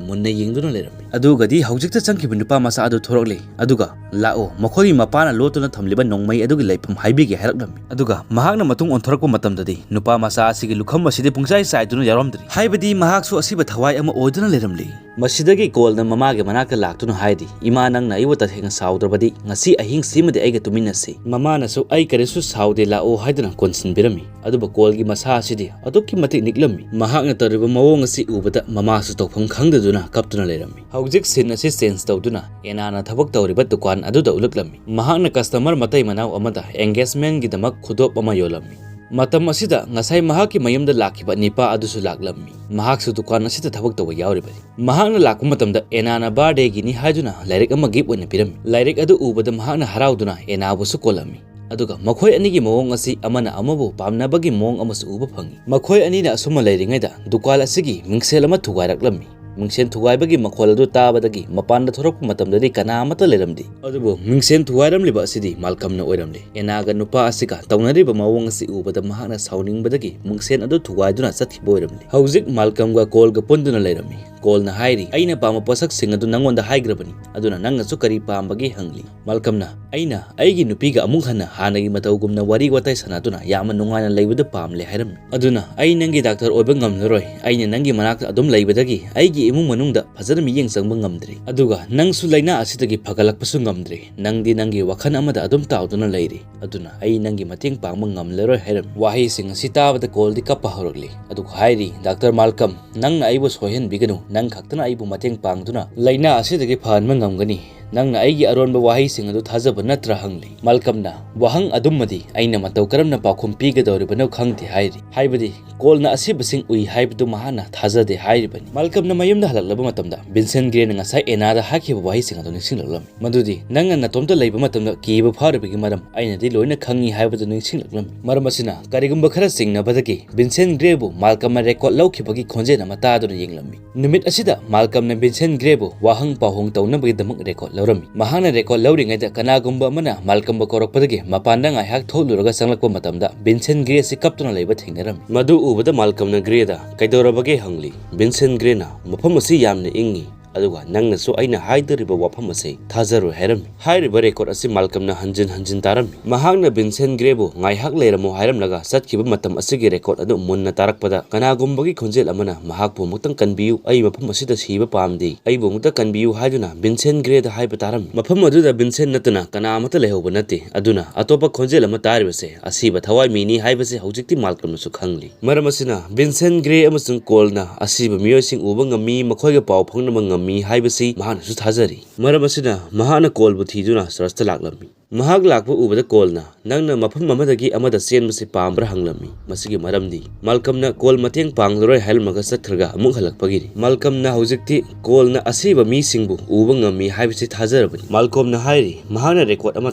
ꯃꯨꯟꯅ ꯌꯦꯡꯗꯨꯅ ꯂꯩꯔꯝꯃꯤ꯫ ꯑꯗꯨꯒꯗꯤ ꯍꯧꯖꯤꯛꯇ ꯆꯪꯈꯤꯕ ꯅꯨꯄꯥ ꯃꯆꯥ ꯑꯗꯨ ꯊꯣꯔꯛꯂꯦ꯫ ꯑꯗꯨꯒ "ꯂꯥꯛꯑꯣ, ꯃꯈꯣꯏꯒꯤ ꯃꯄꯥꯅ ꯂꯣꯠꯇꯨꯅ ꯊꯝꯂꯤꯕ ꯅꯣꯡꯃꯩ ꯑꯗꯨꯒꯤ ꯂꯩꯐꯝ ꯍꯥꯏꯕꯤꯒꯦ" ꯍꯥꯏꯔꯛꯂꯝꯃꯤ꯫ ꯑꯗꯨꯒ ꯃꯍꯥꯛꯅ ꯃꯇꯨꯡ ꯑꯣꯟꯊꯣꯔꯛꯄ ꯃꯇꯝꯗꯗꯤ ꯅꯨꯄꯥ ꯃꯆꯥ ꯑꯁꯤꯒꯤ ꯂꯨꯈꯝ ꯑꯁꯤꯗꯤ ꯄꯨꯡꯆꯥꯏ ꯆꯥꯏꯗꯨꯅ ꯌꯥꯎꯔꯝꯗ꯭ꯔꯤ꯫ ꯍꯥꯏꯕꯗꯤ ꯃꯍꯥꯛꯁꯨ ꯑꯁꯤꯕ ꯊꯋꯥꯏ ꯑꯃ ꯑꯣꯏꯗꯨꯅ ꯂꯩꯔꯝꯂꯤ꯫ ꯃꯁꯤꯗꯒꯤ ꯀꯣꯜꯅ ꯃꯃꯥꯒꯤ ꯃꯅꯥꯛꯇ ꯂꯥꯛꯇꯨꯅ ꯍꯥꯏꯔꯤ, "ꯏꯃꯥ, ꯅꯪꯅ ꯑꯩꯕꯨ ꯇꯁꯦꯡꯅ ꯁꯥꯎꯗ꯭ꯔꯕꯗꯤ ꯉꯁꯤ ꯑꯍꯤꯡꯁꯤꯃꯗꯤ ꯑꯩꯒ ꯇꯨꯃꯤꯟꯅꯁꯤ꯫" ꯃꯃꯥꯅꯁꯨ "ꯑꯩ ꯀꯔꯤꯁꯨ ꯁꯥꯎꯗꯦ, ꯂꯥꯛꯑꯣ" ꯍꯥꯏꯗꯨꯅ ꯀꯣꯟꯁꯤꯟꯕꯤꯔꯝꯃꯤ꯫ ꯑꯗꯨꯕꯨ ꯀꯣꯜꯒꯤ ꯃꯁꯥ ꯑꯁꯤꯗꯤ ꯑꯗꯨꯛꯀꯤ ꯃꯇꯤꯛ ꯅꯤꯛꯂꯝꯃꯤ꯫ ꯃꯍꯥꯛꯅ ꯇꯧꯔꯤꯕ ꯃꯑꯣꯡ ꯑꯁꯤ ꯎꯕꯗ ꯃꯃꯥꯁꯨ ꯇꯧꯐꯝ ꯈꯪꯗꯗꯨꯅ ꯀꯞꯇꯨꯅ ꯂꯩꯔꯝꯃꯤ꯫ ꯍꯧꯖꯤꯛ scene ꯑꯁꯤ change ꯇꯧꯗꯨꯅ ꯑꯦꯅꯥꯅ ꯊꯕꯛ ꯇꯧꯔꯤꯕ ꯗꯨꯀꯥꯟ ꯑꯗꯨꯗ ꯎꯠꯂꯛꯂꯝꯃꯤ꯫ ꯃꯍꯥꯛꯅ customer ꯃꯇꯩ ꯃꯅꯥꯎ ꯑꯃꯗ engagementꯒꯤꯗꯃꯛ ꯈꯨꯗꯣꯞ ꯑꯃ ꯌꯣꯜꯂꯝꯃꯤ꯫ ꯃꯇꯝ ꯑꯁꯤꯗ ꯉꯁꯥꯏ ꯃꯍꯥꯛꯀꯤ ꯃꯌꯨꯝꯗ ꯂꯥꯛꯈꯤꯕ ꯅꯤꯄꯥ ꯑꯗꯨꯁꯨ ꯂꯥꯛꯂꯝꯃꯤ꯫ ꯃꯍꯥꯛꯁꯨ ꯗꯨꯀꯥꯟ ꯑꯁꯤꯗ ꯊꯕꯛ ꯇꯧꯕ ꯌꯥꯎꯔꯤꯕꯅꯤ꯫ ꯃꯍꯥꯛꯅ ꯂꯥꯛꯄ ꯃꯇꯝꯗ ꯑꯦꯅꯥꯅ ꯕꯥꯔꯗꯦꯒꯤꯅꯤ ꯍꯥꯏꯗꯨꯅ ꯂꯥꯏꯔꯤꯛ ꯑꯃ ꯒꯤꯐ ꯑꯣꯏꯅ ꯄꯤꯔꯝꯃꯤ꯫ ꯂꯥꯏꯔꯤꯛ ꯑꯗꯨ ꯎꯕꯗ ꯃꯍꯥꯛꯅ ꯍꯔꯥꯎꯗꯨꯅ ꯑꯦꯅꯥꯕꯨꯁꯨ ꯀꯣꯜꯂꯝꯃꯤ꯫ ꯑꯗꯨꯒ ꯃꯈꯣꯏ ꯑꯅꯤꯒꯤ ꯃꯑꯣꯡ ꯑꯁꯤ ꯑꯃꯅ ꯑꯃꯕꯨ ꯄꯥꯝꯅꯕꯒꯤ ꯃꯑꯣꯡ ꯑꯃꯁꯨ ꯎꯕ ꯐꯪꯏ꯫ ꯃꯈꯣꯏ ꯑꯅꯤꯅ ꯑꯁꯨꯝꯅ ꯂꯩꯔꯤꯉꯩꯗ ꯗꯨꯀꯥꯟ ꯑꯁꯤꯒꯤ ꯃꯤꯡꯁꯦꯜ ꯑꯃ ꯊꯨꯒꯥꯏꯔꯛꯂꯝꯃꯤ꯫ ꯃꯤꯡꯁꯦꯜ ꯊꯨꯒꯥꯏꯕꯒꯤ ꯃꯈꯣꯜ ꯑꯗꯨ ꯇꯥꯕꯗꯒꯤ ꯃꯄꯥꯟꯗ ꯊꯣꯔꯛꯄ ꯃꯇꯝꯗꯗꯤ ꯀꯅꯥ ꯑꯃꯠꯇ ꯂꯩꯔꯝꯗꯦ꯫ ꯑꯗꯨꯕꯨ ꯃꯤꯡꯁꯦꯜ ꯊꯨꯒꯥꯏꯔꯝꯂꯤꯕ ꯑꯁꯤꯗꯤ ꯃꯥꯜꯀꯝꯅ ꯑꯣꯏꯔꯝꯂꯦ꯫ ꯑꯦꯅꯥꯒ ꯅꯨꯄꯥ ꯑꯁꯤꯒ ꯇꯧꯅꯔꯤꯕ ꯃꯑꯣꯡ ꯑꯁꯤ ꯎꯕꯗ ꯃꯍꯥꯛꯅ ꯁꯥꯎꯅꯤꯡꯕꯗꯒꯤ ꯃꯤꯡꯁꯦꯜ ꯑꯗꯨ ꯊꯨꯒꯥꯏꯗꯨꯅ ꯆꯠꯈꯤꯕ ꯑꯣꯏꯔꯝꯂꯦ꯫ ꯍꯧꯖꯤꯛ ꯃꯥꯜꯀꯝꯒ ꯀꯣꯜꯒ ꯄꯨꯟꯗꯨꯅ ꯂꯩꯔꯝꯃꯤ꯫ ꯀꯣꯜꯅ ꯍꯥꯏꯔꯤ, "ꯑꯩꯅ ꯄꯥꯝꯕ ꯄꯣꯠꯁꯛꯁꯤꯡ ꯑꯗꯨ ꯅꯪꯉꯣꯟꯗ ꯍꯥꯏꯈ꯭ꯔꯕꯅꯤ, ꯑꯗꯨꯅ ꯅꯪꯅꯁꯨ ꯀꯔꯤ ꯄꯥꯝꯕꯒꯦ?" ꯍꯪꯂꯤ꯫ ꯃꯥꯜꯀꯝꯅ, "ꯑꯩꯅ ꯑꯩꯒꯤ ꯅꯨꯄꯤꯒ ꯑꯃꯨꯛ ꯍꯟꯅ ꯍꯥꯟꯅꯒꯤ ꯃꯇꯧꯒꯨꯝꯅ ꯋꯥꯔꯤ ꯋꯥꯇꯥꯏ ꯁꯥꯟꯅꯗꯨꯅ ꯌꯥꯝꯅ ꯅꯨꯡꯉꯥꯏꯅ ꯂꯩꯕꯗꯨ ꯄꯥꯝꯂꯦ" ꯍꯥꯏꯔꯝꯃꯤ꯫ "ꯑꯗꯨꯅ ꯑꯩ ꯅꯪꯒꯤ ꯗꯥꯛꯇꯔ ꯑꯣꯏꯕ ꯉꯝꯂꯔꯣꯏ꯫ ꯑꯩꯅ ꯅꯪꯒꯤ ꯃꯅꯥꯛꯇ ꯑꯗꯨꯝ ꯂꯩꯕꯗꯒꯤ ꯑꯩꯒꯤ ꯏꯃꯨꯡ ꯃꯅꯨꯡꯗ ꯐꯖꯅ ꯃꯤꯠꯌꯦꯡ ꯆꯪꯕ ꯉꯝꯗ꯭ꯔꯤ꯫ ꯑꯗꯨꯒ ꯅꯪꯁꯨ ꯂꯥꯏꯅꯥ ꯑꯁꯤꯗꯒꯤ ꯐꯒꯠꯂꯛꯄꯁꯨ ꯉꯝꯗ꯭ꯔꯤ꯫ ꯅꯪꯗꯤ ꯅꯪꯒꯤ ꯋꯥꯈꯜ ꯑꯃꯗ ꯑꯗꯨꯝ ꯇꯥꯎꯗꯨꯅ ꯂꯩꯔꯤ꯫ ꯑꯗꯨꯅ ꯑꯩ ꯅꯪꯒꯤ ꯃꯇꯦꯡ ꯄꯥꯡꯕ ꯉꯝꯂꯔꯣꯏ" ꯍꯥꯏꯔꯝꯃꯤ꯫ ꯋꯥꯍꯩꯁꯤꯡ ꯑꯁꯤ ꯇꯥꯕꯗ ꯀꯣꯜꯗꯤ ꯀꯞꯄ ꯍꯧꯔꯛꯂꯤ꯫ ꯑꯗꯨꯒ ꯍꯥꯏꯔꯤ, "ꯗꯥꯛꯇꯔ ꯃꯥꯜꯀꯝ, ꯅꯪꯅ ꯑꯩꯕꯨ ꯁꯣꯏꯍꯟꯕꯤꯒꯅꯨ꯫ ꯅꯪ ꯈꯛꯇꯅ ꯑꯩꯕꯨ ꯃꯇꯦꯡ ꯄꯥꯡꯗꯨꯅ ꯂꯥꯏꯅꯥ ꯑꯁꯤꯗꯒꯤ ꯐꯍꯟꯕ ꯉꯝꯒꯅꯤ꯫ ꯅꯪꯅ ꯑꯩꯒꯤ ꯑꯔꯣꯟꯕ ꯋꯥꯍꯩꯁꯤꯡ ꯑꯗꯨ ꯊꯥꯖꯕ ꯅꯠꯇ꯭ꯔꯥ?" ꯍꯪꯂꯤ꯫ ꯃꯥꯜꯀꯝꯅ, "ꯋꯥꯍꯪ ꯑꯗꯨꯃꯗꯤ ꯑꯩꯅ ꯃꯇꯧ ꯀꯔꯝꯅ ꯄꯥꯎꯈꯨꯝ ꯄꯤꯒꯗꯧꯔꯤꯕꯅꯣ ꯈꯪꯗꯦ" ꯍꯥꯏꯔꯤ꯫ ꯍꯥꯏꯕꯗꯤ ꯀꯣꯜꯅ ꯑꯁꯤꯕꯁꯤꯡ ꯎꯏ ꯍꯥꯏꯕꯗꯨ ꯃꯍꯥꯛꯅ ꯊꯥꯖꯗꯦ ꯍꯥꯏꯔꯤꯕꯅꯤ꯫ ꯃꯥꯜꯀꯝꯅ ꯃꯌꯨꯝꯗ ꯍꯜꯂꯛꯂꯕ ꯃꯇꯝꯗ ꯚꯤꯟꯁꯦꯟ ꯒ꯭ꯔꯦꯅ ꯉꯁꯥꯏ ꯑꯦꯅꯥꯗ ꯍꯥꯏꯈꯤꯕ ꯋꯥꯍꯩꯁꯤꯡ ꯑꯗꯨ ꯅꯤꯡꯁꯤꯡꯂꯛꯂꯝꯃꯤ꯫ ꯃꯗꯨꯗꯤ, "ꯅꯪꯅ ꯅꯇꯣꯝꯇ ꯂꯩꯕ ꯃꯇꯝꯗ ꯀꯤꯕ ꯐꯥꯎꯔꯤꯕꯒꯤ ꯃꯔꯝ ꯑꯩꯅꯗꯤ ꯂꯣꯏꯅ ꯈꯪꯏ" ꯍꯥꯏꯕꯗꯨ ꯅꯤꯡꯁꯤꯡꯂꯛꯂꯝꯃꯤ꯫ ꯃꯔꯝ ꯑꯁꯤꯅ ꯀꯔꯤꯒꯨꯝꯕ ꯈꯔ ꯆꯤꯡꯅꯕꯗꯒꯤ ꯚꯤꯟꯁꯦꯟ ꯒ꯭ꯔꯦꯕꯨ ꯃꯥꯜꯀꯝꯅ ꯔꯦꯀꯣꯔꯗ ꯂꯧꯈꯤꯕꯒꯤ ꯈꯣꯟꯖꯦꯜ ꯑꯃ ꯇꯥꯗꯨꯅ ꯌꯦꯡꯂꯝꯃꯤ꯫ ꯅꯨꯃꯤꯠ ꯑꯁꯤꯗ ꯃꯥꯜꯀꯝꯅ ꯚꯤꯟꯁꯦꯟ ꯒ꯭ꯔꯦꯕꯨ ꯋꯥꯍꯪ ꯄꯥꯎꯍꯪ ꯇꯧꯅꯕꯒꯤꯗꯃꯛ ꯔꯦꯀꯣꯔꯗ ꯂꯧꯔꯝꯃꯤ꯫ ꯃꯍꯥꯛꯅ ꯔꯦꯀꯣꯔꯗ ꯂꯧꯔꯤꯉꯩꯗ ꯀꯅꯥꯒꯨꯝꯕ ꯑꯃꯅ ꯃꯥꯜꯀꯝꯕꯨ ꯀꯧꯔꯛꯄꯗꯒꯤ ꯃꯄꯥꯟꯗ ꯉꯥꯏꯍꯥꯛ ꯊꯣꯛꯂꯨꯔꯒ ꯆꯪꯂꯛꯄ ꯃꯇꯝꯗ ꯚꯤꯟꯁꯦꯟ ꯒ꯭ꯔꯦ ꯑꯁꯤ ꯀꯞꯇꯨꯅ ꯂꯩꯕ ꯊꯦꯡꯅꯔꯝꯃꯤ꯫ ꯃꯗꯨ ꯎꯕꯗ ꯃꯥꯜꯀꯝꯅ ꯒ꯭ꯔꯦꯗ "ꯀꯩꯗꯧꯔꯕꯒꯦ?" ꯍꯪꯂꯤ꯫ ꯚꯤꯟꯁꯦꯟ ꯒ꯭ꯔꯦꯅ, "ꯃꯐꯝ ꯑꯁꯤ ꯌꯥꯝꯅ ꯏꯪꯉꯤ, ꯑꯗꯨꯒ ꯅꯪꯅꯁꯨ ꯑꯩꯅ ꯍꯥꯏꯗꯣꯔꯤꯕ ꯋꯥꯐꯝ ꯑꯁꯤ ꯊꯥꯖꯔꯣꯏ" ꯍꯥꯏꯔꯝꯃꯤ꯫ ꯍꯥꯏꯔꯤꯕ ꯔꯦꯀꯣꯔꯗ ꯑꯁꯤ ꯃꯥꯜꯀꯝꯅ ꯍꯟꯖꯤꯟ ꯍꯟꯖꯤꯟ ꯇꯥꯔꯝꯃꯤ꯫ ꯃꯍꯥꯛꯅ ꯚꯤꯟꯁꯦꯟ ꯒ꯭ꯔꯦꯕꯨ ꯉꯥꯏꯍꯥꯛ ꯂꯩꯔꯝꯃꯨ ꯍꯥꯏꯔꯝꯂꯒ ꯆꯠꯈꯤꯕ ꯃꯇꯝ ꯑꯁꯤꯒꯤ ꯔꯦꯀꯣꯔꯗ ꯑꯗꯨ ꯃꯨꯟꯅ ꯇꯥꯔꯛꯄꯗ ꯀꯅꯥꯒꯨꯝꯕꯒꯤ ꯈꯣꯟꯖꯦꯜ ꯑꯃꯅ, "ꯃꯍꯥꯛꯄꯨ ꯑꯃꯨꯛꯇꯪ ꯀꯟꯕꯤꯌꯨ, ꯑꯩ ꯃꯐꯝ ꯑꯁꯤꯗ ꯁꯤꯕ ꯄꯥꯝꯗꯦ, ꯑꯩꯕꯨ ꯑꯃꯨꯛꯇ ꯀꯟꯕꯤꯌꯨ" ꯍꯥꯏꯗꯨꯅ ꯚꯤꯟꯁꯦꯟ ꯒ꯭ꯔꯦꯗ ꯍꯥꯏꯕ ꯇꯥꯔꯝꯃꯤ꯫ ꯃꯐꯝ ꯑꯗꯨꯗ ꯚꯤꯟꯁꯦꯟ ꯅꯠꯇꯅ ꯀꯅꯥ ꯑꯃꯠꯇ ꯂꯩꯍꯧꯕ ꯅꯠꯇꯦ꯫ ꯑꯗꯨꯅ ꯑꯇꯣꯞꯄ ꯈꯣꯟꯖꯦꯜ ꯑꯃ ꯇꯥꯔꯤꯕꯁꯦ ꯑꯁꯤꯕ ꯊꯋꯥꯏ ꯃꯤꯅꯤ ꯍꯥꯏꯕꯁꯦ ꯍꯧꯖꯤꯛꯇꯤ ꯃꯥꯜꯀꯝꯅꯁꯨ ꯈꯪꯂꯤ꯫ ꯃꯔꯝ ꯑꯁꯤꯅ ꯚꯤꯟꯁꯦꯟ ꯒ꯭ꯔꯦ ꯑꯃꯁꯨꯡ ꯀꯣꯜꯅ ꯑꯁꯤꯕ ꯃꯤꯑꯣꯏꯁꯤꯡ ꯎꯕ ꯉꯝꯃꯤ, ꯃꯈꯣꯏꯒ ꯄꯥꯎ ꯐꯥꯎꯅꯕ ꯉꯝꯃꯤ ꯍꯥꯏꯕꯁꯤ ꯃꯍꯥꯛꯅꯁꯨ ꯊꯥꯖꯔꯤ꯫ ꯃꯔꯝ ꯑꯁꯤꯅ ꯃꯍꯥꯛꯅ ꯀꯣꯜꯕꯨ ꯊꯤꯗꯨꯅ ꯆꯔꯆꯇ ꯂꯥꯛꯂꯝꯃꯤ꯫ ꯃꯍꯥꯛ ꯂꯥꯛꯄ ꯎꯕꯗ ꯀꯣꯜꯅ, "ꯅꯪꯅ ꯃꯐꯝ ꯑꯃꯗꯒꯤ ꯑꯃꯗ ꯆꯦꯟꯕꯁꯤ ꯄꯥꯝꯕ꯭ꯔꯥ?" ꯍꯪꯂꯝꯃꯤ꯫ ꯃꯁꯤꯒꯤ ꯃꯔꯝꯗꯤ ꯃꯥꯜꯀꯝꯅ ꯀꯣꯜ ꯃꯇꯦꯡ ꯄꯥꯡꯂꯔꯣꯏ ꯍꯥꯏꯔꯝꯃꯒ ꯆꯠꯈ꯭ꯔꯒ ꯑꯃꯨꯛ ꯍꯜꯂꯛꯄꯒꯤꯅꯤ꯫ ꯃꯥꯜꯀꯝꯅ ꯍꯧꯖꯤꯛꯇꯤ ꯀꯣꯜꯅ ꯑꯁꯤꯕ ꯃꯤꯁꯤꯡꯕꯨ ꯎꯕ ꯉꯝꯃꯤ ꯍꯥꯏꯕꯁꯤ ꯊꯥꯖꯔꯕꯅꯤ꯫ ꯃꯥꯜꯀꯣꯝꯅ ꯍꯥꯏꯔꯤ, ꯃꯍꯥꯛꯅ ꯔꯦꯀꯣꯔꯗ ꯑꯃ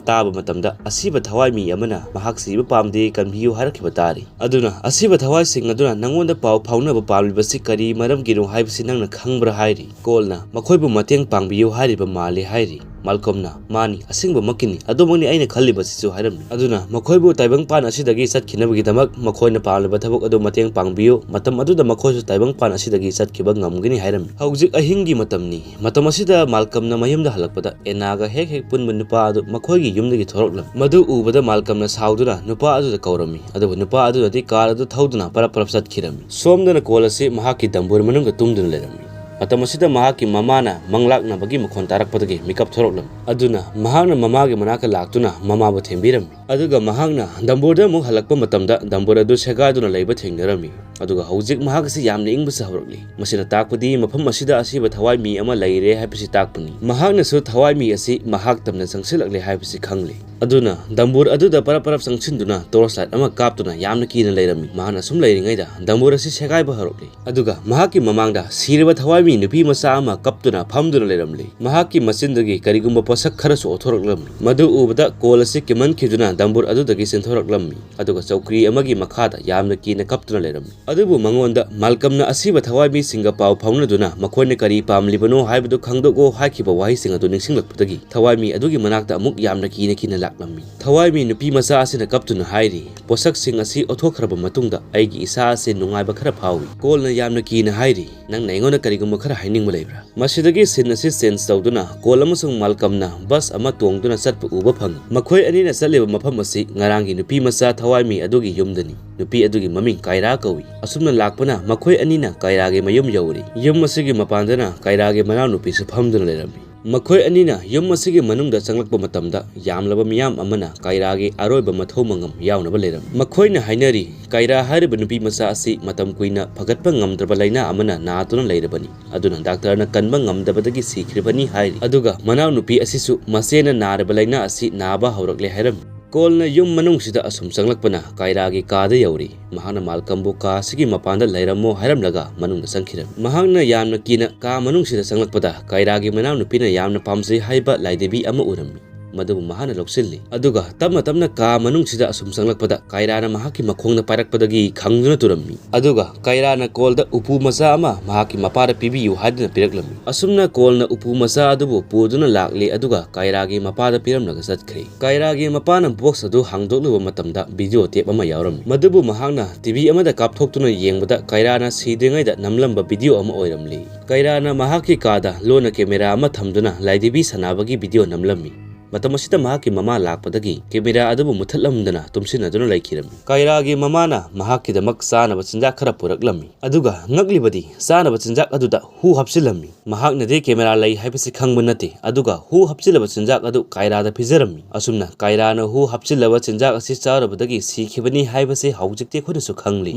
ꯇꯥꯕ ꯃꯇꯝꯗ ꯑꯁꯤꯕ ꯊꯋꯥꯏ ꯃꯤ ꯑꯃꯅ ꯃꯍꯥꯛ ꯁꯤꯕ ꯄꯥꯝꯗꯦ, ꯀꯟꯕꯤꯌꯨ ꯍꯥꯏꯔꯛꯈꯤꯕ ꯇꯥꯔꯤ꯫ ꯑꯗꯨꯅ ꯑꯁꯤꯕ ꯊꯋꯥꯏꯁꯤꯡ ꯑꯗꯨꯅ ꯅꯪꯉꯣꯟꯗ ꯄꯥꯎ ꯐꯥꯎꯅꯕ ꯄꯥꯝꯂꯤꯕꯁꯤ ꯀꯔꯤ ꯃꯔꯝꯒꯤꯅꯣ ꯍꯥꯏꯕꯁꯤ ꯅꯪꯅ ꯈꯪꯕ꯭ꯔꯥ ꯍꯥꯏꯔꯤ꯫ ꯀꯣꯜꯅ ꯃꯈꯣꯏꯕꯨ ꯃꯇꯦꯡ ꯄꯥꯡꯕꯤꯌꯨ ꯍꯥꯏꯔꯤꯕ ꯃꯥꯜꯂꯤ ꯍꯥꯏꯔꯤ꯫ ꯃꯥꯜꯀꯣꯝꯅ, "ꯃꯥꯅꯤ, ꯑꯁꯦꯡꯕꯃꯛꯀꯤꯅꯤ, ꯑꯗꯨꯃꯛꯅꯤ ꯑꯩꯅ ꯈꯜꯂꯤꯕꯁꯤꯁꯨ" ꯍꯥꯏꯔꯝꯃꯤ꯫ ꯑꯗꯨꯅ ꯃꯈꯣꯏꯕꯨ ꯇꯥꯏꯕꯪꯄꯥꯟ ꯑꯁꯤꯗꯒꯤ ꯆꯠꯈꯤꯅꯕꯒꯤꯗꯃꯛ ꯃꯈꯣꯏꯅ ꯄꯥꯝꯂꯤꯕ ꯊꯕꯛ ꯑꯗꯨ ꯃꯇꯦꯡ ꯄꯥꯡꯕꯤꯌꯨ, ꯃꯇꯝ ꯑꯗꯨꯗ ꯃꯈꯣꯏꯁꯨ ꯇꯥꯏꯕꯪꯄꯥꯟ ꯑꯁꯤꯗꯒꯤ ꯆꯠꯈꯤꯕ ꯉꯝꯒꯅꯤ ꯍꯥꯏꯔꯝꯃꯤ꯫ ꯍꯧꯖꯤꯛ ꯑꯍꯤꯡꯒꯤ ꯃꯇꯝꯅꯤ꯫ ꯃꯇꯝ ꯑꯁꯤꯗ ꯃꯥꯜꯀꯝꯅ ꯃꯌꯨꯝꯗ ꯍꯜꯂꯛꯄꯗ ꯑꯦꯅꯥꯒ ꯍꯦꯛ ꯍꯦꯛ ꯄꯨꯟꯕ ꯅꯨꯄꯥ ꯑꯗꯨ ꯃꯈꯣꯏꯒꯤ ꯌꯨꯝꯗꯒꯤ ꯊꯣꯔꯛꯂꯝꯃꯤ꯫ ꯃꯗꯨ ꯎꯕꯗ ꯃꯥꯜꯀꯝꯅ ꯁꯥꯎꯗꯨꯅ ꯅꯨꯄꯥ ꯑꯗꯨꯗ ꯀꯧꯔꯝꯃꯤ, ꯑꯗꯨꯕꯨ ꯅꯨꯄꯥ ꯑꯗꯨꯅꯗꯤ ꯀꯥꯔ ꯑꯗꯨ ꯊꯧꯗꯨꯅ ꯄꯔꯞ ꯄꯔꯞ ꯆꯠꯈꯤꯔꯝꯃꯤ꯫ ꯁꯣꯝꯗꯅ ꯀꯣꯜ ꯑꯁꯤ ꯃꯍꯥꯛꯀꯤ ꯗꯝꯕꯨꯔ ꯃꯅꯨꯡꯗ ꯇꯨꯝꯗꯨꯅ ꯂꯩꯔꯝꯃꯤ꯫ ꯃꯇꯝ ꯑꯁꯤꯗ ꯃꯍꯥꯛꯀꯤ ꯃꯃꯥꯅ ꯃꯪꯂꯥꯛꯅꯕꯒꯤ ꯃꯈꯣꯟ ꯇꯥꯔꯛꯄꯗꯒꯤ ꯃꯤꯀꯞ ꯊꯣꯔꯛꯂꯝꯃꯤ꯫ ꯑꯗꯨꯅ ꯃꯍꯥꯛꯅ ꯃꯃꯥꯒꯤ ꯃꯅꯥꯛꯇ ꯂꯥꯛꯇꯨꯅ ꯃꯃꯥꯕꯨ ꯊꯦꯝꯕꯤꯔꯝꯃꯤ꯫ ꯑꯗꯨꯒ ꯃꯍꯥꯛꯅ ꯗꯝꯕꯨꯔꯗ ꯑꯃꯨꯛ ꯍꯜꯂꯛꯄ ꯃꯇꯝꯗ ꯗꯝꯕꯨꯔ ꯑꯗꯨ ꯁꯦꯒꯥꯏꯗꯨꯅ ꯂꯩꯕ ꯊꯦꯡꯅꯔꯝꯃꯤ꯫ ꯑꯗꯨꯒ ꯍꯧꯖꯤꯛ ꯃꯍꯥꯛ ꯑꯁꯤ ꯌꯥꯝꯅ ꯏꯪꯕꯁꯨ ꯍꯧꯔꯛꯂꯤ꯫ ꯃꯁꯤꯅ ꯇꯥꯛꯄꯗꯤ ꯃꯐꯝ ꯑꯁꯤꯗ ꯑꯁꯤꯕ ꯊꯋꯥꯏ ꯃꯤ ꯑꯃ ꯂꯩꯔꯦ ꯍꯥꯏꯕꯁꯤ ꯇꯥꯛꯄꯅꯤ꯫ ꯃꯍꯥꯛꯅꯁꯨ ꯊꯋꯥꯏ ꯃꯤ ꯑꯁꯤ ꯃꯍꯥꯛ ꯇꯝꯅ ꯆꯪꯁꯤꯜꯂꯛꯂꯦ ꯍꯥꯏꯕꯁꯤ ꯈꯪꯂꯤ꯫ ꯑꯗꯨꯅ ꯗꯝꯕꯨꯔ ꯑꯗꯨꯗ ꯄꯔꯞ ꯄꯔꯞ ꯆꯪꯁꯤꯟꯗꯨꯅ ꯇꯣꯔꯆ ꯂꯥꯏꯠ ꯑꯃ ꯀꯥꯞꯇꯨꯅ ꯌꯥꯝꯅ ꯀꯤꯅ ꯂꯩꯔꯝꯃꯤ꯫ ꯃꯍꯥꯛꯅ ꯁꯨꯝ ꯂꯩꯔꯤꯉꯩꯗ ꯗꯝꯕꯨꯔ ꯑꯁꯤ ꯁꯦꯒꯥꯏꯕ ꯍꯧꯔꯛꯂꯤ꯫ ꯑꯗꯨꯒ ꯃꯍꯥꯛꯀꯤ ꯃꯃꯥꯡꯗ ꯁꯤꯔꯕ ꯊꯋꯥꯏꯃꯤ ꯅꯨꯄꯤ ꯃꯆꯥ ꯑꯃ ꯀꯞꯇꯨꯅ ꯐꯝꯗꯨꯅ ꯂꯩꯔꯝꯂꯤ꯫ ꯃꯍꯥꯛꯀꯤ ꯃꯆꯤꯟꯗꯒꯤ ꯀꯔꯤꯒꯨꯝꯕ ꯄꯣꯠꯁꯛ ꯈꯔꯁꯨ ꯑꯣꯊꯣꯔꯛꯂꯝꯃꯤ꯫ ꯃꯗꯨ ꯎꯕꯗ ꯀꯣꯜ ꯑꯁꯤ ꯀꯤꯃꯟꯈꯤꯗꯨꯅ ꯗꯝꯕꯨꯔ ꯑꯗꯨꯗꯒꯤ ꯆꯦꯟꯊꯣꯔꯛꯂꯝꯃꯤ꯫ ꯑꯗꯨꯒ ꯆꯧꯀ꯭ꯔꯤ ꯑꯃꯒꯤ ꯃꯈꯥꯗ ꯌꯥꯝꯅ ꯀꯤꯅ ꯀꯞꯇꯨꯅ ꯂꯩꯔꯝꯃꯤ꯫ ꯑꯗꯨꯕꯨ ꯃꯉꯣꯟꯗ ꯃꯥꯜꯀꯝꯅ ꯑꯁꯤꯕ ꯊꯋꯥꯏꯃꯤꯁꯤꯡꯒ ꯄꯥꯎ ꯐꯥꯎꯅꯗꯨꯅ ꯃꯈꯣꯏꯅ ꯀꯔꯤ ꯄꯥꯝꯂꯤꯕꯅꯣ ꯍꯥꯏꯕꯗꯨ ꯈꯪꯗꯣꯛꯑꯣ ꯍꯥꯏꯈꯤꯕ ꯋꯥꯍꯩꯁꯤꯡ ꯑꯗꯨ ꯅꯤꯡꯁꯤꯡꯂꯛꯄꯗꯒꯤ ꯊꯋꯥꯏꯃꯤ ꯑꯗꯨꯒꯤ ꯃꯅꯥꯛꯇ ꯑꯃꯨꯛ ꯌꯥꯝꯅ ꯀꯤꯅ ꯀꯤꯅ ꯂꯥꯛꯂꯝꯃꯤ꯫ ꯊꯋꯥꯏꯃꯤ ꯅꯨꯄꯤ ꯃꯆꯥ ꯑꯁꯤꯅ ꯀꯞꯇꯨꯅ ꯍꯥꯏꯔꯤ, "ꯄꯣꯠꯁꯛꯁꯤꯡ ꯑꯁꯤ ꯑꯣꯊꯣꯛꯈ꯭ꯔꯕ ꯃꯇꯨꯡꯗ ꯑꯩꯒꯤ ꯏꯁꯥ ꯑꯁꯤ ꯅꯨꯡꯉꯥꯏꯕ ꯈꯔ ꯐꯥꯎꯏ꯫" ꯀꯣꯜꯅ ꯌꯥꯝꯅ ꯀꯤꯅ ꯍꯥꯏꯔꯤ, "ꯅꯪꯅ ꯑꯩꯉꯣꯟꯗ ꯀꯔꯤꯒꯨꯝꯕ ꯈꯔ ꯍꯥꯏꯅꯤꯡꯕ ꯂꯩꯕ꯭ꯔꯥ?" ꯃꯁꯤꯗꯒꯤ ꯁꯤꯟ ꯑꯁꯤ ꯆꯦꯟꯖ ꯇꯧꯗꯨꯅ ꯀꯣꯜ ꯑꯃꯁꯨꯡ ꯃꯥꯜꯀꯝꯅ ꯕꯁ ꯑꯃ ꯇꯣꯡꯗꯨꯅ ꯆꯠꯄ ꯎꯕ ꯐꯪꯏ꯫ ꯃꯈꯣꯏ ꯑꯅꯤꯅ ꯆꯠꯂꯤꯕ ꯃꯐꯝ ꯑꯁꯤ ꯉꯔꯥꯡꯒꯤ ꯅꯨꯄꯤ ꯃꯆꯥ ꯊꯋꯥꯏꯃꯤ ꯑꯗꯨꯒꯤ ꯌꯨꯝꯗꯅꯤ꯫ ꯅꯨꯄꯤ ꯑꯗꯨꯒꯤ ꯃꯃꯤꯡ ꯀꯥꯏꯔꯥ ꯀꯧꯏ꯫ ꯑꯁꯨꯝꯅ ꯂꯥꯛꯄꯅ ꯃꯈꯣꯏ ꯑꯅꯤꯅ ꯀꯥꯏꯔꯥꯒꯤ ꯃꯌꯨꯝ ꯌꯧꯔꯤ꯫ ꯌꯨꯝ ꯑꯁꯤꯒꯤ ꯃꯄꯥꯟꯗꯅ ꯀꯥꯏꯔꯥꯒꯤ ꯃꯅꯥꯎꯅꯨꯄꯤꯁꯨ ꯐꯝꯗꯨꯅ ꯂꯩꯔꯝꯃꯤ꯫ ꯃꯈꯣꯏ ꯑꯅꯤꯅ ꯌꯨꯝ ꯑꯁꯤꯒꯤ ꯃꯅꯨꯡꯗ ꯆꯪꯂꯛꯄ ꯃꯇꯝꯗ, ꯌꯥꯝꯂꯕ ꯃꯤꯌꯥꯝ ꯑꯃꯅ ꯀꯥꯏꯔꯥꯒꯤ ꯑꯔꯣꯏꯕ ꯃꯊꯧ ꯃꯉꯝ ꯌꯥꯎꯅꯕ ꯂꯩꯔꯝꯃꯤ꯫ ꯃꯈꯣꯏꯅ ꯍꯥꯏꯅꯔꯤ, ꯀꯥꯏꯔꯥ ꯍꯥꯏꯔꯤꯕ ꯅꯨꯄꯤ ꯃꯆꯥ ꯑꯁꯤ ꯃꯇꯝ ꯀꯨꯏꯅ ꯐꯒꯠꯄ ꯉꯝꯗ꯭ꯔꯕ ꯂꯥꯏꯅꯥ ꯑꯃꯅ ꯅꯥꯗꯨꯅ ꯂꯩꯔꯕꯅꯤ, ꯑꯗꯨꯅ ꯗꯥꯛꯇꯔꯅ ꯀꯟꯕ ꯉꯝꯗꯕꯗꯒꯤ ꯁꯤꯈ꯭ꯔꯤꯕꯅꯤ ꯍꯥꯏꯔꯤ꯫ ꯑꯗꯨꯒ ꯃꯅꯥꯎꯅꯨꯄꯤ ꯑꯁꯤꯁꯨ ꯃꯆꯦꯅ ꯅꯥꯔꯤꯕ ꯂꯥꯏꯅꯥ ꯑꯁꯤ ꯅꯥꯕ ꯍꯧꯔꯛꯂꯦ ꯍꯥꯏꯔꯝꯃꯤ꯫ ꯀꯣꯜꯅ ꯌꯨꯝ ꯃꯅꯨꯡꯁꯤꯗ ꯑꯁꯨꯝ ꯆꯪꯂꯛꯄꯅ ꯀꯥꯏꯔꯥꯒꯤ ꯀꯥꯗ ꯌꯧꯔꯤ꯫ ꯃꯍꯥꯛꯅ ꯃꯥꯜꯀꯝꯕꯨ ꯀꯥ ꯑꯁꯤꯒꯤ ꯃꯄꯥꯟꯗ ꯂꯩꯔꯝꯃꯣ ꯍꯥꯏꯔꯝꯂꯒ ꯃꯅꯨꯡꯗ ꯆꯪꯈꯤꯔꯝꯃꯤ꯫ ꯃꯍꯥꯛꯅ ꯌꯥꯝꯅ ꯀꯤꯅ ꯀꯥ ꯃꯅꯨꯡꯁꯤꯗ ꯆꯪꯂꯛꯄꯗ, ꯀꯥꯏꯔꯥꯒꯤ ꯃꯅꯥꯎꯅꯨꯄꯤꯅ ꯌꯥꯝꯅ ꯄꯥꯝꯖꯩ ꯍꯥꯏꯕ ꯂꯥꯏꯙꯤꯕꯤ ꯑꯃ ꯎꯔꯝꯃꯤ꯫ ꯃꯗꯨꯕꯨ ꯃꯍꯥꯛꯅ ꯂꯧꯁꯤꯜꯂꯤ꯫ ꯑꯗꯨꯒ ꯇꯞꯅ ꯇꯞꯅ ꯀꯥ ꯃꯅꯨꯡꯁꯤꯗ ꯑꯁꯨꯝ ꯆꯪꯂꯛꯄꯗ, ꯀꯥꯏꯔꯥꯅ ꯃꯍꯥꯛꯀꯤ ꯃꯈꯣꯡꯗ ꯄꯥꯏꯔꯛꯄꯗꯒꯤ ꯈꯪꯗꯨꯅ ꯇꯨꯔꯝꯃꯤ꯫ ꯑꯗꯨꯒ ꯀꯥꯏꯔꯥꯅ ꯀꯣꯜꯗ ꯎꯄꯨ ꯃꯆꯥ ꯑꯃ ꯃꯍꯥꯛꯀꯤ ꯃꯄꯥꯗ ꯄꯤꯕꯤꯌꯨ ꯍꯥꯏꯗꯨꯅ ꯄꯤꯔꯛꯂꯝꯃꯤ꯫ ꯑꯁꯨꯝꯅ ꯀꯣꯜꯅ ꯎꯄꯨ ꯃꯆꯥ ꯑꯗꯨꯕꯨ ꯄꯨꯗꯨꯅ ꯂꯥꯛꯂꯤ, ꯑꯗꯨꯒ ꯀꯥꯏꯔꯥꯒꯤ ꯃꯄꯥꯗ ꯄꯤꯔꯝꯂꯒ ꯆꯠꯈ꯭ꯔꯦ꯫ ꯀꯥꯏꯔꯥꯒꯤ ꯃꯄꯥꯅ ꯕꯣꯛꯁ ꯑꯗꯨ ꯍꯥꯡꯗꯣꯛꯂꯨꯕ ꯃꯇꯝꯗ ꯚꯤꯗꯤꯑꯣ ꯇꯦꯞ ꯑꯃ ꯌꯥꯎꯔꯝꯃꯤ꯫ ꯃꯗꯨꯕꯨ ꯃꯍꯥꯛꯅ ꯇꯤꯚꯤ ꯑꯃꯗ ꯀꯥꯞꯊꯣꯛꯇꯨꯅ ꯌꯦꯡꯕꯗ, ꯀꯥꯏꯔꯥꯅ ꯁꯤꯗ꯭ꯔꯤꯉꯩꯗ ꯅꯝꯂꯝꯕ ꯚꯤꯗꯤꯑꯣ ꯑꯃ ꯑꯣꯏꯔꯝꯂꯤ꯫ ꯀꯥꯏꯔꯥꯅ ꯃꯍꯥꯛꯀꯤ ꯀꯥꯗ ꯂꯣꯟꯅ ꯀꯦꯃꯦꯔꯥ ꯑꯃ ꯊꯝꯗꯨꯅ ꯂꯥꯏꯙꯤꯕꯤ ꯁꯥꯟꯅꯕꯒꯤ ꯚꯤꯗꯤꯑꯣ ꯅꯝꯂꯝꯃꯤ꯫ ꯃꯇꯝ ꯑꯁꯤꯗ ꯃꯍꯥꯛꯀꯤ ꯃꯃꯥ ꯂꯥꯛꯄꯗꯒꯤ ꯀꯦꯃꯦꯔꯥ ꯑꯗꯨꯕꯨ ꯃꯨꯊꯠꯂꯝꯗꯅ ꯇꯨꯝꯁꯤꯟꯅꯗꯨꯅ ꯂꯩꯈꯤꯔꯝꯃꯤ꯫ ꯀꯥꯏꯔꯥꯒꯤ ꯃꯃꯥꯅ ꯃꯍꯥꯛꯀꯤꯗꯃꯛ ꯆꯥꯅꯕ ꯆꯤꯟꯖꯥꯛ ꯈꯔ ꯄꯨꯔꯛꯂꯝꯃꯤ꯫ ꯑꯗꯨꯒ ꯉꯛꯂꯤꯕꯗꯤ, ꯆꯥꯅꯕ ꯆꯤꯟꯖꯥꯛ ꯑꯗꯨꯗ ꯍꯨ ꯍꯥꯞꯆꯤꯜꯂꯝꯃꯤ꯫ ꯃꯍꯥꯛꯅꯗꯤ ꯀꯦꯃꯦꯔꯥ ꯂꯩ ꯍꯥꯏꯕꯁꯤ ꯈꯪꯕ ꯅꯠꯇꯦ, ꯑꯗꯨꯒ ꯍꯨ ꯍꯥꯞꯆꯤꯜꯂꯕ ꯆꯤꯟꯖꯥꯛ ꯑꯗꯨ ꯀꯥꯏꯔꯥꯗ ꯄꯤꯖꯔꯝꯃꯤ꯫ ꯑꯁꯨꯝꯅ ꯀꯥꯏꯔꯥꯅ ꯍꯨ ꯍꯥꯞꯆꯤꯜꯂꯕ ꯆꯤꯟꯖꯥꯛ ꯑꯁꯤ ꯆꯥꯔꯨꯕꯗꯒꯤ ꯁꯤꯈꯤꯕꯅꯤ ꯍꯥꯏꯕꯁꯤ ꯍꯧꯖꯤꯛꯇꯤ ꯑꯩꯈꯣꯏꯅꯁꯨ ꯈꯪꯂꯤ꯫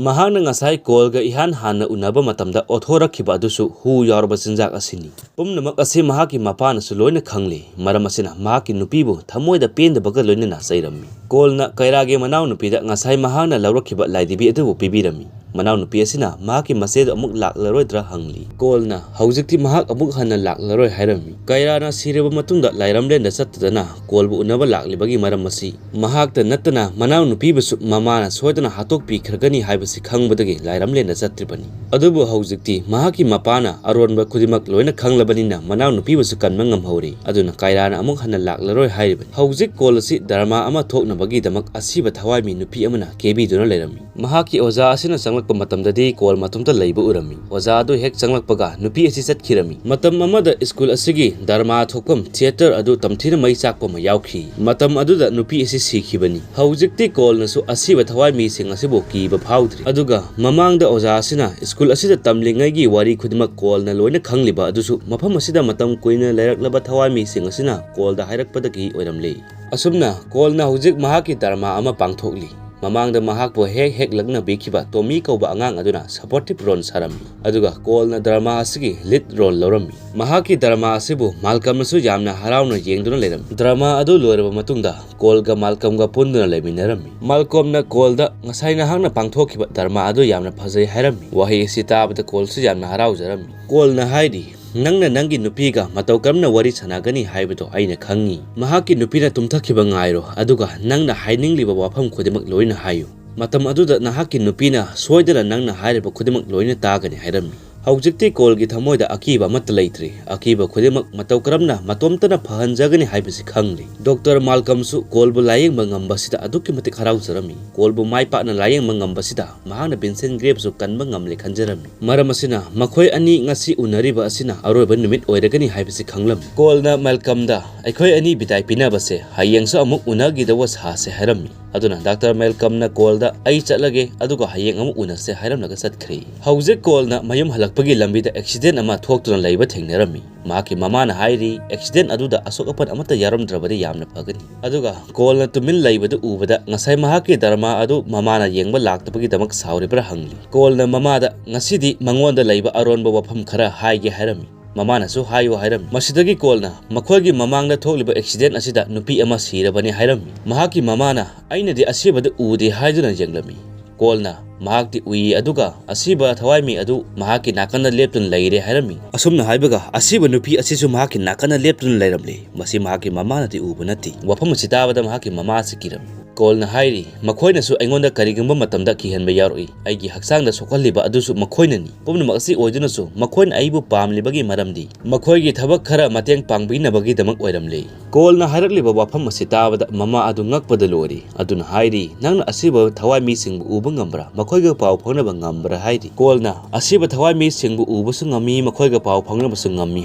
ꯃꯍꯥꯛꯅ ꯉꯁꯥꯏ ꯀꯣꯜꯒ ꯏꯍꯥꯟ ꯍꯥꯟꯅ ꯎꯅꯕ ꯃꯇꯝꯗ ꯑꯣꯊꯣꯔꯛꯈꯤꯕ ꯑꯗꯨꯁꯨ ꯍꯨ ꯌꯥꯎꯔꯕ ꯆꯤꯟꯖꯥꯛ ꯑꯁꯤꯅꯤ꯫ ꯄꯨꯝꯅꯃꯛ ꯑꯁꯤ ꯃꯍꯥꯛꯀꯤ ꯃꯄꯥꯅꯁꯨ ꯂꯣꯏꯅ ꯈꯪꯂꯤ꯫ ꯃꯔꯝ ꯑꯁꯤꯅ ꯃꯍꯥꯛꯀꯤ ꯅꯨꯄꯤꯕꯨ ꯊꯃꯣꯏꯗ ꯄꯦꯟꯗꯕꯒ ꯂꯣꯏꯅꯅ ꯆꯩꯔꯝꯃꯤ꯫ ꯀꯣꯜꯅ ꯀꯥꯏꯔꯥꯒꯤ ꯃꯅꯥꯎꯅꯨꯄꯤꯗ ꯉꯁꯥꯏ ꯃꯍꯥꯛꯅ ꯂꯧꯔꯛꯈꯤꯕ ꯂꯥꯏꯙꯤꯕꯤ ꯑꯗꯨꯕꯨ ꯄꯤꯕꯤꯔꯝꯃꯤ꯫ ꯃꯅꯥꯎꯅꯨꯄꯤ ꯑꯁꯤꯅ ꯃꯍꯥꯛꯀꯤ ꯃꯆꯦꯗꯨ ꯑꯃꯨꯛ ꯂꯥꯛꯂꯔꯣꯏꯗ꯭ꯔꯥ ꯍꯪꯂꯤ꯫ ꯀꯣꯜꯅ ꯍꯧꯖꯤꯛꯇꯤ ꯃꯍꯥꯛ ꯑꯃꯨꯛ ꯍꯟꯅ ꯂꯥꯛꯂꯔꯣꯏ ꯍꯥꯏꯔꯝꯃꯤ꯫ ꯀꯥꯏꯔꯥꯅ ꯁꯤꯔꯕ ꯃꯇꯨꯡꯗ ꯂꯥꯏꯔꯝꯂꯦꯟꯗ ꯆꯠꯇꯗꯅ ꯀꯣꯜꯕꯨ ꯎꯅꯕ ꯂꯥꯛꯂꯤꯕꯒꯤ ꯃꯔꯝ ꯑꯁꯤ ꯃꯍꯥꯛꯇ ꯅꯠꯇꯅ ꯃꯅꯥꯎꯅꯨꯄꯤꯕꯨꯁꯨ ꯃꯃꯥꯅ ꯁꯣꯏꯗꯅ ꯍꯥꯠꯇꯣꯛꯄꯤꯈ꯭ꯔꯒꯅꯤ ꯍꯥꯏꯕꯁꯤ ꯈꯪꯕꯗꯒꯤ ꯂꯥꯏꯔꯝꯂꯦꯟꯗ ꯆꯠꯇ꯭ꯔꯤꯕꯅꯤ꯫ ꯑꯗꯨꯕꯨ ꯍꯧꯖꯤꯛꯇꯤ ꯃꯍꯥꯛꯀꯤ ꯃꯄꯥꯅ ꯑꯔꯣꯟꯕ ꯈꯨꯗꯤꯡꯃꯛ ꯂꯣꯏꯅ ꯈꯪꯂꯕꯅꯤꯅ ꯃꯅꯥꯎꯅꯨꯄꯤꯕꯨꯁꯨ ꯀꯟꯕ ꯉꯝꯍꯧꯔꯦ꯫ ꯑꯗꯨꯅ ꯀꯥꯏꯔꯥꯅ ꯑꯃꯨꯛ ꯍꯟꯅ ꯂꯥꯛꯂꯔꯣꯏ ꯍꯥꯏꯔꯤꯕꯅꯤ꯫ ꯍꯧꯖꯤꯛ ꯀꯣꯜ ꯑꯁꯤ ꯗ꯭ꯔꯃꯥ ꯑꯃ ꯊꯣꯛꯅꯕꯒꯤꯗꯃꯛ ꯑꯁꯤꯕ ꯊꯋꯥꯏꯃꯤ ꯅꯨꯄꯤ ꯑꯃꯅ ꯀꯦꯕꯤꯗꯨꯅ ꯂꯩꯔꯝꯃꯤ꯫ ꯃꯍꯥꯛꯀꯤ ꯑꯣꯖꯥ ꯑꯁꯤꯅ ꯆꯪꯂꯛꯄ ꯃꯇꯝꯗꯗꯤ ꯀꯣꯜ ꯃꯇꯣꯝꯇ ꯂꯩꯕ ꯎꯔꯝꯃꯤ꯫ ꯑꯣꯖꯥ ꯑꯗꯨ ꯍꯦꯛ ꯆꯪꯂꯛꯄꯒ ꯅꯨꯄꯤ ꯑꯁꯤ ꯆꯠꯈꯤꯔꯝꯃꯤ꯫ ꯃꯇꯝ ꯑꯃꯗ ꯁ꯭ꯀꯨꯜ ꯑꯁꯤꯒꯤ ꯗ꯭ꯔꯃꯥ ꯊꯣꯛꯐꯝ ꯊꯤꯌꯦꯇꯔ ꯑꯗꯨ ꯇꯝꯊꯤꯅ ꯃꯩ ꯆꯥꯛꯄ ꯑꯃ ꯌꯥꯎꯈꯤ꯫ ꯃꯇꯝ ꯑꯗꯨꯗ ꯅꯨꯄꯤ ꯑꯁꯤ ꯁꯤꯈꯤꯕꯅꯤ꯫ ꯍꯧꯖꯤꯛꯇꯤ ꯀꯣꯜꯅꯁꯨ ꯑꯁꯤꯕ ꯊꯋꯥꯏ ꯃꯤꯁꯤꯡ ꯑꯁꯤꯕꯨ ꯀꯤꯕ ꯐꯥꯎꯗ꯭ꯔꯤ꯫ ꯑꯗꯨꯒ ꯃꯃꯥꯡꯗ ꯑꯣꯖꯥ ꯑꯁꯤꯅ ꯁ꯭ꯀꯨꯜ ꯑꯁꯤꯗ ꯇꯝꯂꯤꯉꯩꯒꯤ ꯋꯥꯔꯤ ꯈꯨꯗꯤꯡꯃꯛ ꯀꯣꯜꯅ ꯂꯣꯏꯅ ꯈꯪꯂꯤꯕ ꯑꯗꯨꯁꯨ ꯃꯐꯝ ꯑꯁꯤꯗ ꯃꯇꯝ ꯀꯨꯏꯅ ꯂꯩꯔꯛꯂꯕ ꯊꯋꯥꯏ ꯃꯤꯁꯤꯡ ꯑꯁꯤꯅ ꯀꯣꯜꯗ ꯍꯥꯏꯔꯛꯄꯗꯒꯤ ꯑꯣꯏꯔꯝꯂꯦ꯫ ꯑꯁꯨꯝꯅ ꯀꯣꯜꯅ ꯍꯧꯖꯤꯛ ꯃꯍꯥꯛꯀꯤ ꯗ꯭ꯔꯃꯥ ꯑꯃ ꯄꯥꯡꯊꯣꯛꯂꯤ꯫ ꯃꯃꯥꯡꯗ ꯃꯍꯥꯛꯄꯨ ꯍꯦꯛ ꯍꯦꯛ ꯂꯛꯅꯕꯤꯈꯤꯕ ꯇꯣꯃꯤ ꯀꯧꯕ ꯑꯉꯥꯡ ꯑꯗꯨꯅ ꯁꯄꯣꯔꯇꯤꯞ ꯔꯣꯜ ꯁꯥꯔꯝꯃꯤ, ꯑꯗꯨꯒ ꯀꯣꯜꯅ ꯗ꯭ꯔꯃꯥ ꯑꯁꯤꯒꯤ ꯂꯤꯗ ꯔꯣꯜ ꯂꯧꯔꯝꯃꯤ꯫ ꯃꯍꯥꯛꯀꯤ ꯗ꯭ꯔꯃꯥ ꯑꯁꯤꯕꯨ ꯃꯥꯜꯀꯝꯅꯁꯨ ꯌꯥꯝꯅ ꯍꯔꯥꯎꯅ ꯌꯦꯡꯗꯨꯅ ꯂꯩꯔꯝꯃꯤ꯫ ꯗ꯭ꯔꯃꯥ ꯑꯗꯨ ꯂꯣꯏꯔꯕ ꯃꯇꯨꯡꯗ ꯀꯣꯜꯒ ꯃꯥꯜꯀꯝꯒ ꯄꯨꯟꯗꯨꯅ ꯂꯩꯃꯤꯟꯅꯔꯝꯃꯤ꯫ ꯃꯥꯜꯀꯣꯝꯅ ꯀꯣꯜꯗ ꯉꯁꯥꯏ ꯅꯍꯥꯛꯅ ꯄꯥꯡꯊꯣꯛꯈꯤꯕ ꯗ꯭ꯔꯃꯥ ꯑꯗꯨ ꯌꯥꯝꯅ ꯐꯖꯩ ꯍꯥꯏꯔꯝꯃꯤ꯫ ꯋꯥꯍꯩ ꯑꯁꯤ ꯇꯥꯕꯗ ꯀꯣꯜꯁꯨ ꯌꯥꯝꯅ ꯍꯔꯥꯎꯖꯔꯝꯃꯤ꯫ ꯀꯣꯜꯅ ꯍꯥꯏꯔꯤ, "ꯅꯪꯅ ꯅꯪꯒꯤ ꯅꯨꯄꯤꯒ ꯃꯇꯧ ꯀꯔꯝꯅ ꯋꯥꯔꯤ ꯁꯥꯟꯅꯒꯅꯤ ꯍꯥꯏꯕꯗꯣ ꯑꯩꯅ ꯈꯪꯉꯤ꯫ ꯃꯍꯥꯛꯀꯤ ꯅꯨꯄꯤꯅ ꯇꯨꯝꯊꯈꯤꯕ ꯉꯥꯏꯔꯣ, ꯑꯗꯨꯒ ꯅꯪꯅ ꯍꯥꯏꯅꯤꯡꯂꯤꯕ ꯋꯥꯐꯝ ꯈꯨꯗꯤꯡꯃꯛ ꯂꯣꯏꯅ ꯍꯥꯏꯌꯨ꯫ ꯃꯇꯝ ꯑꯗꯨꯗ ꯅꯍꯥꯛꯀꯤ ꯅꯨꯄꯤꯅ ꯁꯣꯏꯗꯅ ꯅꯪꯅ ꯍꯥꯏꯔꯤꯕ ꯈꯨꯗꯤꯡꯃꯛ ꯂꯣꯏꯅ ꯇꯥꯒꯅꯤ" ꯍꯥꯏꯔꯝꯃꯤ꯫ ꯍꯧꯖꯤꯛꯇꯤ ꯀꯣꯜꯒꯤ ꯊꯃꯣꯏꯗ ꯑꯀꯤꯕ ꯑꯃꯠꯇ ꯂꯩꯇ꯭ꯔꯦ꯫ ꯑꯀꯤꯕ ꯈꯨꯗꯤꯡꯃꯛ ꯃꯇꯧ ꯀꯔꯝꯅ ꯃꯇꯣꯝꯇꯅ ꯐꯍꯟꯖꯒꯅꯤ ꯍꯥꯏꯕꯁꯤ ꯈꯪꯂꯦ꯫ ꯗꯣꯛꯇꯔ ꯃꯥꯜꯀꯝꯁꯨ ꯀꯣꯜꯕꯨ ꯂꯥꯌꯦꯡꯕ ꯉꯝꯕꯁꯤꯗ ꯑꯗꯨꯛꯀꯤ ꯃꯇꯤꯛ ꯍꯔꯥꯎꯖꯔꯝꯃꯤ꯫ ꯀꯣꯜꯕꯨ ꯃꯥꯏ ꯄꯥꯛꯅ ꯂꯥꯌꯦꯡꯕ ꯉꯝꯕꯁꯤꯗ ꯃꯍꯥꯛꯅ ꯚꯤꯟꯁꯦꯟꯠ ꯒ꯭ꯔꯦꯞꯁꯨ ꯀꯟꯕ ꯉꯝꯂꯦ ꯈꯟꯖꯔꯝꯃꯤ꯫ ꯃꯔꯝ ꯑꯁꯤꯅ ꯃꯈꯣꯏ ꯑꯅꯤ ꯉꯁꯤ ꯎꯅꯔꯤꯕ ꯑꯁꯤꯅ ꯑꯔꯣꯏꯕ ꯅꯨꯃꯤꯠ ꯑꯣꯏꯔꯒꯅꯤ ꯍꯥꯏꯕꯁꯤ ꯈꯪꯂꯝꯃꯤ꯫ ꯀꯣꯜꯅ ꯃꯥꯜꯀꯝꯗ, "ꯑꯩꯈꯣꯏ ꯑꯅꯤ ꯕꯤꯗꯥꯏ ꯄꯤꯅꯕꯁꯦ ꯍꯌꯦꯡꯁꯨ ꯑꯃꯨꯛ ꯎꯅꯈꯤꯗꯧꯕ ꯁꯥꯁꯦ" ꯍꯥꯏꯔꯝꯃꯤ꯫ ꯑꯗꯨꯅ ꯗꯥꯛꯇꯔ ꯃꯥꯜꯀꯝꯅ ꯀꯣꯜꯗ, "ꯑꯩ ꯆꯠꯂꯒꯦ, ꯑꯗꯨꯒ ꯍꯌꯦꯡ ꯑꯃꯨꯛ ꯎꯅꯁꯦ" ꯍꯥꯏꯔꯝꯂꯒ ꯆꯠꯈ꯭ꯔꯦ꯫ ꯍꯧꯖꯤꯛ ꯀꯣꯜꯅ ꯃꯌꯨꯝ ꯍꯜꯂꯛꯄꯒꯤ ꯂꯝꯕꯤꯗ ꯑꯦꯛꯁꯤꯗꯦꯟ ꯑꯃ ꯊꯣꯛꯇꯨꯅ ꯂꯩꯕ ꯊꯦꯡꯅꯔꯝꯃꯤ꯫ ꯃꯍꯥꯛꯀꯤ ꯃꯃꯥꯅ ꯍꯥꯏꯔꯤ, "ꯑꯦꯛꯁꯤꯗꯦꯟ ꯑꯗꯨꯗ ꯑꯁꯣꯛ ꯑꯄꯟ ꯑꯃꯠꯇ ꯌꯥꯎꯔꯝꯗ꯭ꯔꯕꯗꯤ ꯌꯥꯝꯅ ꯐꯒꯅꯤ"꯫ ꯑꯗꯨꯒ ꯀꯣꯜꯅ ꯇꯨꯃꯤꯟ ꯂꯩꯕꯗꯨ ꯎꯕꯗ ꯉꯁꯥꯏ ꯃꯍꯥꯛꯀꯤ ꯗ꯭ꯔꯃꯥ ꯑꯗꯨ ꯃꯃꯥꯅ ꯌꯦꯡꯕ ꯂꯥꯛꯇꯕꯒꯤꯗꯃꯛ ꯁꯥꯎꯔꯤꯕ꯭ꯔꯥ ꯍꯪꯂꯤ꯫ ꯀꯣꯜꯅ ꯃꯃꯥꯗ, "ꯉꯁꯤꯗꯤ ꯃꯉꯣꯟꯗ ꯂꯩꯕ ꯑꯔꯣꯟꯕ ꯋꯥꯐꯝ ꯈꯔ ꯍꯥꯏꯒꯦ" ꯍꯥꯏꯔꯝꯃꯤ꯫ ꯃꯃꯥꯅꯁꯨ ꯍꯥꯏꯌꯨ ꯍꯥꯏꯔꯝꯃꯤ꯫ ꯃꯁꯤꯗꯒꯤ ꯀꯣꯜꯅ ꯃꯈꯣꯏꯒꯤ ꯃꯃꯥꯡꯗ ꯊꯣꯛꯂꯤꯕ ꯑꯦꯛꯁꯤꯗꯦꯟ ꯑꯁꯤꯗ ꯅꯨꯄꯤ ꯑꯃ ꯁꯤꯔꯕꯅꯤ ꯍꯥꯏꯔꯝꯃꯤ꯫ ꯃꯍꯥꯛꯀꯤ ꯃꯃꯥꯅ, "ꯑꯩꯅꯗꯤ ꯑꯁꯤꯕꯗꯨ ꯎꯗꯦ" ꯍꯥꯏꯗꯨꯅ ꯌꯦꯡꯂꯝꯃꯤ꯫ ꯀꯣꯜꯅ, "ꯃꯍꯥꯛꯇꯤ ꯎꯏ, ꯑꯗꯨꯒ ꯑꯁꯤꯕ ꯊꯋꯥꯏꯃꯤ ꯑꯗꯨ ꯃꯍꯥꯛꯀꯤ ꯅꯥꯀꯟꯗ ꯂꯦꯞꯇꯨꯅ ꯂꯩꯔꯦ" ꯍꯥꯏꯔꯝꯃꯤ꯫ ꯑꯁꯨꯝꯅ ꯍꯥꯏꯕꯒ ꯑꯁꯤꯕ ꯅꯨꯄꯤ ꯑꯁꯤꯁꯨ ꯃꯍꯥꯛꯀꯤ ꯅꯥꯀꯟꯗ ꯂꯦꯞꯇꯨꯅ ꯂꯩꯔꯝꯂꯦ꯫ ꯃꯁꯤ ꯃꯍꯥꯛꯀꯤ ꯃꯃꯥꯅꯗꯤ ꯎꯕ ꯅꯠꯇꯦ꯫ ꯋꯥꯐꯝ ꯑꯁꯤ ꯇꯥꯕꯗ ꯃꯍꯥꯛꯀꯤ ꯃꯃꯥ ꯑꯁꯤ ꯀꯤꯔꯝꯃꯤ꯫ ꯀꯣꯜꯅ ꯍꯥꯏꯔꯤ, "ꯃꯈꯣꯏꯅꯁꯨ ꯑꯩꯉꯣꯟꯗ ꯀꯔꯤꯒꯨꯝꯕ ꯃꯇꯝꯗ ꯀꯤꯍꯟꯕ ꯌꯥꯎꯔꯛꯏ꯫ ꯑꯩꯒꯤ ꯍꯛꯆꯥꯡꯗ ꯁꯣꯛꯍꯜꯂꯤꯕ ꯑꯗꯨꯁꯨ ꯃꯈꯣꯏꯅꯅꯤ꯫ ꯄꯨꯝꯅꯃꯛ ꯑꯁꯤ ꯑꯣꯏꯗꯨꯅꯁꯨ ꯃꯈꯣꯏꯅ ꯑꯩꯕꯨ ꯄꯥꯝꯂꯤꯕꯒꯤ ꯃꯔꯝꯗꯤ ꯃꯈꯣꯏꯒꯤ ꯊꯕꯛ ꯈꯔ ꯃꯇꯦꯡ ꯄꯥꯡꯕꯤꯅꯕꯒꯤꯗꯃꯛ ꯑꯣꯏꯔꯝꯂꯦ"꯫ ꯀꯣꯜꯅ ꯍꯥꯏꯔꯛꯂꯤꯕ ꯋꯥꯐꯝ ꯑꯁꯤ ꯇꯥꯕꯗ ꯃꯃꯥ ꯑꯗꯨ ꯉꯛꯄꯗ ꯂꯣꯏꯔꯤ꯫ ꯑꯗꯨꯅ ꯍꯥꯏꯔꯤ, "ꯅꯪꯅ ꯑꯁꯤꯕ ꯊꯋꯥꯏ ꯃꯤꯁꯤꯡꯕꯨ ꯎꯕ ꯉꯝꯕ꯭ꯔꯥ? ꯃꯈꯣꯏꯒ ꯄꯥꯎ ꯐꯥꯎꯅꯕ ꯉꯝꯕ꯭ꯔꯥ?" ꯍꯥꯏꯔꯤ꯫ ꯀꯣꯜꯅ, "ꯑꯁꯤꯕ ꯊꯋꯥꯏ ꯃꯤꯁꯤꯡꯕꯨ ꯎꯕꯁꯨ ꯉꯝꯃꯤ, ꯃꯈꯣꯏꯒ ꯄꯥꯎ ꯐꯥꯎꯅꯕꯁꯨ ꯉꯝꯃꯤ"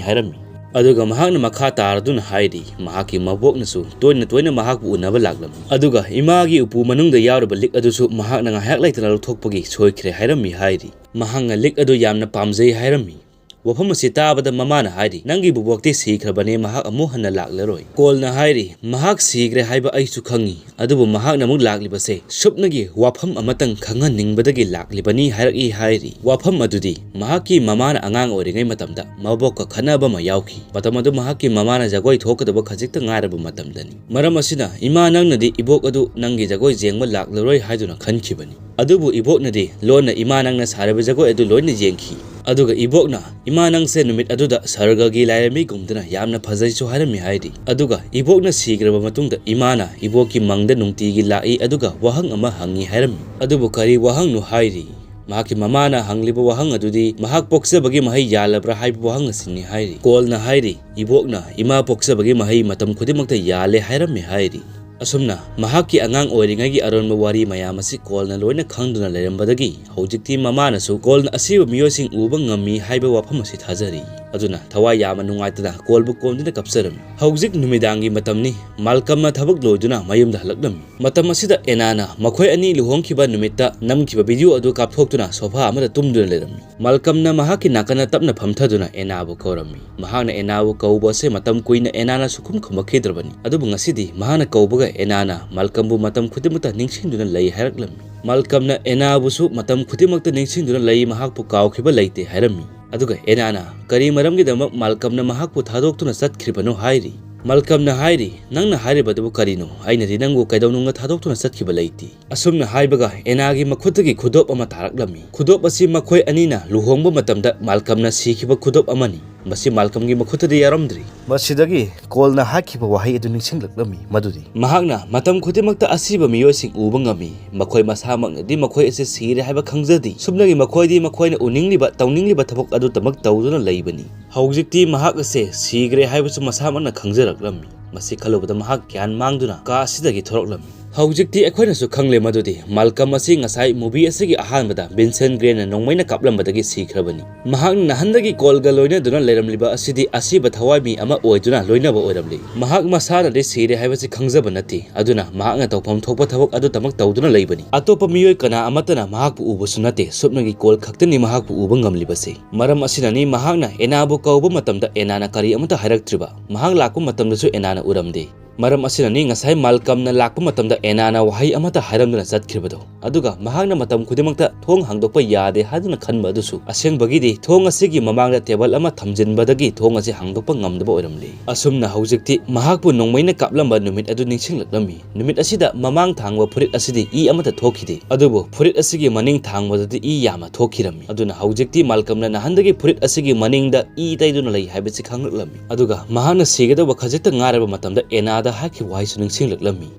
ꯍꯥꯏꯔꯝꯃꯤ꯫ ꯑꯗꯨꯒ ꯃꯍꯥꯛꯅ ꯃꯈꯥ ꯇꯥꯔꯗꯨꯅ ꯍꯥꯏꯔꯤ, ꯃꯍꯥꯛꯀꯤ ꯃꯕꯣꯛꯅꯁꯨ ꯇꯣꯏꯅ ꯇꯣꯏꯅ ꯃꯍꯥꯛꯄꯨ ꯎꯅꯕ ꯂꯥꯛꯂꯝꯃꯤ꯫ ꯑꯗꯨꯒ ꯏꯃꯥꯒꯤ ꯎꯄꯨ ꯃꯅꯨꯡꯗ ꯌꯥꯎꯔꯤꯕ ꯂꯤꯛ ꯑꯗꯨꯁꯨ ꯃꯍꯥꯛꯅ ꯉꯥꯏꯍꯥꯛ ꯂꯩꯇꯅ ꯂꯧꯊꯣꯛꯄꯒꯤ ꯁꯣꯏꯈ꯭ꯔꯦ ꯍꯥꯏꯔꯝꯃꯤ ꯍꯥꯏꯔꯤ꯫ ꯃꯍꯥꯛꯅ ꯂꯤꯛ ꯑꯗꯨ ꯌꯥꯝꯅ ꯄꯥꯝꯖꯩ ꯍꯥꯏꯔꯝꯃꯤ꯫ ꯋꯥꯐꯝ ꯑꯁꯤ ꯇꯥꯕꯗ ꯃꯃꯥꯅ ꯍꯥꯏꯔꯤ, "ꯅꯪꯒꯤ ꯕꯨꯕꯣꯛꯇꯤ ꯁꯤꯈ꯭ꯔꯕꯅꯦ, ꯃꯍꯥꯛ ꯑꯃꯨꯛ ꯍꯟꯅ ꯂꯥꯛꯂꯔꯣꯏ"꯫ ꯀꯣꯜꯅ ꯍꯥꯏꯔꯤ, "ꯃꯍꯥꯛ ꯁꯤꯈ꯭ꯔꯦ ꯍꯥꯏꯕ ꯑꯩꯁꯨ ꯈꯪꯉꯤ, ꯑꯗꯨꯕꯨ ꯃꯍꯥꯛꯅ ꯑꯃꯨꯛ ꯂꯥꯛꯂꯤꯕꯁꯦ ꯁꯨꯞꯅꯒꯤ ꯋꯥꯐꯝ ꯑꯃꯇꯪ ꯈꯪꯍꯟꯅꯤꯡꯕꯗꯒꯤ ꯂꯥꯛꯂꯤꯕꯅꯤ" ꯍꯥꯏꯔꯛꯏ ꯍꯥꯏꯔꯤ꯫ ꯋꯥꯐꯝ ꯑꯗꯨꯗꯤ ꯃꯍꯥꯛꯀꯤ ꯃꯃꯥꯅ ꯑꯉꯥꯡ ꯑꯣꯏꯔꯤꯉꯩ ꯃꯇꯝꯗ ꯃꯕꯣꯛꯀ ꯈꯠꯅꯕ ꯑꯃ ꯌꯥꯎꯈꯤ꯫ ꯃꯇꯝ ꯑꯗꯨ ꯃꯍꯥꯛꯀꯤ ꯃꯃꯥꯅ ꯖꯒꯣꯏ ꯊꯣꯛꯀꯗꯕ ꯈꯖꯤꯛꯇ ꯉꯥꯏꯔꯕ ꯃꯇꯝꯗꯅꯤ꯫ ꯃꯔꯝ ꯑꯁꯤꯅ, "ꯏꯃꯥ, ꯅꯪꯅꯗꯤ ꯏꯕꯣꯛ ꯑꯗꯨ ꯅꯪꯒꯤ ꯖꯒꯣꯏ ꯌꯦꯡꯕ ꯂꯥꯛꯂꯔꯣꯏ ꯍꯥꯏꯗꯨꯅ ꯈꯟꯈꯤꯕꯅꯤ"꯫ ꯑꯗꯨꯕꯨ ꯏꯕꯣꯛꯅꯗꯤ ꯂꯣꯟꯅ ꯏꯃꯥ ꯅꯪꯅ ꯁꯥꯔꯤꯕ ꯖꯒꯣꯏ ꯑꯗꯨ ꯂꯣꯏꯅ ꯌꯦꯡꯈꯤ꯫ ꯑꯗꯨꯒ ꯏꯕꯣꯛꯅ, "ꯏꯃꯥ, ꯅꯪꯁꯦ ꯅꯨꯃꯤꯠ ꯑꯗꯨꯗ ꯁꯔꯒꯒꯤ ꯂꯥꯏꯔꯦꯝꯕꯤꯒꯨꯝꯗꯅ ꯌꯥꯝꯅ ꯐꯖꯩꯁꯨ" ꯍꯥꯏꯔꯝꯃꯤ ꯍꯥꯏꯔꯤ꯫ ꯑꯗꯨꯒ ꯏꯕꯣꯛꯅ ꯁꯤꯈ꯭ꯔꯕ ꯃꯇꯨꯡꯗ ꯏꯃꯥꯅ ꯏꯕꯣꯛꯀꯤ ꯃꯪꯗ ꯅꯨꯡꯇꯤꯒꯤ ꯂꯥꯛꯏ, ꯑꯗꯨꯒ ꯋꯥꯍꯪ ꯑꯃ ꯍꯪꯉꯤ ꯍꯥꯏꯔꯝꯃꯤ꯫ ꯑꯗꯨꯕꯨ ꯀꯔꯤ ꯋꯥꯍꯪꯅꯣ ꯍꯥꯏꯔꯤ? ꯃꯍꯥꯛꯀꯤ ꯃꯃꯥꯅ ꯍꯪꯂꯤꯕ ꯋꯥꯍꯪ ꯑꯗꯨꯗꯤ ꯃꯍꯥꯛ ꯄꯣꯛꯆꯕꯒꯤ ꯃꯍꯩ ꯌꯥꯜꯂꯕ꯭ꯔꯥ ꯍꯥꯏꯕ ꯋꯥꯍꯪ ꯑꯁꯤꯅꯤ ꯍꯥꯏꯔꯤ꯫ ꯀꯣꯜꯅ ꯍꯥꯏꯔꯤ, "ꯏꯕꯣꯛꯅ ꯏꯃꯥ ꯄꯣꯛꯆꯕꯒꯤ ꯃꯍꯩ ꯃꯇꯝ ꯈꯨꯗꯤꯡꯃꯛꯇ ꯌꯥꯜꯂꯦ" ꯍꯥꯏꯔꯝꯃꯤ ꯍꯥꯏꯔꯤ꯫ ꯑꯁꯨꯝꯅ ꯃꯍꯥꯛꯀꯤ ꯑꯉꯥꯡ ꯑꯣꯏꯔꯤꯉꯩꯒꯤ ꯑꯔꯣꯟꯕ ꯋꯥꯔꯤ ꯃꯌꯥꯝ ꯑꯁꯤ ꯀꯣꯜꯅ ꯂꯣꯏꯅ ꯈꯪꯗꯨꯅ ꯂꯩꯔꯝꯕꯗꯒꯤ ꯍꯧꯖꯤꯛꯇꯤ ꯃꯃꯥꯅꯁꯨ ꯀꯣꯜꯅ ꯑꯁꯤꯕ ꯃꯤꯑꯣꯏꯁꯤꯡ ꯎꯕ ꯉꯝꯃꯤ ꯍꯥꯏꯕ ꯋꯥꯐꯝ ꯑꯁꯤ ꯊꯥꯖꯔꯤ꯫ ꯑꯗꯨꯅ ꯊꯋꯥꯏ ꯌꯥꯝꯅ ꯅꯨꯡꯉꯥꯏꯇꯅ ꯀꯣꯜꯕꯨ ꯀꯣꯟꯗꯨꯅ ꯀꯞꯆꯔꯝꯃꯤ꯫ ꯍꯧꯖꯤꯛ ꯅꯨꯃꯤꯗꯥꯡꯒꯤ ꯃꯇꯝꯅꯤ꯫ ꯃꯥꯜꯀꯝꯅ ꯊꯕꯛ ꯂꯣꯏꯗꯨꯅ ꯃꯌꯨꯝꯗ ꯍꯜꯂꯛꯂꯝꯃꯤ꯫ ꯃꯇꯝ ꯑꯁꯤꯗ ꯑꯦꯅꯥꯅ ꯃꯈꯣꯏ ꯑꯅꯤ ꯂꯨꯍꯣꯡꯈꯤꯕ ꯅꯨꯃꯤꯠꯇ ꯅꯝꯈꯤꯕ ꯚꯤꯗꯤꯑꯣ ꯑꯗꯨ ꯀꯥꯞꯊꯣꯛꯇꯨꯅ ꯁꯣꯐꯥ ꯑꯃꯗ ꯇꯨꯝꯗꯨꯅ ꯂꯩꯔꯝꯃꯤ꯫ ꯃꯥꯜꯀꯝꯅ ꯃꯍꯥꯛꯀꯤ ꯅꯥꯀꯟꯗ ꯇꯞꯅ ꯐꯝꯊꯗꯨꯅ ꯑꯦꯅꯥꯕꯨ ꯀꯧꯔꯝꯃꯤ꯫ ꯃꯍꯥꯛꯅ ꯑꯦꯅꯥꯕꯨ ꯀꯧꯕ ꯑꯁꯦ ꯃꯇꯝ ꯀꯨꯏꯅ ꯑꯦꯅꯥꯅ ꯁꯨꯈꯨꯝ ꯈꯨꯝꯃꯛꯈꯤꯗ꯭ꯔꯕꯅꯤ꯫ ꯑꯗꯨꯕꯨ ꯉꯁꯤꯗꯤ ꯃꯍꯥꯛꯅ ꯀꯧꯕꯒ ꯑꯦꯅꯥꯅ ꯃꯥꯜꯀꯝꯕꯨ ꯃꯇꯝ ꯈꯨꯗꯤꯡꯃꯛꯇ ꯅꯤꯡꯁꯤꯡꯗꯨꯅ ꯂꯩ ꯍꯥꯏꯔꯛꯂꯝꯃꯤ꯫ ꯃꯥꯜꯀꯝꯅ ꯑꯦꯅꯥꯕꯨꯁꯨ ꯃꯇꯝ ꯈꯨꯗꯤꯡꯃꯛꯇ ꯅꯤꯡꯁꯤꯡꯗꯨꯅ ꯂꯩ, ꯃꯍꯥꯛꯄꯨ ꯀꯥꯎꯈꯤꯕ ꯂꯩꯇꯦ ꯍꯥꯏꯔꯝꯃꯤ꯫ ꯑꯗꯨꯒ ꯑꯦꯅꯥꯅ ꯀꯔꯤ ꯃꯔꯝꯒꯤꯗꯃꯛ ꯃꯥꯜꯀꯝꯅ ꯃꯍꯥꯛꯄꯨ ꯊꯥꯗꯣꯛꯇꯨꯅ ꯆꯠꯈ꯭ꯔꯤꯕꯅꯣ ꯍꯥꯏꯔꯤ꯫ ꯃꯥꯜꯀꯝꯅ ꯍꯥꯏꯔꯤ, "ꯅꯪꯅ ꯍꯥꯏꯔꯤꯕꯗꯨꯕꯨ ꯀꯔꯤꯅꯣ? ꯑꯩꯅꯗꯤ ꯅꯪꯕꯨ ꯀꯩꯗꯧꯅꯨꯡꯗ ꯊꯥꯗꯣꯛꯇꯨꯅ ꯆꯠꯈꯤꯕ ꯂꯩꯇꯦ"꯫ ꯑꯁꯨꯝꯅ ꯍꯥꯏꯕꯒ ꯑꯦꯅꯥꯒꯤ ꯃꯈꯨꯠꯇꯒꯤ ꯈꯨꯗꯣꯞ ꯑꯃ ꯇꯥꯔꯛꯂꯝꯃꯤ꯫ ꯈꯨꯗꯣꯞ ꯑꯁꯤ ꯃꯈꯣꯏ ꯑꯅꯤꯅ ꯂꯨꯍꯣꯡꯕ ꯃꯇꯝꯗ ꯃꯥꯜꯀꯝꯅ ꯁꯤꯈꯤꯕ ꯈꯨꯗꯣꯞ ꯑꯃꯅꯤ꯫ ꯃꯁꯤ ꯃꯥꯜꯀꯝꯒꯤ ꯃꯈꯨꯠꯇꯗꯤ ꯌꯥꯎꯔꯝꯗ꯭ꯔꯤ꯫ ꯃꯁꯤꯗꯒꯤ ꯀꯣꯜꯅ ꯍꯥꯏꯈꯤꯕ ꯋꯥꯍꯩ ꯑꯗꯨ ꯅꯤꯡꯁꯤꯡꯂꯛꯂꯝꯃꯤ, ꯃꯗꯨꯗꯤ ꯃꯍꯥꯛꯅ ꯃꯇꯝ ꯈꯨꯗꯤꯡꯃꯛꯇ ꯑꯁꯤꯕ ꯃꯤꯑꯣꯏꯁꯤꯡ ꯎꯕ ꯉꯝꯃꯤ, ꯃꯈꯣꯏ ꯃꯁꯥꯃꯛꯅꯗꯤ ꯃꯈꯣꯏ ꯑꯁꯤ ꯁꯤꯔꯦ ꯍꯥꯏꯕ ꯈꯪꯖꯗꯦ꯫ ꯁꯨꯞꯅꯒꯤ ꯃꯈꯣꯏꯗꯤ ꯃꯈꯣꯏꯅ ꯎꯅꯤꯡꯂꯤꯕ, ꯇꯧꯅꯤꯡꯂꯤꯕ ꯊꯕꯛ ꯑꯗꯨꯇꯃꯛ ꯇꯧꯗꯨꯅ ꯂꯩꯕꯅꯤ꯫ ꯍꯧꯖꯤꯛꯇꯤ ꯃꯍꯥꯛ ꯑꯁꯦ ꯁꯤꯈ꯭ꯔꯦ ꯍꯥꯏꯕꯁꯨ ꯃꯁꯥꯃꯛꯅ ꯈꯪꯖꯔꯛꯂꯝꯃꯤ꯫ ꯃꯁꯤ ꯈꯜꯂꯨꯕꯗ ꯃꯍꯥꯛ ꯒ꯭ꯌꯥꯟ ꯃꯥꯡꯗꯨꯅ ꯀꯥ ꯑꯁꯤꯗꯒꯤ ꯊꯣꯔꯛꯂꯝꯃꯤ꯫ ꯍꯧꯖꯤꯛꯇꯤ ꯑꯩꯈꯣꯏꯅꯁꯨ ꯈꯪꯂꯦ ꯃꯗꯨꯗꯤ ꯃꯥꯜꯀꯝ ꯑꯁꯤ ꯉꯁꯥꯏ movie ꯑꯁꯤꯒꯤ ꯑꯍꯥꯟꯕꯗ ꯚꯤꯟꯁꯦꯟꯠ ꯒ꯭ꯔꯦꯅ ꯅꯣꯡꯃꯩꯅ ꯀꯥꯞꯂꯝꯕꯗꯒꯤ ꯁꯤꯈ꯭ꯔꯕꯅꯤ꯫ ꯃꯍꯥꯛꯅ ꯅꯍꯥꯟꯗꯒꯤ ꯀꯣꯜꯒ ꯂꯣꯏꯅꯗꯨꯅ ꯂꯩꯔꯝꯂꯤꯕ ꯑꯁꯤꯗꯤ ꯑꯁꯤꯕ ꯊꯋꯥꯏ ꯃꯤ ꯑꯃ ꯑꯣꯏꯗꯨꯅ ꯂꯣꯏꯅꯕ ꯑꯣꯏꯔꯝꯂꯤ꯫ ꯃꯍꯥꯛ ꯃꯁꯥꯅꯗꯤ ꯁꯤꯔꯦ ꯍꯥꯏꯕꯁꯤ ꯈꯪꯖꯕ ꯅꯠꯇꯦ, ꯑꯗꯨꯅ ꯃꯍꯥꯛꯅ ꯇꯧꯐꯝ ꯊꯣꯛꯄ ꯊꯕꯛ ꯑꯗꯨꯇꯃꯛ ꯇꯧꯗꯨꯅ ꯂꯩꯕꯅꯤ꯫ ꯑꯇꯣꯞꯄ ꯃꯤꯑꯣꯏ ꯀꯅꯥ ꯑꯃꯠꯇꯅ ꯃꯍꯥꯛꯄꯨ ꯎꯕꯁꯨ ꯅꯠꯇꯦ, ꯁꯨꯞꯅꯒꯤ ꯀꯣꯜ ꯈꯛꯇꯅꯤ ꯃꯍꯥꯛꯄꯨ ꯎꯕ ꯉꯝꯂꯤꯕꯁꯤ꯫ ꯃꯔꯝ ꯑꯁꯤꯅꯅꯤ ꯃꯍꯥꯛꯅ ꯑꯦꯅꯥꯕꯨ ꯀꯧꯕ ꯃꯇꯝꯗ ꯑꯦꯅꯥꯅ ꯀꯔꯤ ꯑꯃꯠꯇ ꯍꯥꯏꯔꯛꯇ꯭ꯔꯤꯕ꯫ ꯃꯍꯥꯛ ꯂꯥꯛꯄ ꯃꯇꯝꯗꯁꯨ ꯑꯦꯅꯥꯅ ꯎꯔꯝꯗꯦ꯫ ꯃꯔꯝ ꯑꯁꯤꯅꯅꯤ ꯉꯁꯥꯏ ꯃꯥꯜꯀꯝꯅ ꯂꯥꯛꯄ ꯃꯇꯝꯗ ꯑꯦꯅꯥꯅ ꯋꯥꯍꯩ ꯑꯃꯠꯇ ꯍꯥꯏꯔꯝꯗꯅ ꯆꯠꯈ꯭ꯔꯤꯕꯗꯣ꯫ ꯑꯗꯨꯒ ꯃꯍꯥꯛꯅ ꯃꯇꯝ ꯈꯨꯗꯤꯡꯃꯛꯇ ꯊꯣꯡ ꯍꯥꯡꯗꯣꯛꯄ ꯌꯥꯗꯦ ꯍꯥꯏꯗꯨꯅ ꯈꯟꯕ ꯑꯗꯨꯁꯨ ꯑꯁꯦꯡꯕꯒꯤꯗꯤ ꯊꯣꯡ ꯑꯁꯤꯒꯤ ꯃꯃꯥꯡꯗ ꯇꯦꯕꯜ ꯑꯃ ꯊꯝꯖꯤꯟꯕꯗꯒꯤ ꯊꯣꯡ ꯑꯁꯤ ꯍꯥꯡꯗꯣꯛꯄ ꯉꯝꯗꯕ ꯑꯣꯏꯔꯝꯂꯤ꯫ ꯑꯁꯨꯝꯅ ꯍꯧꯖꯤꯛꯇꯤ ꯃꯍꯥꯛꯄꯨ ꯅꯣꯡꯃꯩꯅ ꯀꯥꯞꯂꯝꯕ ꯅꯨꯃꯤꯠ ꯑꯗꯨ ꯅꯤꯡꯁꯤꯡꯂꯛꯂꯝꯃꯤ꯫ ꯅꯨꯃꯤꯠ ꯑꯁꯤꯗ ꯃꯃꯥꯡ ꯊꯥꯡꯕ ꯐꯨꯔꯤꯠ ꯑꯁꯤꯗꯤ ꯏ ꯑꯃꯠꯇ ꯊꯣꯛꯈꯤꯗꯦ, ꯑꯗꯨꯕꯨ ꯐꯨꯔꯤꯠ ꯑꯁꯤꯒꯤ ꯃꯅꯤꯡ ꯊꯥꯡꯕꯗꯗꯤ ꯏ ꯌꯥꯝꯅ ꯊꯣꯛꯈꯤꯔꯝꯃꯤ꯫ ꯑꯗꯨꯅ ꯍꯧꯖꯤꯛꯇꯤ ꯃꯥꯜꯀꯝꯅ ꯅꯍꯥꯟꯗꯒꯤ ꯐꯨꯔꯤꯠ ꯑꯁꯤꯒꯤ ꯃꯅꯤꯡꯗ ꯏ ꯇꯩꯗꯨꯅ ꯂꯩ ꯍꯥꯏꯕꯁꯤ ꯈꯪꯂꯛꯂꯝꯃꯤ꯫ ꯑꯗꯨꯒ ꯃꯍꯥꯛꯅ ꯁꯤꯒꯗꯧꯕ ꯈꯖꯤꯛꯇ ꯉꯥꯏꯔꯕ ꯃꯇꯝꯗ ꯑꯦꯅꯥꯗ ꯍꯥꯏꯈꯤꯕ ꯋꯥꯍꯩꯁꯨ ꯅꯤꯡꯁꯤꯡꯂꯛꯂꯝꯃꯤ꯫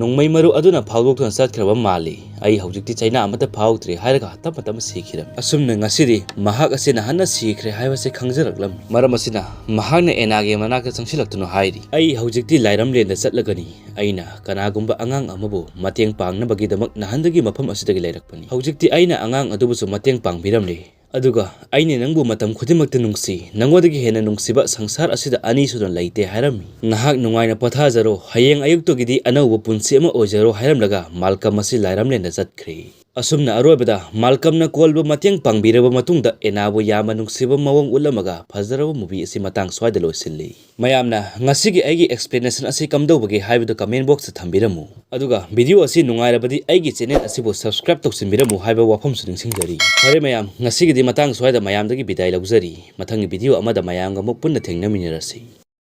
ꯅꯣꯡꯃꯩ ꯃꯔꯨ ꯑꯗꯨꯅ ꯐꯥꯎꯗꯣꯛꯇꯨꯅ ꯆꯠꯈ꯭ꯔꯕ ꯃꯥꯜꯂꯤ꯫ "ꯑꯩ ꯍꯧꯖꯤꯛꯇꯤ ꯆꯩꯅꯥ ꯑꯃꯠꯇ ꯐꯥꯎꯗ꯭ꯔꯦ" ꯍꯥꯏꯔꯒ ꯇꯞꯅ ꯇꯞꯅ ꯁꯤꯈꯤꯔꯝꯃꯤ꯫ ꯑꯁꯨꯝꯅ ꯉꯁꯤꯗꯤ ꯃꯍꯥꯛ ꯑꯁꯤ ꯅꯍꯥꯟꯅ ꯁꯤꯈ꯭ꯔꯦ ꯍꯥꯏꯕꯁꯤ ꯈꯪꯖꯔꯛꯂꯝꯃꯤ꯫ ꯃꯔꯝ ꯑꯁꯤꯅ ꯃꯍꯥꯛꯅ ꯑꯦꯅꯥꯒꯤ ꯃꯅꯥꯛꯇ ꯆꯪꯁꯤꯜꯂꯛꯇꯨꯅ ꯍꯥꯏꯔꯤ, "ꯑꯩ ꯍꯧꯖꯤꯛꯇꯤ ꯂꯥꯏꯔꯝꯂꯦꯟꯗ ꯆꯠꯂꯒꯅꯤ꯫ ꯑꯩꯅ ꯀꯅꯥꯒꯨꯝꯕ ꯑꯉꯥꯡ ꯑꯃꯕꯨ ꯃꯇꯦꯡ ꯄꯥꯡꯅꯕꯒꯤꯗꯃꯛ ꯅꯍꯥꯟꯗꯒꯤ ꯃꯐꯝ ꯑꯁꯤꯗꯒꯤ ꯂꯩꯔꯛꯄꯅꯤ꯫ ꯍꯧꯖꯤꯛꯇꯤ ꯑꯩꯅ ꯑꯉꯥꯡ ꯑꯗꯨꯕꯨꯁꯨ ꯃꯇꯦꯡ ꯄꯥꯡꯕꯤꯔꯝꯂꯦ꯫ ꯑꯗꯨꯒ ꯑꯩꯅ ꯅꯪꯕꯨ ꯃꯇꯝ ꯈꯨꯗꯤꯡꯃꯛꯇ ꯅꯨꯡꯁꯤ, ꯅꯉꯣꯟꯗꯒꯤ ꯍꯦꯟꯅ ꯅꯨꯡꯁꯤꯕ ꯁꯪꯁꯥꯔ ꯑꯁꯤꯗ ꯑꯅꯤꯁꯨꯅ ꯂꯩꯇꯦ" ꯍꯥꯏꯔꯝꯃꯤ꯫ "ꯅꯍꯥꯛ ꯅꯨꯡꯉꯥꯏꯅ ꯄꯣꯊꯥꯖꯔꯣ, ꯍꯌꯦꯡ ꯑꯌꯨꯛꯇꯒꯤꯗꯤ ꯑꯅꯧꯕ ꯄꯨꯟꯁꯤ ꯑꯃ ꯑꯣꯏꯖꯔꯣ" ꯍꯥꯏꯔꯝꯂꯒ ꯃꯥꯜꯀꯝ ꯑꯁꯤ ꯂꯥꯏꯔꯝꯂꯦꯟꯗ ꯆꯠꯈ꯭ꯔꯦ꯫ ꯑꯁꯨꯝꯅ ꯑꯔꯣꯏꯕꯗ ꯃꯥꯜꯀꯝꯅ ꯀꯣꯜꯕꯨ ꯃꯇꯦꯡ ꯄꯥꯡꯕꯤꯔꯕ ꯃꯇꯨꯡꯗ ꯑꯦꯅꯥꯕꯨ ꯌꯥꯝꯅ ꯅꯨꯡꯁꯤꯕ ꯃꯑꯣꯡ ꯎꯠꯂꯝꯃꯒ ꯐꯖꯔꯕ movie ꯑꯁꯤ ꯃꯇꯥꯡ ꯁ꯭ꯋꯥꯏꯗ ꯂꯣꯏꯁꯤꯜꯂꯤ꯫ ꯃꯌꯥꯝꯅ ꯉꯁꯤꯒꯤ ꯑꯩꯒꯤ explanation ꯑꯁꯤ ꯀꯝꯗꯧꯕꯒꯦ ꯍꯥꯏꯕꯗꯨ comment box ꯇ ꯊꯝꯕꯤꯔꯝꯃꯨ꯫ ꯑꯗꯨꯒ video ꯑꯁꯤ ꯅꯨꯡꯉꯥꯏꯔꯕꯗꯤ ꯑꯩꯒꯤ channel ꯑꯁꯤꯕꯨ subscribe ꯇꯧꯁꯤꯟꯕꯤꯔꯝꯃꯨ ꯍꯥꯏꯕ ꯋꯥꯐꯝꯁꯨ ꯅꯤꯡꯁꯤꯡꯖꯔꯤ꯫ ꯐꯔꯦ ꯃꯌꯥꯝ, ꯉꯁꯤꯒꯤꯗꯤ ꯃꯇꯥꯡ ꯁ꯭ꯋꯥꯏꯗ ꯃꯌꯥꯝꯗꯒꯤ ꯕꯤꯗꯥꯏ ꯂꯧꯖꯔꯤ꯫ ꯃꯊꯪꯒꯤ video ꯑꯃꯗ ꯃꯌꯥꯝꯒ ꯑꯃꯨꯛ ꯄꯨꯟꯅ ꯊꯦꯡꯅꯃꯤꯟꯅꯔꯁꯤ꯫